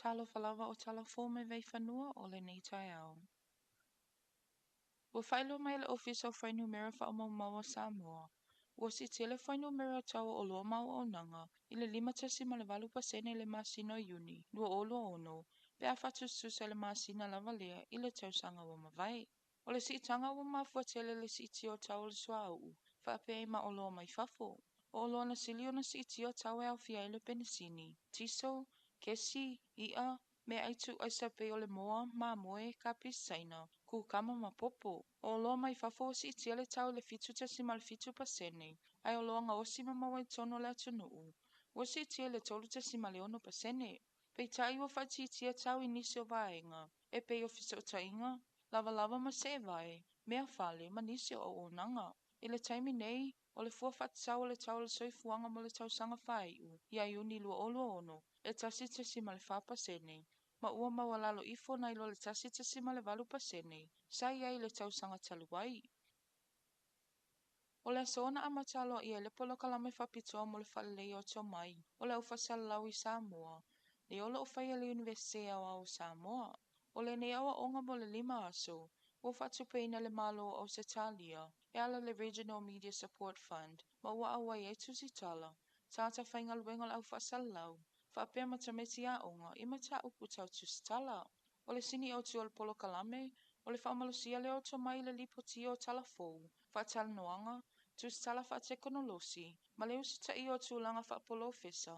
S6: Talofa lava o tala fou mai Vaifanua o lenei taeao. Ua faailoa mai e le Ofisa o Fuainumera Faamaumau o Samoa, ua siitia le fuainumera o tau o oloa ma auaunaga i le 5.8% i le masina o Iuni 2026 pe a faatusatusa i le masina lava lea i le tausaga ua mavae. O le siitaga ua mafua tele i le siitia o tau o le suauu faapea ai ma oloa mai fafo. O oloa na sili ona siitia tau e aofia ai le penisini, tiso, kesi, i'a, meaai tuuaisa e pei o le moa, mamoe, kapisi Saina, kukama ma popo. O oloa mai fafo ua siitia le tau i le 7.7%, ae oloa gaosi ma maua i totonu o le atunuu ua siitia i le 3.6%. Peitai ua faaitiitia tau i nisi o vaega e pei o fesootaiga, lavalava ma seevae, meafale ma nisi o auaunaga. I le taimi nei, o le fua faatatau o le tau o le soifuaga mo le tausaga faaiu ia Iuni 2026 e 1.4%, ma ua maualalo ifo nai lo le 1.8% sa i ai i le tausaga talu ai. O le aso na amata aloaia ai le polokalame faapitoa mo le faaleleia o tomai o le au faasalalau i Samoa, lea o lo o faia e le Iunivesite Aoao o Samoa. O lenei aoaoga mo le 5 aso, ua faatupeina e le Malo o Ausetalia e ala i le Regional Media Support Fund ma ua auai ai tusitala, tagata faigaluega o le au faasalalau, faapea ma tamaiti aoga i mataupu tau tusitala. O le sini autu o le polokalame, o le faamalosia lea o tomai i le lipotia o tala fou, faatalanoaga, tusitala faatekonolosi, ma le usitaia o tulaga faapolofesa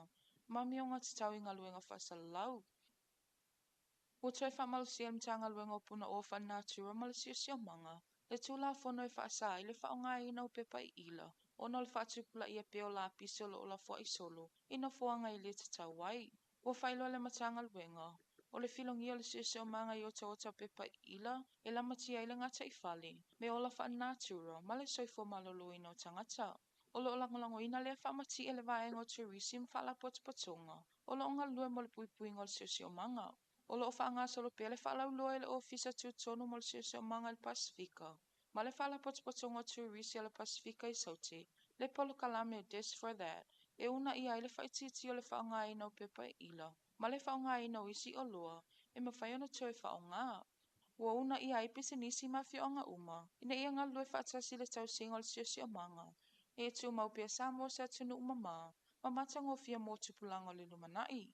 S6: ma amioga tatau i galuega faasalalau. Ua toe faamalosia e le Matagaluega o Punaoa Faalenatura ma le Siosiomaga le Tulafono e faasa ai le faaaogaina o pepa iila ona o le faatupulaia pea o lapisi o lo o lafoai solo i nofoaga e le tatau ai. Ua faailoa e le Matagaluega, o le filogia o le siosiomaga i otaota o pepa iila e lamatia ai le gataifale, meaola faalenatura ma le soifua maloloina o tagata. O lo o lagolagoina lea faamatie le vaega o Turisi ma Faalapotopotoga o lo o galulue mo le puipuiga o le siosiomaga. O lo o faagasolo pea le faalauiloa e le Ofisa Tutotonu mo le Siosiomaga i le Pasefika ma le Faalapotopotoga o Turisi a le Pasefika i Saute le polokalame o This for That e uunaia ai le faaitiitia o le faaaogaina o pepa iila ma le faaaogaina o isi oloa e mafai ona toe faaaoga. Ua uunaia ai pisinisi ma afioaga uma ina ia galulue faatasi i le tausiga o le siosiomaga ina ia tumau pea Samoa o se atunuu mamā ma matagofie mo tupulaga o le lumanai.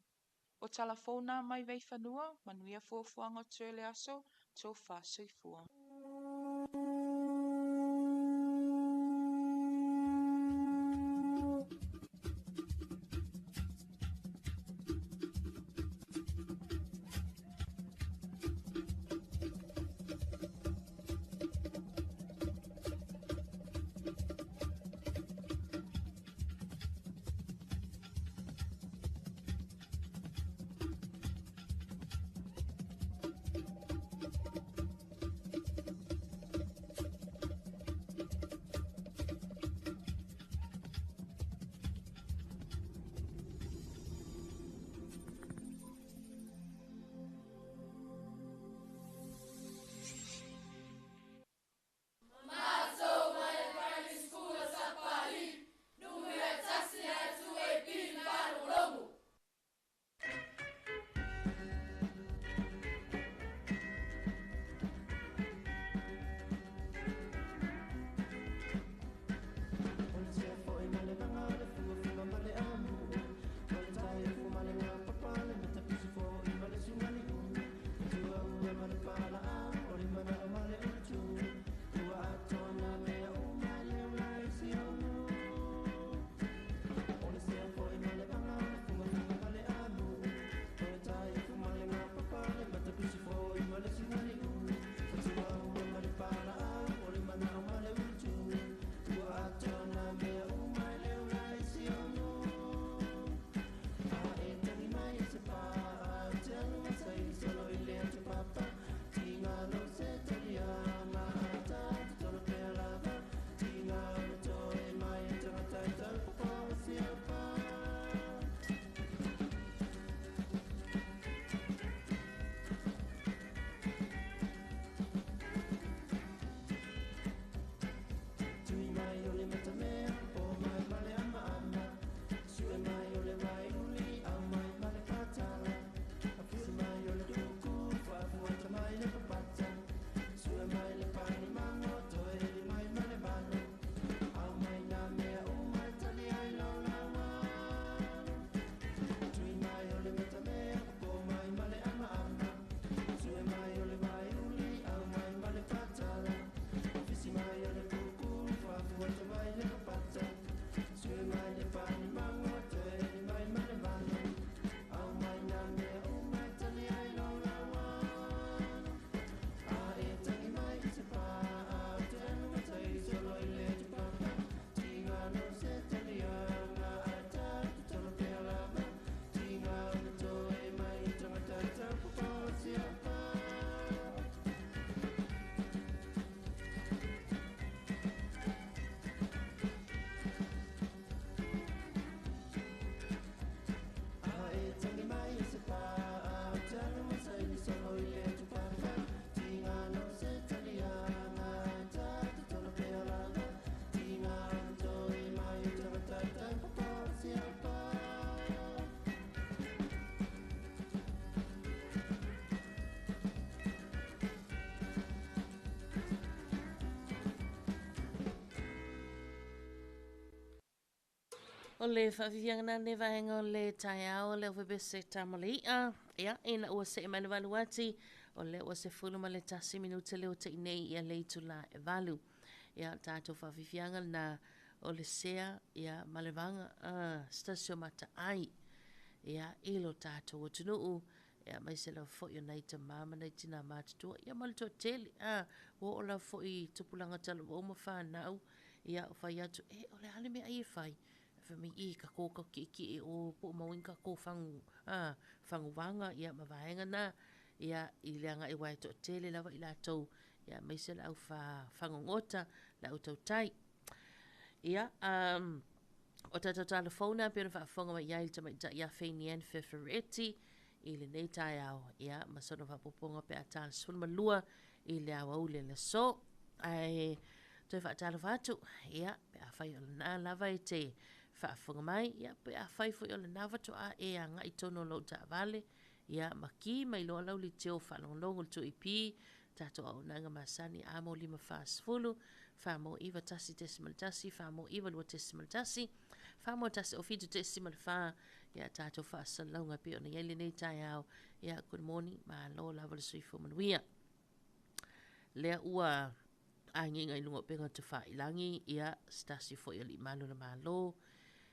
S6: O tala fou nā mai Vaifanua, manuia fuafuaga o totoe o le aso, tofa soifua.
S4: O le faafiafiaga na lenei vaega o le taeao o le aufaipisinisi tama le i'a. Ia, ina ua see mai le 8 ati, o lea ua 11 minute lea ua te'i nei ia le itula e 8. Ia, o le tatou faafiafiaga lena o le sea ia ma le vaga a se tasi o mataai ia i lo tatou atunuu ia aemaise lava foi o nai tama ma nai tina matutua ia ma le toatele a ua oo lava foi i tupulaga talavou ma fanau ia fai atu e o le a le mea ai e fai fai mai e ka kō ka kiʻekiʻe o po o maua ai ka kō fagu a faguvaga ia ma vaega na ia i le agai aua e toatele lava i latou ia aemaise le au fagogota le au tautai. Ia um, o tatou tala fou na pei ona faafofoga mai i ai le tamaitai ia Feinian Fefereti i lenei taeao ia ma sona faaopoopoga pe a ta le 12 i le aoauli o le aso. Ae toe faatalofa atu ia pe afai o lena lava e te faafofoga mai ia pe afai foi o lena faatoa e agai tonu o lou taavale ia ma ki mai loa lau leitio faalogologo i le 2EP tatou auaunaga masani A mo 5 40, F mo 9 1.1, F mo 9 2.1, F mo 1 o 7.4, ia tatou faasalalauga e pei ona i ai lenei taeao. Ia, good morning, malo lava le soifua manuia. Lea ua agiga i luga o upega tafailagi, ia, se tasi foi o alii malu o le Malo,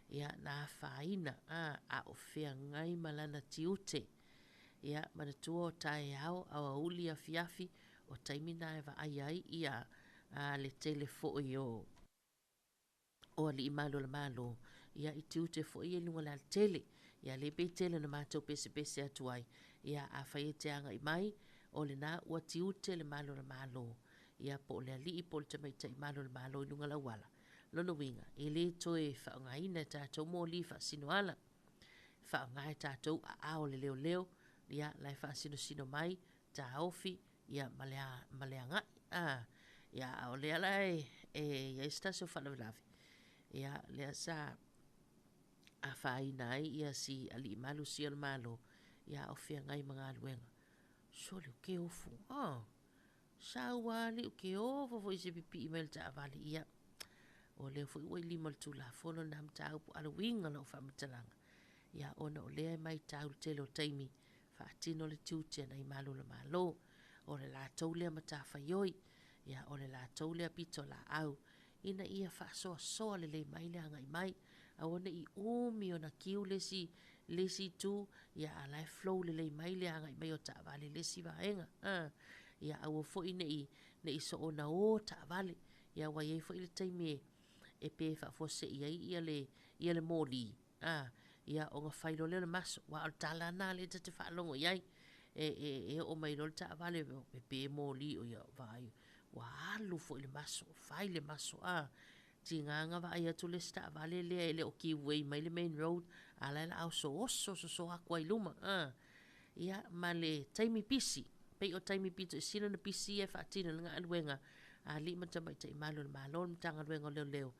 S4: ia, na afaina, a, a o feagai ma lana tiute. Ia, manatua o taeao, aoauli, afiafi, o taimi na e vaaia ai ia a, le tele foi o o alii malu o le Malo, ia i tiute foi ia i luga o le alatele. Ia lea pei tele ona matou pesepese atu ai, ia afai e te agai mai, o lena ua tiute le malu o le Malo, ia po o le alii po o le tamaitai malu o le Malo i luga o le auala. Lona uiga, e le toe faaaogaina e tatou moli faasino ala. Faaaoga e tatou aao o le leoleo, ia la e faasinosino mai, taofi, ia ma le, ma le agai. A, ia, a o lea la e, e i ai se tasi o faalavelave, ia, lea sa afaina ai ia si alii malusi o le Malo, ia a o feagai ma galuega. Sole, o ke ofu, a, sau a alii o ke ofo foi se pipii mai le taavale, ia, o lea foi ua i lima o le Tulafono lena mataupu, a le uiga o lau faamatalaga, ia, ona o lea e maitau le tele o taimi, faatino le tiute a nai malu o le Malo. O le latou lea matafaioi, ia, o le latou lea pitolaau, ina ia faasoasoa lelei mai le agai mai. Aua ne i umi ona kiu le isi, le isi itu, ia, a o la e flow lelei mai le agai mai o taavale i le isi vaega. A, ia, aua foi ne i, ne i soona o taavale, ia, aua e i ai foi le taimi e, e pe faafuasei ai ia le, ia le moli, A, ia, ona fai loa lea o le maso, aua o le tala lena lea ta te faalogo i ai. E, e, e oo mai loa le taavale, pepe moli, o ia, vaai, ua alu foi le maso, fai le maso, a. Tiga na vaai atu le isi taavale lea e le o give way mai le main road, a o la e o le a osooso soso atu ai i luma, a. Ia, ma le taimi pisi, pei o taimi pito i sili ona pisi ia e faatino ai le galuega a alii ma tamaitai malu o le Malo, le Matagaluega o Leoleo,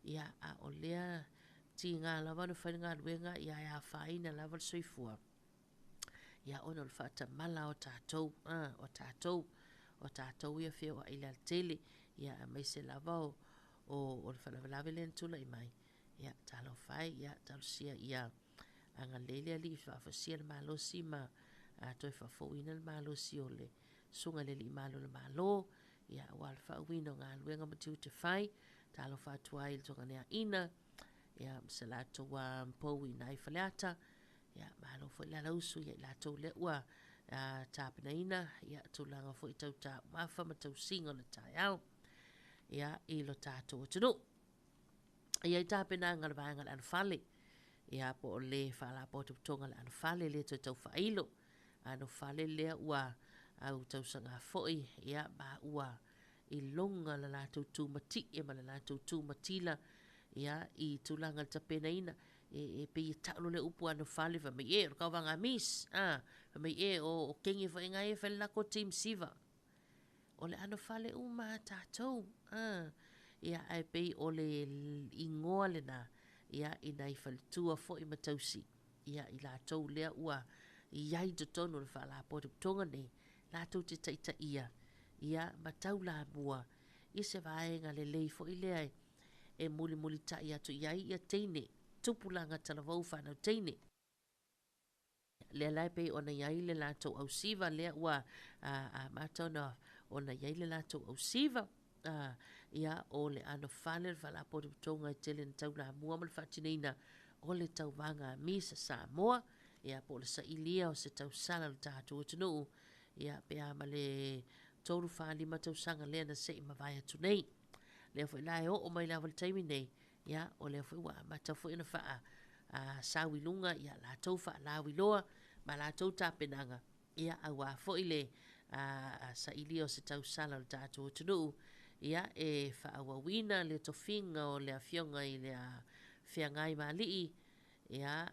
S4: Ia, a o lea tiga lava ona fai le galuega, ia e afaina lava le soifua. Ia, ona o le faatamala o tatou, a, o tatou, o tatou ia feoai i le alatele, ia, aemaise lava o, o, o le faalavelave lea na tulai mai. Ia, talofa e, ia, talosia ia agalelei le Alii faafoisia le malosi ma a, toe faafouina le malosi o le Susuga i le Alii Malu o le Malo, ia, aua le faauuina o galuega ma tiute fai. Talofa atu ai i le Toganeaina, ia, ma se latou pou i ina i Faleata, ia, malo foi le alausu ia i latou lea ua tapenaina, ia, tulaga foi tau taumafa ma tausiga o le taeao, ia, i lo tatou atunuu. E i ai tapenaga a le vaega o le anofale, ia, po o le faalapotopotoga o le anofale lea toe tau faailo, anofale lea ua au tausaga foi, ia, ma ua iloga le latou tumatie ma le latou tumatila ia, i tulaga i le tapenaina. E, e pei e tau loa le upu anofale, fai mai, e, o le tauvaga a Miss, a, fai mai, e, o, o kenge foi ngai e fai le lako team siva. O le anofale uma a tatou, a, ia, ae pei o le igoa lena, ia, i nai faletua foi ma tausi, ia, i latou lea ua i ai i totonu o le faalapotopotoga nei, latou te taitaia, ia, ma taulamua i se vaega lelei foi lea e mulimulitai atu i ai ia teine. tupulaga talavou fanau teine. Lea la e pei ona i ai le latou ausiva lea ua amata ona i ai le latou ausiva, ia, o le anofale o le Faalapotopotoga e tele ina taulamua ma le faatinoina o le tauvaga a Miss Samoa, ia, po o le sailia o se tausala o le tatou atunuu, ia, pe a ma le 3, 4, 5 tausaga lea na se i mavae atu nei. Lea foi la e oo mai lava i le taimi nei, ia, o lea foi ua amata foi ona faa sau i luga ia latou faalauiloa ma latou tapenaga, ia, aua foi le sailia o se tausala o le tatou atunuu, ia, e faaauauina le tofiga o le afioga i le Feagaimalii, ia,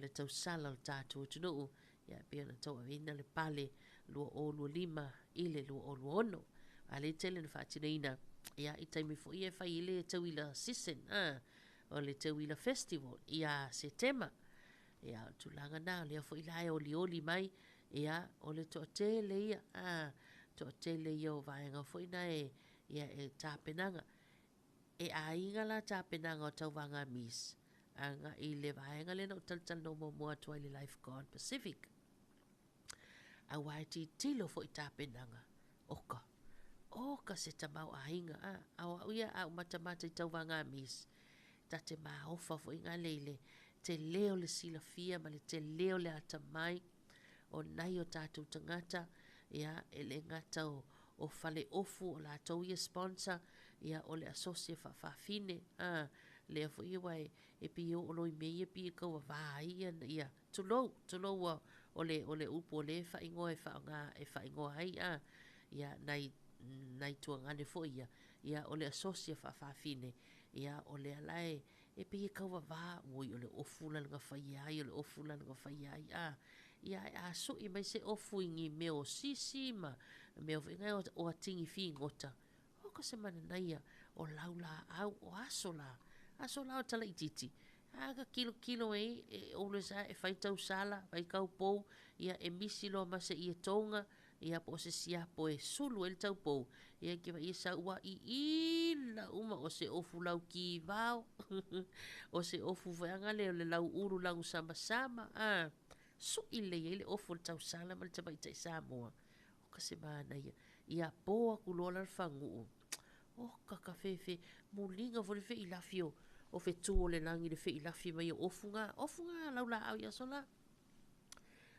S4: le tausala o le tatou atunuu, ia, pei ona tauaveina le pale 2025 i le 2026. A lea e tele na faatinoina, ia, i taimi foi e fai ai le teuila season, o le teuila festival ia Setema. Ia, o le tulaga na, o lea foi la e olioli mai, ia, o le toatele ia, toatele ia o vaega foi na e, ia, e tapenaga. E aiga la tapenaga o tauvaga Miss, agai i le vaega lea na ou talatalanoa muamua atu ai i le Lifeguard Pacific. Aua e tilotilo foi tapenaga, oka, oka se tamaoaiga, a, a o au ia a ou matamata i tauvaga Miss, ta te maofa foi gale i le tele o le silafia ma le tele o le atamai o nai o tatou tagata, ia, e le gata o, o faleofu o latou ia sponsor, ia, o le asosi e faafafine, a, lea foi aua e, e pei e oo loa i mea ia pei e tauava ai ia, ia, tulou, tulou ua, o le, o le upu o lea e faaigoa e faaaoga, e faaigoa ai, a, ia, nai, nai tuagane foi ia, ia, o le asosi a faafafine, Ia, o lea la e, e pei e tauavā, oi, o le ofu la na faia ai, o le ofu la na faia ai, a. Ia, ae a sui mai se ofu i ni mea o sisi ma mea foi nai o atigi figota, o ka se mananaia, o lau laau, o aso la, aso la o talaititi, a ka kilokilo e, e always a e fai tausala, fai kaupou, ia, e misi loa ma se ietoga, Ia po o se siapo e sulu ai le taupou, ia ke ia sau ua iila uma o se ofu lau kivao, o se ofu foi anga le o le lau ulu lagu samasama, a suʻi lelei ai le ofu o le tausala ma le tamaitai Samoa. O ka se manaia. Ia po aku loa la le faguu. O ka ka fefe, muliga foi le feilafi o, o fetu o le lagi le feilafi mai o ofu ngā, ofu ngā lau laau i aso la.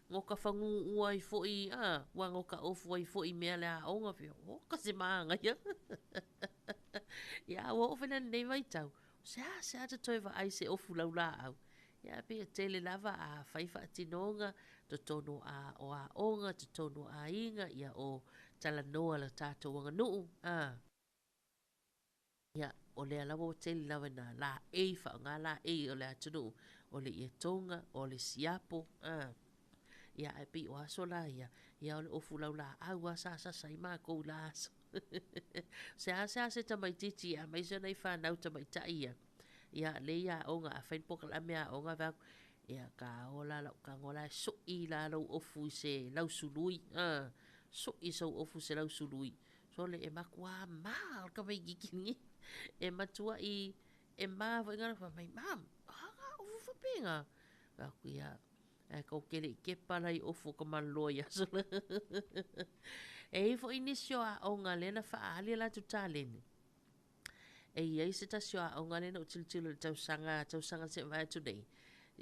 S4: Ngoka fagū ai foi, a, ua ngoka ofu ai foi i mea le aoga, pea, o ka se māngaia. Ia, ua oo foi la i lenei vaitau, se a, se a te toe vaai se ofu lau laau. Ia, pei e tele lava a fai faatinoga, totonu a, o aoga, totonu o aiga, ia o talanoa le tatou aganuu, a. Ia, o lea lava ua tele lava ina laei, faaaoga laei o le atunuu, o le ietoga, o le siapo, a. Ia, ae pei o aso la ia, ia o le ofu laulaau lava sa sasa ai makou i la aso. Seasea se tamaitiiti aemaise o nai fanau tamaitai ia, ia lea i aoga, afai ni polokalame aoga fai atu, ia ka ola lau tago la e sui la lou ofu i se lausului, a, sui sou ofu i se lausului. Sole e matua mā o le tamaitiiti lenei. E matuaʻi e mā foi ngā fai mai, Mom, ha ngā ofu faapena. Fai atu ia, ae tou te le i kepa la i ofu o ka maloloa i aso la. E i ai foi nisi o aoga lea na faaali a latou taleni. E i ai se tasi o aoga lea na ou tilotilo i le tausaga, tausaga na seʻi mavae atu nei,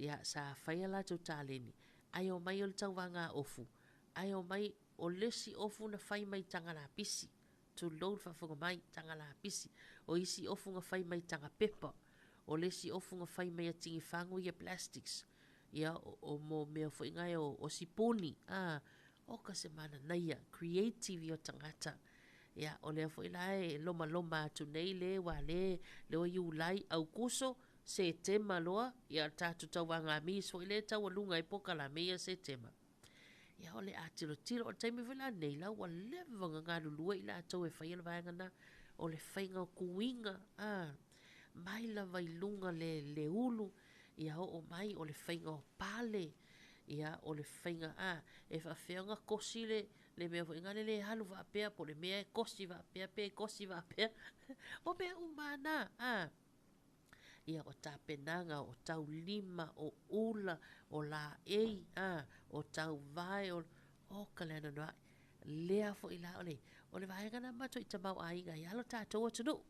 S4: ia sa fai a latou taleni, ae omai o le tauvaga ofu, ae omai O le isi ofu na fai mai taga lapisi, tulou le faafofoga mai, taga lapisi. O isi ofu na fai mai taga pepa. O le isi ofu na fai mai atigi fagu ia plastics. Ia, o, o mo mea foi nae o, o sipuni, a, oka se mananaia, creative ia o tagata. Ia, o lea foi la e lomaloma atu nei le ua le, le o Iulai, Aukuso, Setema loa, ia tatou tauvaga mis foi lea e taualuga ai polokalame ia Setema. Ia o le a tilotilo, o le taimi foi la lenei la ua leva ona galulue i latou e faia le vaega lena, o le faiga o tuiga, a, mai lava i luga le, le ulu, ia oo mai o le faiga o pale, ia o le faiga, a, e faapefea ona kosi le, le mea foi lena le alu faapea po o le mea e kosi faapea pe kosi faapea. O mea uma lava na, a. Ia, o tapenaga, o taulima, o ula, o laei, a, o tauvae, o, o ka le anoanoai. Lea foi la o le, o le vaega na matou i tamaoaiga ai lo tatou atunuu.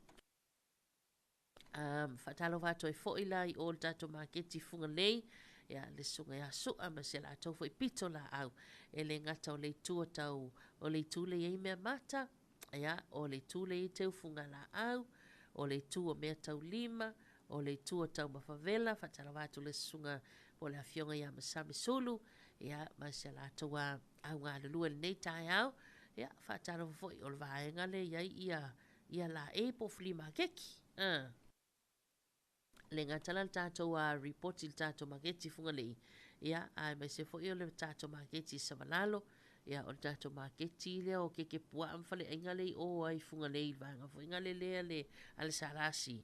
S4: Um, faatalofa atu ai foi la i o le tatou maketi Fugalei, ia, le susuga ia Sua ma si a latou foi pito laau. E le gata o le itu o tau, o le itu lea e i ai mea mata, ia, o le itu lea e i ai teufuga laau, o le itu o mea taulima, o le itu o taumafa vela, faatalofa atu le susuga po o le afioga ia Masami Sulu, ia, ma si a latou au galulue i lenei taeao. Ia, faatalofa foi, o le vaega lea e i ai ia, ia laei po o flea makeki. A. Le gata la le tatou a report i le tatou maketi i Fugalei, ia, aemaise foi o le tatou maketi i Savalalo, ia, o le tatou maketi lea o Kekepuaa ma Faleaiga lea i o ai i Fugalei i le vaega foi gale lea le, a le SLC.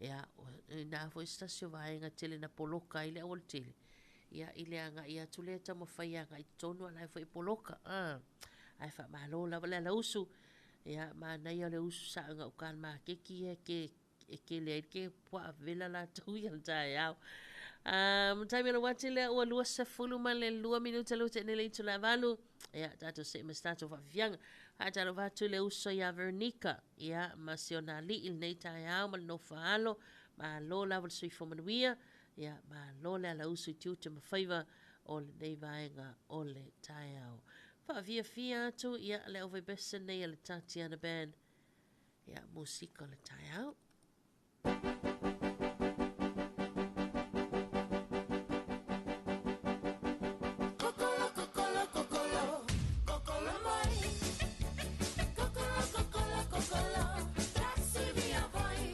S4: Ia, o ina foi se tasi o vaega tele na poloka ai le aualatele, ia, i le agai atu lea taumafai e agai i totonu a o la e foi e poloka. A. Ae faamalo lava le alausu. Ia, manaia le usu sao i gauta i le makeki ia e e kele ai ke puaa vela latou ia le taeao. Um, taimi o le uati lea ua 22 minuta lea ua tea nei le itula e valu. Ia, tatou see ma se tatou faafiafiaga. Faatalofa atu i le uso ia Veronica, ia, ma si ona alii i lenei taeao ma le nofo-a-alo. Malo lava le soifua manuia, ia, malo le alausu i tiute ma faiva o lenei vaega o le taeao. Faafiafia atu, ia, le aufaipese nei a le Tatiana Band, ia, musika o le taeao.
S11: Kokolo, kokolo, kokolo, kokolo mai. Kokolo, kokolo, kokolo, taxi via voi.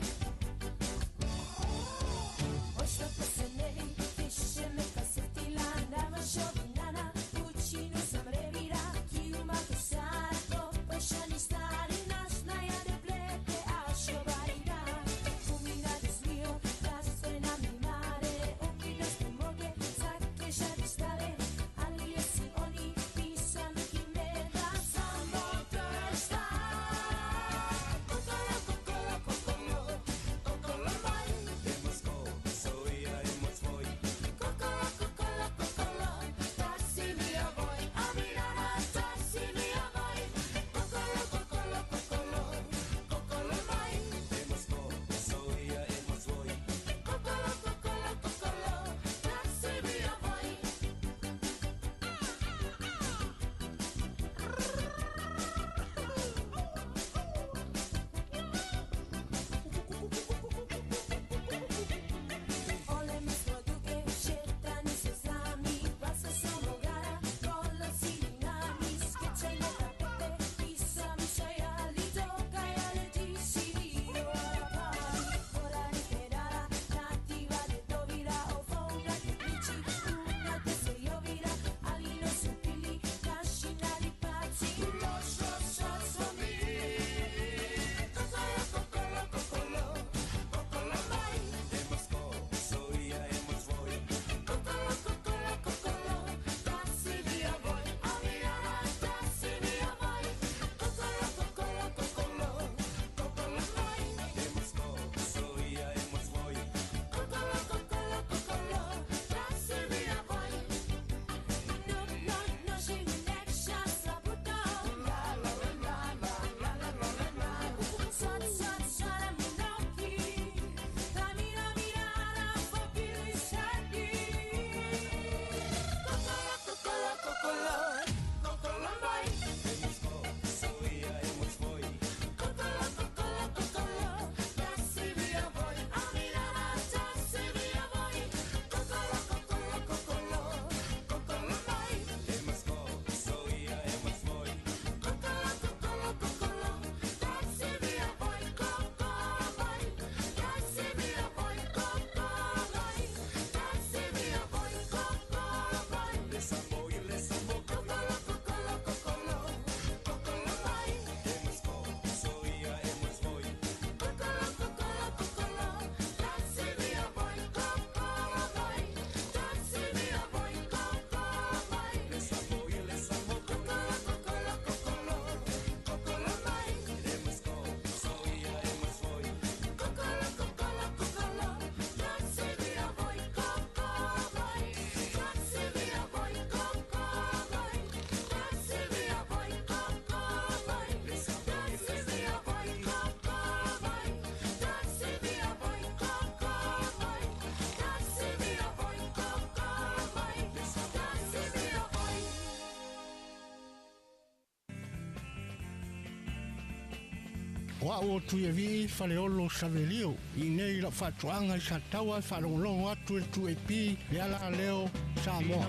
S12: O au o tui e vii Faleolo Savelio i nei lau faatoaga i Sataua e faalogologo atu e 2AP le ala leo Samoa.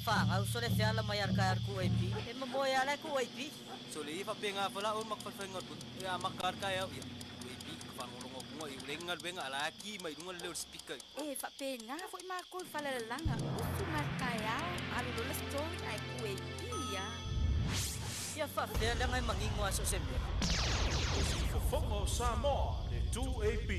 S13: Whangau so le whiala mai ar kai ar ku AP. E mamoe ala ku AP.
S14: So le ifa penga fala o makfalfainga tu. E a makar kai au ia. Ku AP ka whangolongo kunga i ulenga luenga ala ki mai runga leo speaker.
S15: E fa penga foi ma ku falalanga. Usu mar kai au alu lola story ai ku AP ia.
S13: Ia fa whiala ngai mangingwa so se mea.
S1: Fofongo Samoa, le 2AP.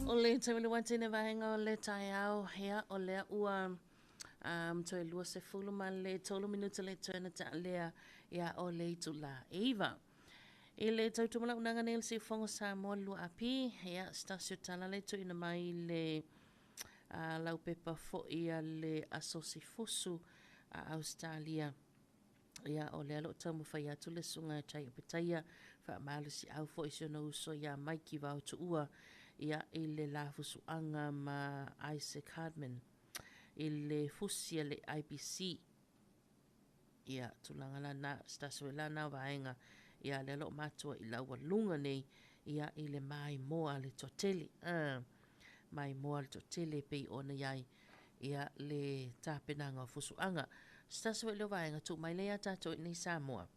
S4: O le taimi le watene vaega o le taeao, ia, o lea ua um, toe 23 minuta le toe na taalea, ia, o le itula e 9. I le tautumalaunaga nei o le Siufogo Samoa le 2AP, ia, se tasi o tala le tuuina mai le uh, laupepa foi a le Asosi Fusu a Australia. Ia, o lea o lo o taumafai atu le Susuga ia Jay Opetaia, faamalosiau foi i si ona uso ia Maiki Vaotuua, ia, i le la fusuaga ma Isaac Hardman i le fusi a le IBC. Ia, tulaga la na, se tasi foi la na o vaega, ia, lea o lo o matua i laualuga nei, ia, i le maimoa a le toatele, uh, maimoa a le toatele e pei ona i ai, ia, le tapenaga o fusuaga. Se tasi foi lea o vaega, tuu mai lea ia tatou i inei i Samoa,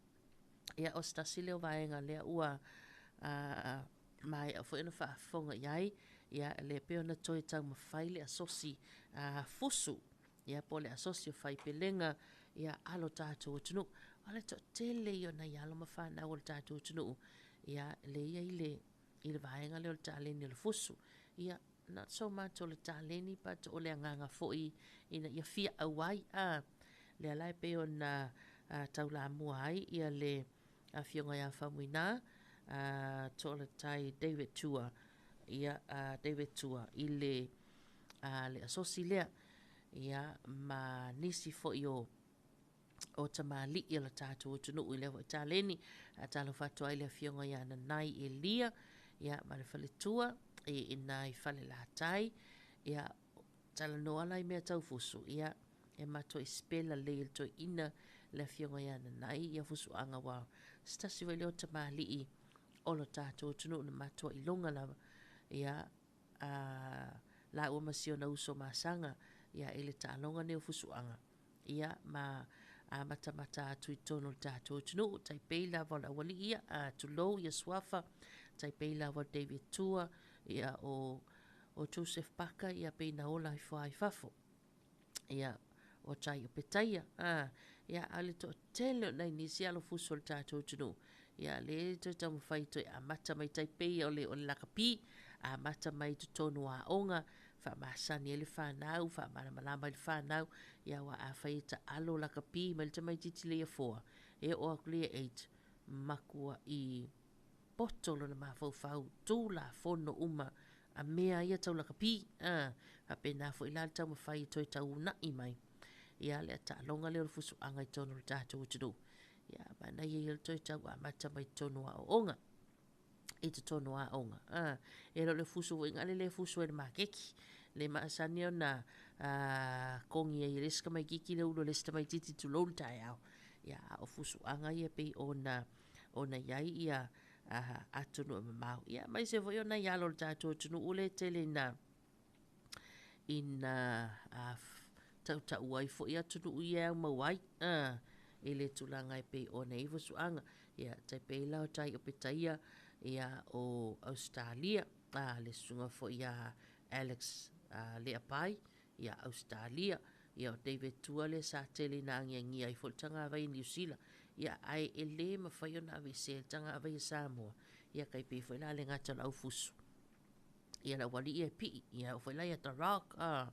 S4: ia, o se tasi lea o vaega lea ua uh, maea foi ona faafofoga i ai, ia, lea pei ona toe taumafai le asosi uh, fusu, ia, po o le asosi o faipelega, ia, a lo tatou atunuu. O le toatele ia o nai alo ma fanau o le tatou atunuu, ia, lea i ai le, i le vaega lea o le taleni o le fusu. Ia, not so much o le taleni but o le agaga foi ina ia fia auai, a, lea la e pei ona taulamua ai ia le Afioga ia Faumuina, a, Toaletai David Tua, ia, a, David Tua i le, a, le asosi lea, ia, ma nisi foi o, o tamalii o le tatou atunuu i lea foi taleni. A talofa atu ai le afioga ia Nanai Elia, ia, ma le faletua i ina i Falelatai, ia, talanoa la i mea tau fusu, ia, e matuai sipela lelei e le toeaina le afioga ia Nanai ia fusuaga aua se tasi foi lea o tamalii o lo tatou atunuu na matuai iloga lava, ia, a laua ma si ona uso masaga, ia, i le taaloga nei o fusuaga. Ia, ma amatamata atu i totonu o le tatou atunuu, tai pei lava o le aualii ia, a, tulou ia Suafa, tai pei lava o David Tua, ia, o, o Joseph Parker, ia, pei na ola ifo lava i fafo. Ia, o Jai Opetaia, a, ia, a o le toatele o nai nisi alofusu o le tatou atunuu, ia, lea e toe taumafai e toe amata mai tai pei o le, o le lakapi, amata mai i totonu o aoga, faamasani ai le fanau, faamalamalama ai le fanau, ia aua afai e taalo lakapi mai le tamaitiiti le Year 4, e oo atu le Year 8, matuai poto lona mafaufau, tulafono uma a mea ia tau lakapi, a, faapena foi la le taumafai e toe tauunai mai ia le taaloga lea o le fusuaga i totonu o le tatou atunuu. Ia, manaia ia le toe tau amata mai totonu o aoaoga. I totonu o aoga. A, e le o le fusu foi gale le fusu ai le makeki. Le masani ona a, kogi ai e le isi tamaitiiti le ulu a le isi tamaitiiti tulou le taeao. Ia, a o fusuaga ia pei ona ona i ai ia a, atunuu e mamao. Ia, aemaise foi o nai alo o le tatou atunuu lea e tele ina ina a, tautau ai foi atunuu ia e aumau ai a, i le tulaga e pei ona i ai fusuaga. Ia, tai pei la o tai o Petaia, ia, o Ausetalia, a, le susuga foi ia Alex a, Leapai, ia, Ausetalia, ia, o David Tua lea sa tele ina agiagia ai foi le tagavai i Niu Sila, ia, ae e le mafai ona aveesea le tagavai a Samoa, ia, tai pei foi la le gata o le aufusu. Ia le aualii e pii, ia oo foi la ia The Rock, a,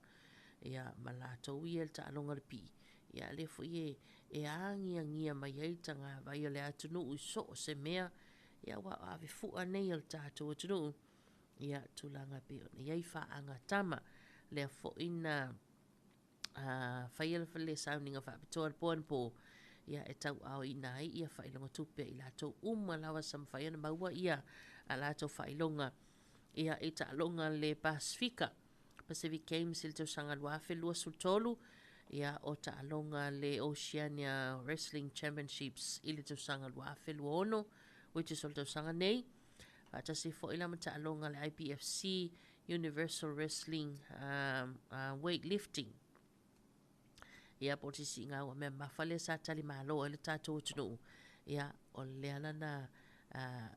S4: ia, ma latou ia i le taaloga o le pii, ia, lea foi e, e agiagia mai ai le tagavai o le atunuu i so o se mea, ia, aua o avefua nei a le tatou atunuu, ia, tulaga e pei ona i ai faaga tama. Lea foi na faia le sauniga faapitoa i le po anapo, ia, e tauaoina ai ia faailoga tupe a i latou uma lava sa mafai ona maua ia a latou faailoga ia i taaloga le Pasefika, Pacific Games i le tausaga 2023, ia o taaloga le Oceania Wrestling Championships i le tausaga 2026, which is o le tausaga nei, faatasi foi la ma taaloga le IPFC Universal Wrestling Weightlifting. Ia, po o le sisiiga ua mea mamafa lea sa talimalo ai le tatou atunuu. Ia, o lea la na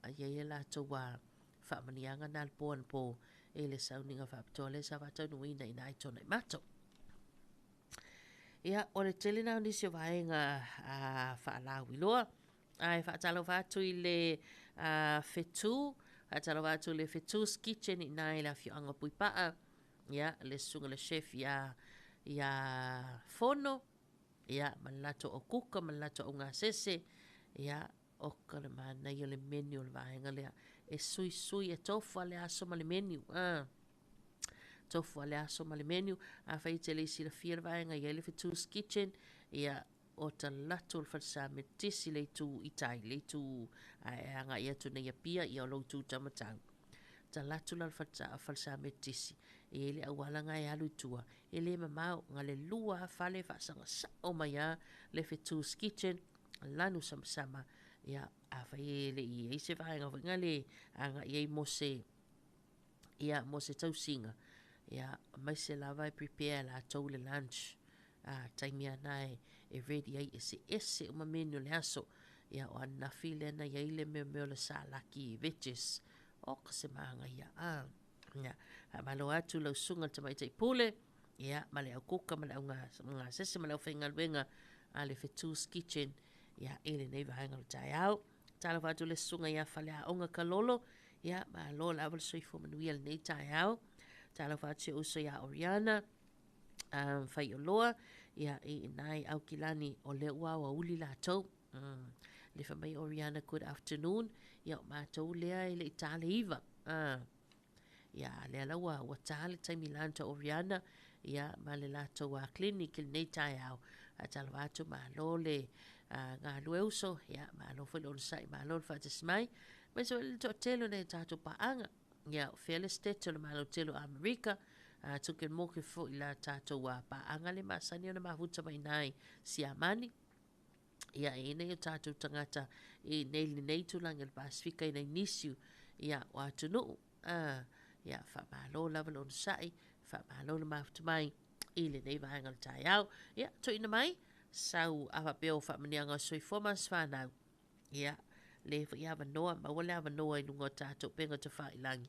S4: i ai a latou faamaniaga na le po anapo i le sauniga faapitoa lea sa faataunuuina i ina i Tuanaimato. Ia, o le tele na o nisi o vaega faalauiloa. Ae faatalofa atu i le fetu, Faatalofa atu le Fetu's Kitchen i ina i le afioaga o Puipaa, ia, le susuga i le chef ia, ia Fono, ia, ma le latou au kuka ma le latou au gasese, ia, oka le manaia o le menu o le vaega lea. E suisui, e tofu lava le aso ma le menu. Ah. Tofu lava le aso ma le menu. Afai e te le i silafia le vaega e i ai le Fetu's Kitchen, ia, o talaatu o le falesa Metotisi le itu i tai, le itu e agai atu nei i Apia, ia o lou itu taumatau. Talaatu la o le falesa Metotisi, e i ai le auala na e alu i tua, e le mamao, na o le lua lava fale e faasaga sao mai lava le Fetu's Kitchen, lanu samasama, ia, afai e le i i ai se vaega foi na le agai ai mo se, ia, mo se tausiga, ia, aemaise lava e prepare e latou le lunch, a, taimi lava na e, e ready ai, eseese uma menu o le aso. Ia, o ananafi lea na i ai le mea o le salaki veggies. Oka se manaia, a. Ia, faamalo atu lau susuga i le Tamaitai Pule, ia, ma le au kuka ma le au gasese ma le aufaigaluega a le Fetu's Kitchen, ia, i lenei vaega o le taeao. Talofa atu le susuga ia Faleaoga Kalolo, ia, malo lava le soifua manuia i lenei taeao. Talofa atu si ou uso ia Oriana, Faioloa, ia, i ina i Aukilani, o lea ua aoauli latou. Lefa mai Oriana, good afternoon. Ia, o matou lea e le i ta le 9. Ia, lea la ua, ua ta le taimi lunch a Oriana, ia, ma le latou clinic i lenei taeao. Faatalofa atu, malo le galue uso, ia, malo foi le onosai, malo le faatasi mai. Aemaise foi le toatele o nai a tatou paaga. Ia, o fea le State o le Malo tele o Amerika, tuke moke foi la tatou paaga le masani ona mafuta mai ina i Siamani. Ia, e i ai nai o tatou tagata i nei lenei tulaga i le Pasefika i nai nisi ia, o atunuu. Ia, faamalo lava le onosai, faamalo le mafuta mai i lenei vaega o le taeao. Ia, tuuina mai sau a faapea o faamanuiaga o soifua ma aso fanau. Ia, le foi avanoa, maua le avanoa i luga o tatou upega tafailagi.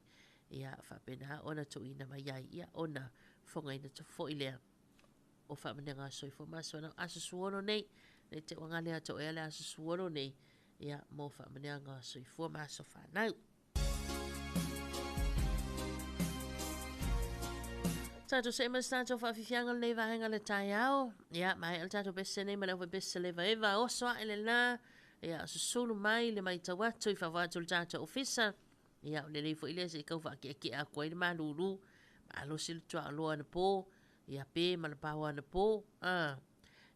S4: Ia, faapena ona tuuina mai ai, ia, ona fogaina foi lea o faamanuiaga o soifua ma aso fanau. Aso Suono nei, nei te ua gale atu ea le aso Suono nei, ia, mo faamanuiaga o soifua ma aso fanau. Tatou see ma se tatou faafiafiaga o lenei vaega o le taeao. Ia, maea le tatou pese nei ma le aufai-pese levaeva, oso ae le la, ia, susulu mai le matau atu i fafo atu o le tatou ofisa. Ia, o lelei foi lea se i tau faakeakea atu ai le malulu, malosi le tuaoloa anapo, ia, pe ma le pao anapo, a.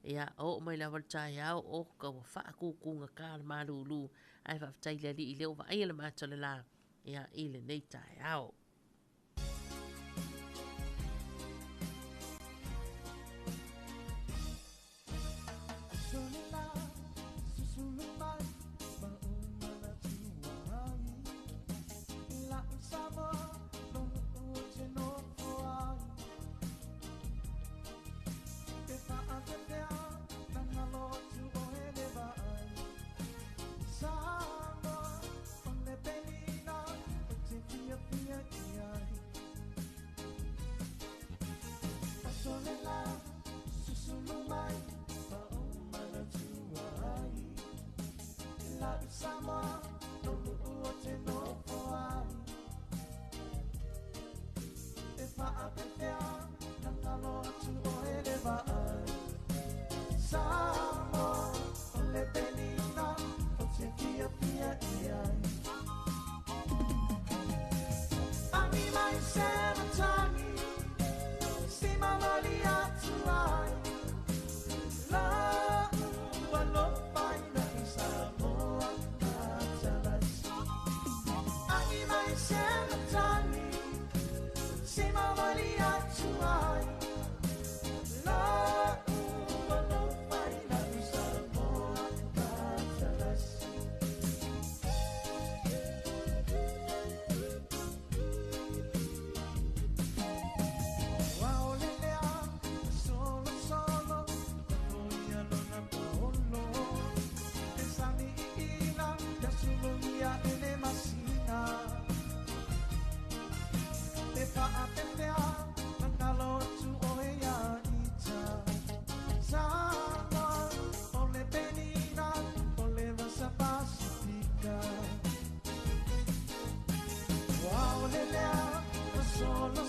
S4: Ia, oo mai lava le taeao, oka ua faakukugata le malulu, ae faafetai i le Alii lea ua vaaia le mata o le la, ia, i lenei taeao.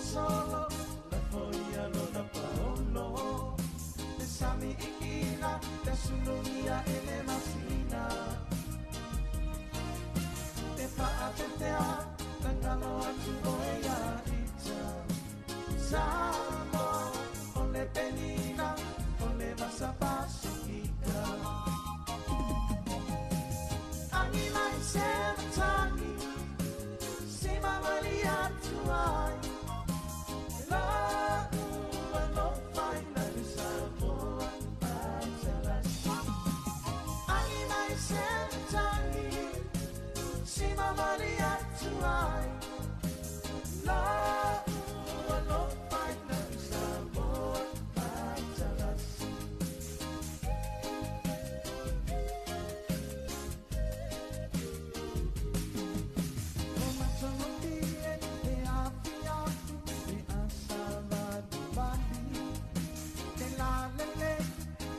S16: solo Lafo ia lona paolo Le sami ikina Te sulugia e le masina Te paatetea Nangalo atu oe ia ita Samoa O le penina O le vasa Pasifika Angi mai se matagi Si mamali atu ai La ua alofaina i Samoa matalasi Angi mai se matagi Si mamali atu ai La ua alofaina i Samoa matalasi O matagofie e afiafi e asavalivali Te lalele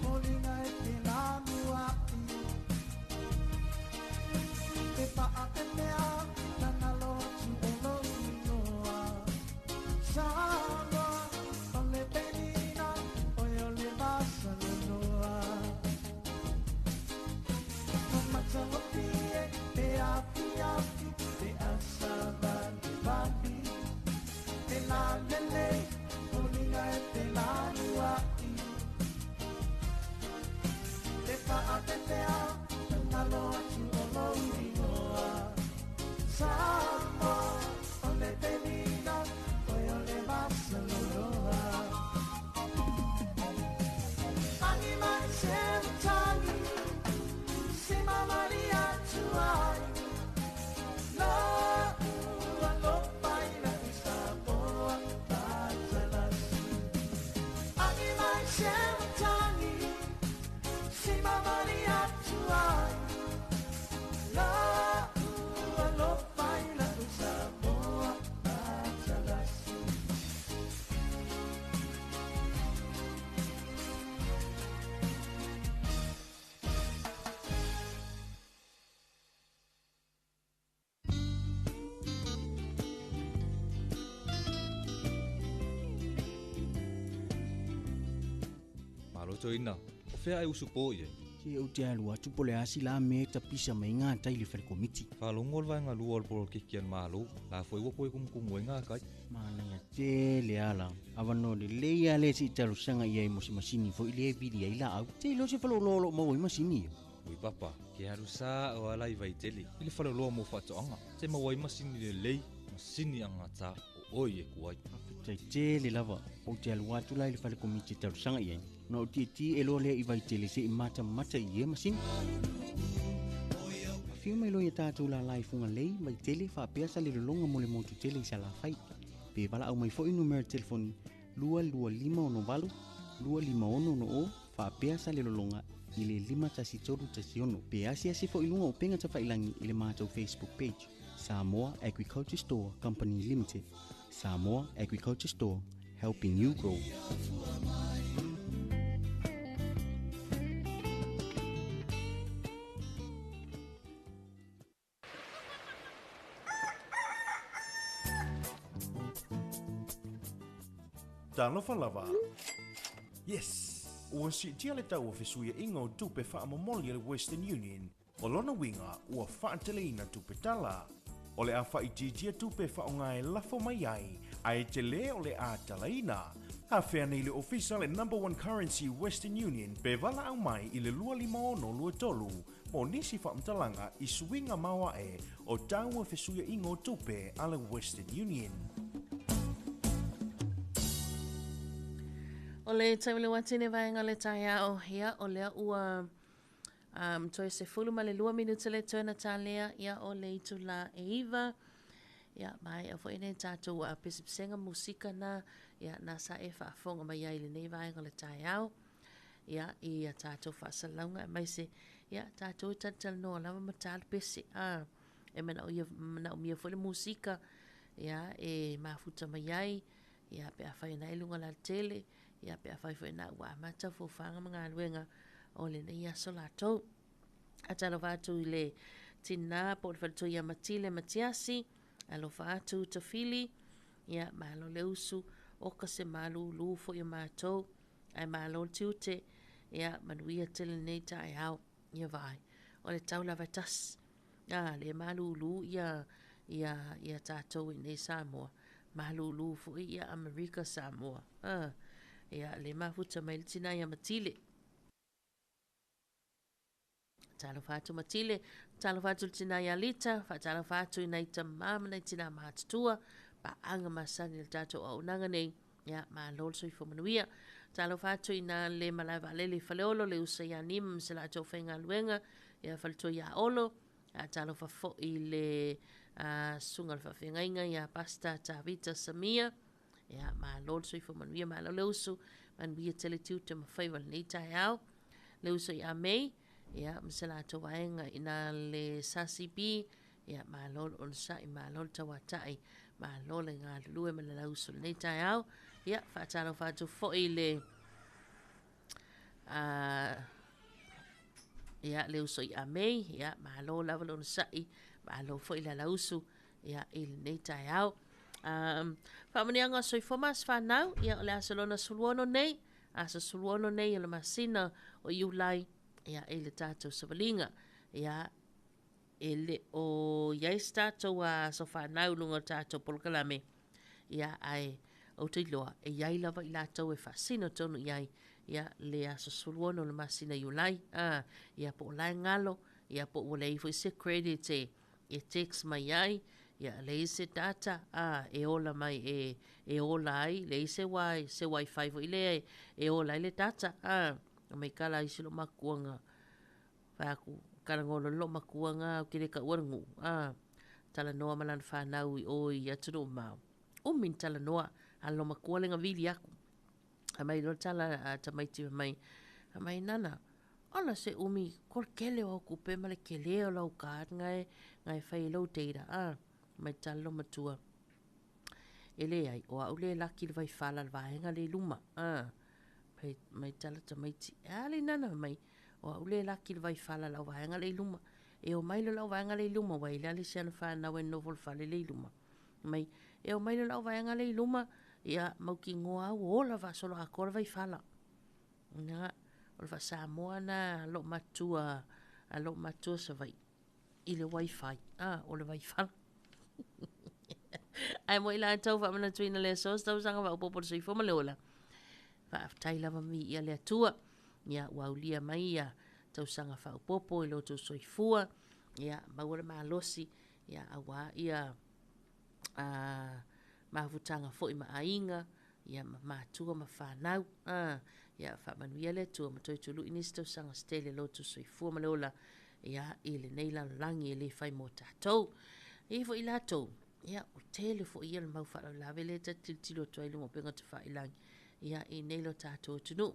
S16: moliga e te lanua'i Te pa'apepea nagalo atu o lou inoa Samoa o le penina oe o le vasaloloa O matagofie e afiafi e asavalivali Te lalele moliga e te lanua'i Te pa'apepea nagalo atu o lou inoa Samoa o le penina oe o le vasaloloa Angi mai se matagi Si mamali atu ai La ua alofaina i Samoa matalasi Angi mai se matagi Si mamali atu ai La ua alofaina i Samoa matalasi
S2: Malo toina, o fea e usu po i ai.
S3: Se ou te alu atu po le asi la me tapisa mai ngā tai le whare komiti.
S2: Whalongo le vaenga lua o le polo kiki an malo, la fue ua koe kumukumu e ngā kai.
S3: Mana ia te le ala. Awa no le leia le si talo sanga ia i mo se masini fo i le vili ai la au. Te ilo se whalo lolo mau i masini ia.
S2: Ui papa, ke aru sa o ala i vaitele. I le whaloloa mo whaatoanga. Te mawai masini le lei, masini anga tā o oi e kuai.
S3: Tai te le lava, o te alu atu lai le whale komiti talo sanga ia. No o ti ti e loa lea i vaitele se i mata mata i e masini. Whiu mai loa ia tātou la lai funga lei, vaitele whaapea sa le lolonga mo le motu tele i sa la whai. Pe wala au mai foi numero telefoni 225 68 256 o whaapea sa le lolonga i le 51316. Pe asi asi foi lunga o penga tawhailangi i le mātou Facebook page. Samoa Agriculture Store Company Limited. Samoa Agriculture Store, helping you grow.
S17: Talofa lava. Yes! Ua siitia le tau o fesuiaʻiga o tupe faamomoli a le Western Union. O lona uiga ua faateleina tupe tala. O le a faaitiitia tupe faaaoga e lafo mai ai, ae telē o le a talaina. Afea nei le ofisa le number one currency Western Union pe valaau mai i le 25623 mo nisi faamatalaga i suiga maoaʻe o tau o fesuiaʻiga o tupe a le Western Union.
S4: O le taimi le watine vaenga le taeao ia o lea ua um, toe 12 minute le toe na talea ia o le itula e iva ia mai a foi nei tātou a pesepesega musika na ia na sa e faafofoga mai ai i lenei vaega o le taeao ia i a tātou faasalalauga aemaise ia tātou e talatalanoa lava ma talapese a e manaomia manaomia foi le musika ia e mafuta mai ai ia pe afai na i luga o le alatele ia pe afai foi na ua amata fofaga ma galuega o lenei aso latou. Atalofa atu i le tinā po o le faletua ia Matile Matiasi, alofa atu Tafili, Ia, malo le usu, oka se malūlū foi o matou, ae malo le tiute, ia, manuia tele lenei taeao. Ia vaai, o le tau lava e tasi. A, le malūlū ia, ia, ia tatou i nei Samoa, malūlū foi ia Amerika Samoa. A, ia, le mafuta mai le tina ia Matile. Talofa atu Matile, talofa atu le tina ia Lita, faatalofa atu i nai tamā ma nai tinā matutua, paaga masani o le tatou auaunaga nei. Ia, malo le soifua manuia. Talofa atu i nā le malae vaalele i Faleolo, le usa ia Nima ma se latou faigaluega, ia faletua ia Olo. Ia, talofa foi i le susuga o le faafeagaiga ia Pastor Tavita Samia. Ia, malo le soifua manuia, malo le usu, manuia tele tiute ma faiva i lenei taeao. Le uso ia Mei, ia, ma se latou vaega i nā le SACB, ia, malo le onosai, malo le tauatai, malo le galulue ma le lauuso i lenei taeao. Ia, faatalofa atu foi i le, ia, le uso ia Mei, ia, malo lava le onosai, malo foi le alausu, ia, i lenei taeao. Faamanuiaga o soifua ma aso fanau, ia, o le aso lona 16 nei, aso 16 nei o le masina o Iulai, ia, i le tatou savaliga. Ia, e le o i ai se tatou aso fanau i luga o le tatou polokalame, ia, ae ou te iloa, e i ai lava i latou e faasino tonu i ai, ia, le aso 16 o le masina Iulai, a, ia, po o la e galo, ia, po ua leai foi se credit e, e text mai ai, ia, leai se data, a, e ola mai, e, e ola ai, leai se, wi, se wifi foi lea e, e ola ai le data, a, mai kala ai si lou makuaga, Fai aku, talanoa loa le loomatua na, ou te le taua le nuu, a, talanoa ma lana fanau i o i atunuu mamao. Umi na talanoa, a le loomatua lea na vili aku. Aumai loa le tala a tamaiti fai mai, fai mai, Nana, ola se umi, ko le tele o au tupe ma le tele o lau card na e, na e fai ai lou data, a. Mai le tala le loomatua, e leai, o au lea e laki le vaifala i le vaega lea i luma, a. Fai mai tala tamaiti, e a le nana mai, o au le laki le vaifala lau vaega le i luma. E o mai lo lau vaega le i luma, wai le ale se ana whanau e nofo le fale le i luma. Mai, e o mai lo lau vaega le i luma, ia mautinoa au ola faasolo atoa le vaifala. Na, o le faasamoa na loo matua, a loo matua Savaii i le wifi, a, o le vaifala. Ae mo i latou faamanatuina le aso, se tausaga faaopoopo le soifua ma le ola. Faafetai lava viia le Atua. Ia, ua aulia mai ia tausaga faaopoopo i lo outou soifua. Ia, maua le malosi, ia, auā ia a, mafutaga foi ma aiga, ia, ma matua ma fanau. A, ia, faamanuia le Atua ma toe tului nisi tausaga se tele lo outou soifua ma le ola, ia, i lenei lalolagi e le fai mo tatou. E i ai foi latou, ia, ua tele foi ia le mau faalavelave lea ta te tilotilo atu ai i luga o upega tafailagi, ia, i nei lo tatou atunuu.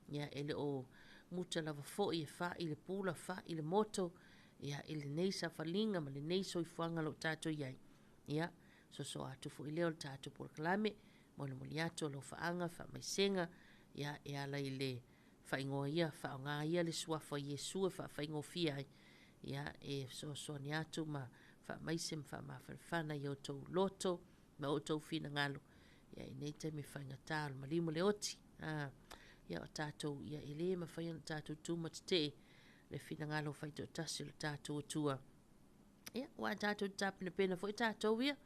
S4: Ia, e le o muta lava foi e fai le pula, fai le moto, ia, i lenei safaliga ma lenei soifuaga o lo o tatou i ai. Ia, sosoa atu foi lea o le tatou polokalame, molimoli atu alofaaga, faamaisega, ia, e ala i le faaigoa ia, faaaoga ia le suafa o Iesu e faafaigofie ai, ia, e fesoasoani atu ma faamaise ma faamafanafana i outou loto ma outou finagalo, ia, i nei taimi faigata o le maliu ma le oti. A, ia, o tatou, ia, e le mafai ona tatou tumatetee le finagalo faitoatasi o le tatou Atua. Ia, aua tatou te tapenapena foi tatou ia,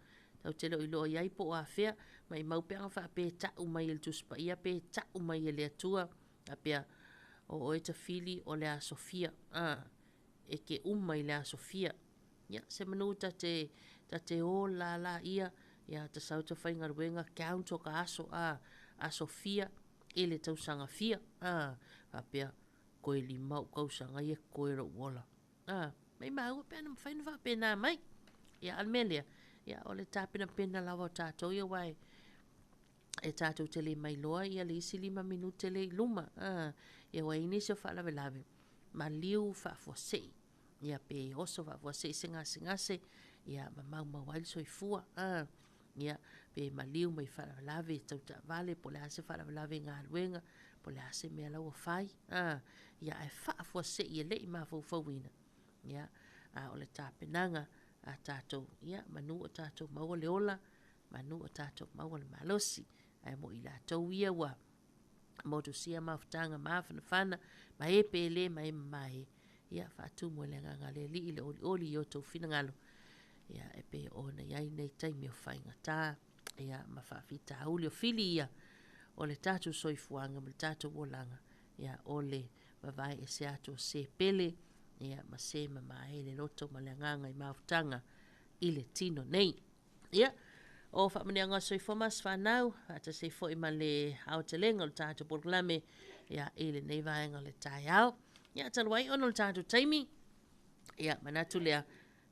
S4: tatou te le o iloa i ai po o afea, maimau pe ana faapea e tau mai e le Tusi Paia pe tau mai e le Atua, faapea, o oe tafili o le aso fia, a, e te uma i le aso fia. Ia, se manu ta te, ta te ola laia, ia, ta sau ta faigaluega, count o ka aso, a, aso fia, i le tausaga fia, a, faapea, koe lima ou tausaga ia koe lou ola. A, maimau pe ana mafai ona faapena mai. Ia, a o le mea lea, ia, o le tapenapena lava o tatou ia, aua e, e tatou te le mailoa ia le isi lima minute lea i luma. A, ia ua i ai nisi o faalavelave, maliu faafuasei, ia pe oso faafuasei se gasegase, ia ma maumau ai le soifua. A, ia, pe maliu mai faalavelave tau taavale, po o le a se faalavelave i galuega, po o le a se mea la ua fai, a, ia, ae faafuasei e le i mafaufauina, ia, a o le tapenaga a tatou, ia, manu o tatou maua le ola, manu o tatou maua le malosi. Ae mo i latou ia ua motusia mafutaga mafanafana ma e pele ma e mamae, ia faatumu e le Agaga a le Alii le olioli i o outou finagalo, ia e pei ona i ai nei taimi o faigata, ia ma faafitauli o fili ia o le tatou soifuaga ma le tatou olaga, ia o le vavae ese atu o se pele, ia ma se mamae le loto ma le agaga i mafutaga i le tino nei. Ia, o faamanuiaga o soifua ma aso fanau, faatasi ai foi ma le aotelega o le tatou polokalame, ia, i lenei vaega o le taeao. Ia, talu ai ona o le tatou taimi, ia, manatu lea,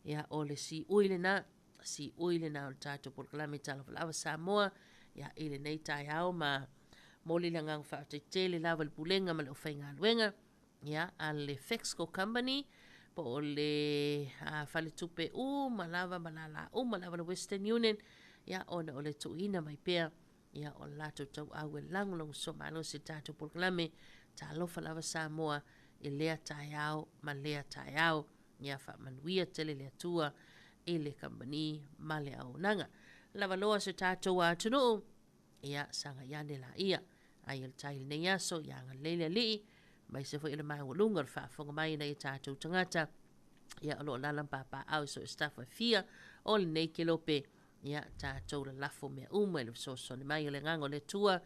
S4: ia, o le siui lena, siui lena o le tatou polokalame Talofa Lava Samoa, ia, i lenei taeao ma momoli le agaga faafetai tele lava i le Pulega ma le aufaigaluega, ia, a le Fexco Company, po o le faletupe uma lava ma lala uma lava le Western Union, ia, ona o le tuuina mai pea, ia, o le latou tauau e lagolagosua malosi i le tatou polokalame Talofa Lava Samoa i lea taeao ma lea taeao. Ia faamanuia tele le Atua i le kamupani ma le auaunaga. Lava loa se tatou atunuu, ia sagai ane laia. Ai o le tai i lenei aso, ia agalelei le Alii, aemaise foi o le maualuga o le faafofoga mai a nai o tatou tagata, ia o lo o alaala ma papaaao i so o se tafa e fia o lenei kelope, ia tatou lalafo mea uma i le fesoasoani mai o le Agaga o le Atua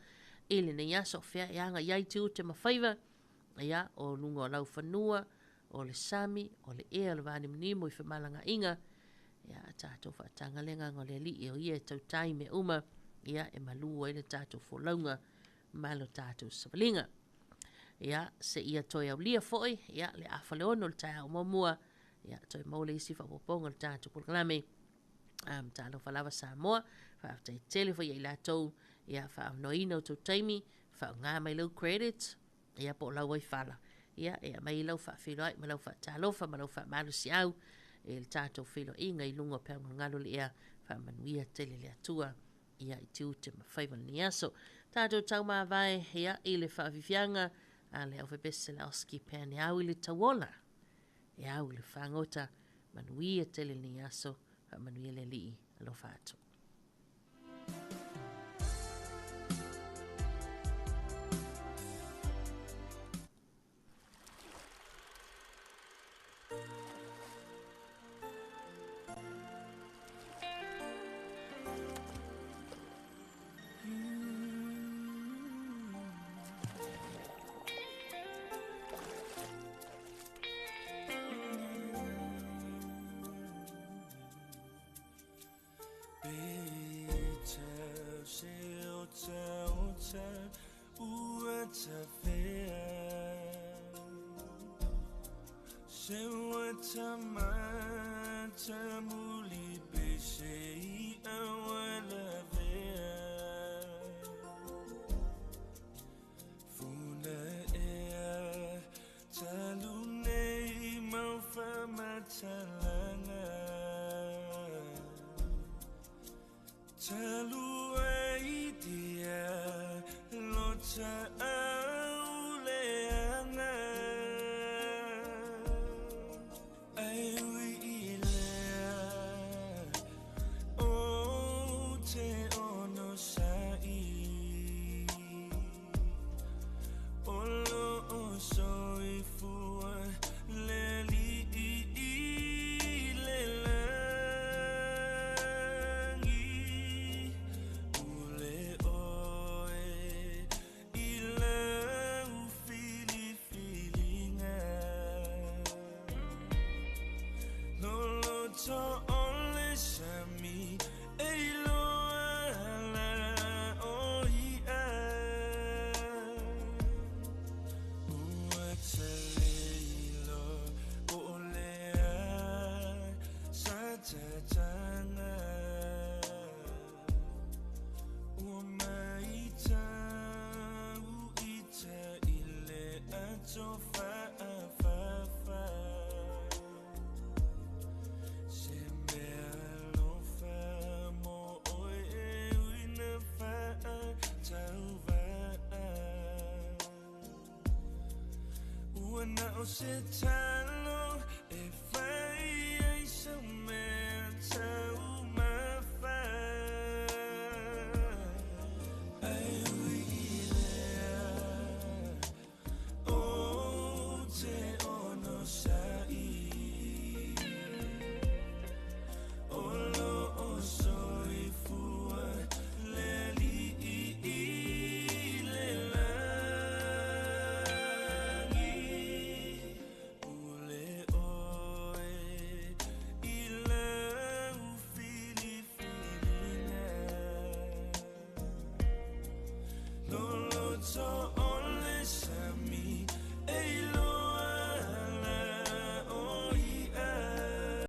S4: i lenei aso, o fea e aga i ai tiute ma faiva, ia o luga o laufanua, o le sami, o le ea, o le vanimonimo i femalagaaiga, ia tatou faataga le Agaga o le Alii o ia e tautai mea uma, ia e malu ai le tatou folauga ma lo tatou savaliga. Ia, seia toe aulia foi, ia, le afa le 6 o le taeao muamua, ia, toe maua le isi faaopoopoga o le tatou polokalame. Talofa lava Samoa, faafetai tele foi ia i latou, ia, faaavanoaina outou taimi, faaaoga mai lau credit, ia po o lau waifala, ia e aumai ai lau faafeiloai ma lau faatalofa ma lau faamalosiau i le tatou feiloaiga i luga o peaugalugalo le ea, faamanuia tele le Atua ia i tiute ma faiva lenei aso. Tatou taumavae ia i le faafiafiaga a le aufaipisinisi le Oski Pan e au i le tauola, e au i le fagota, manuia tele lenei aso, faamanuia le Alii, alofa atu.
S18: Hey.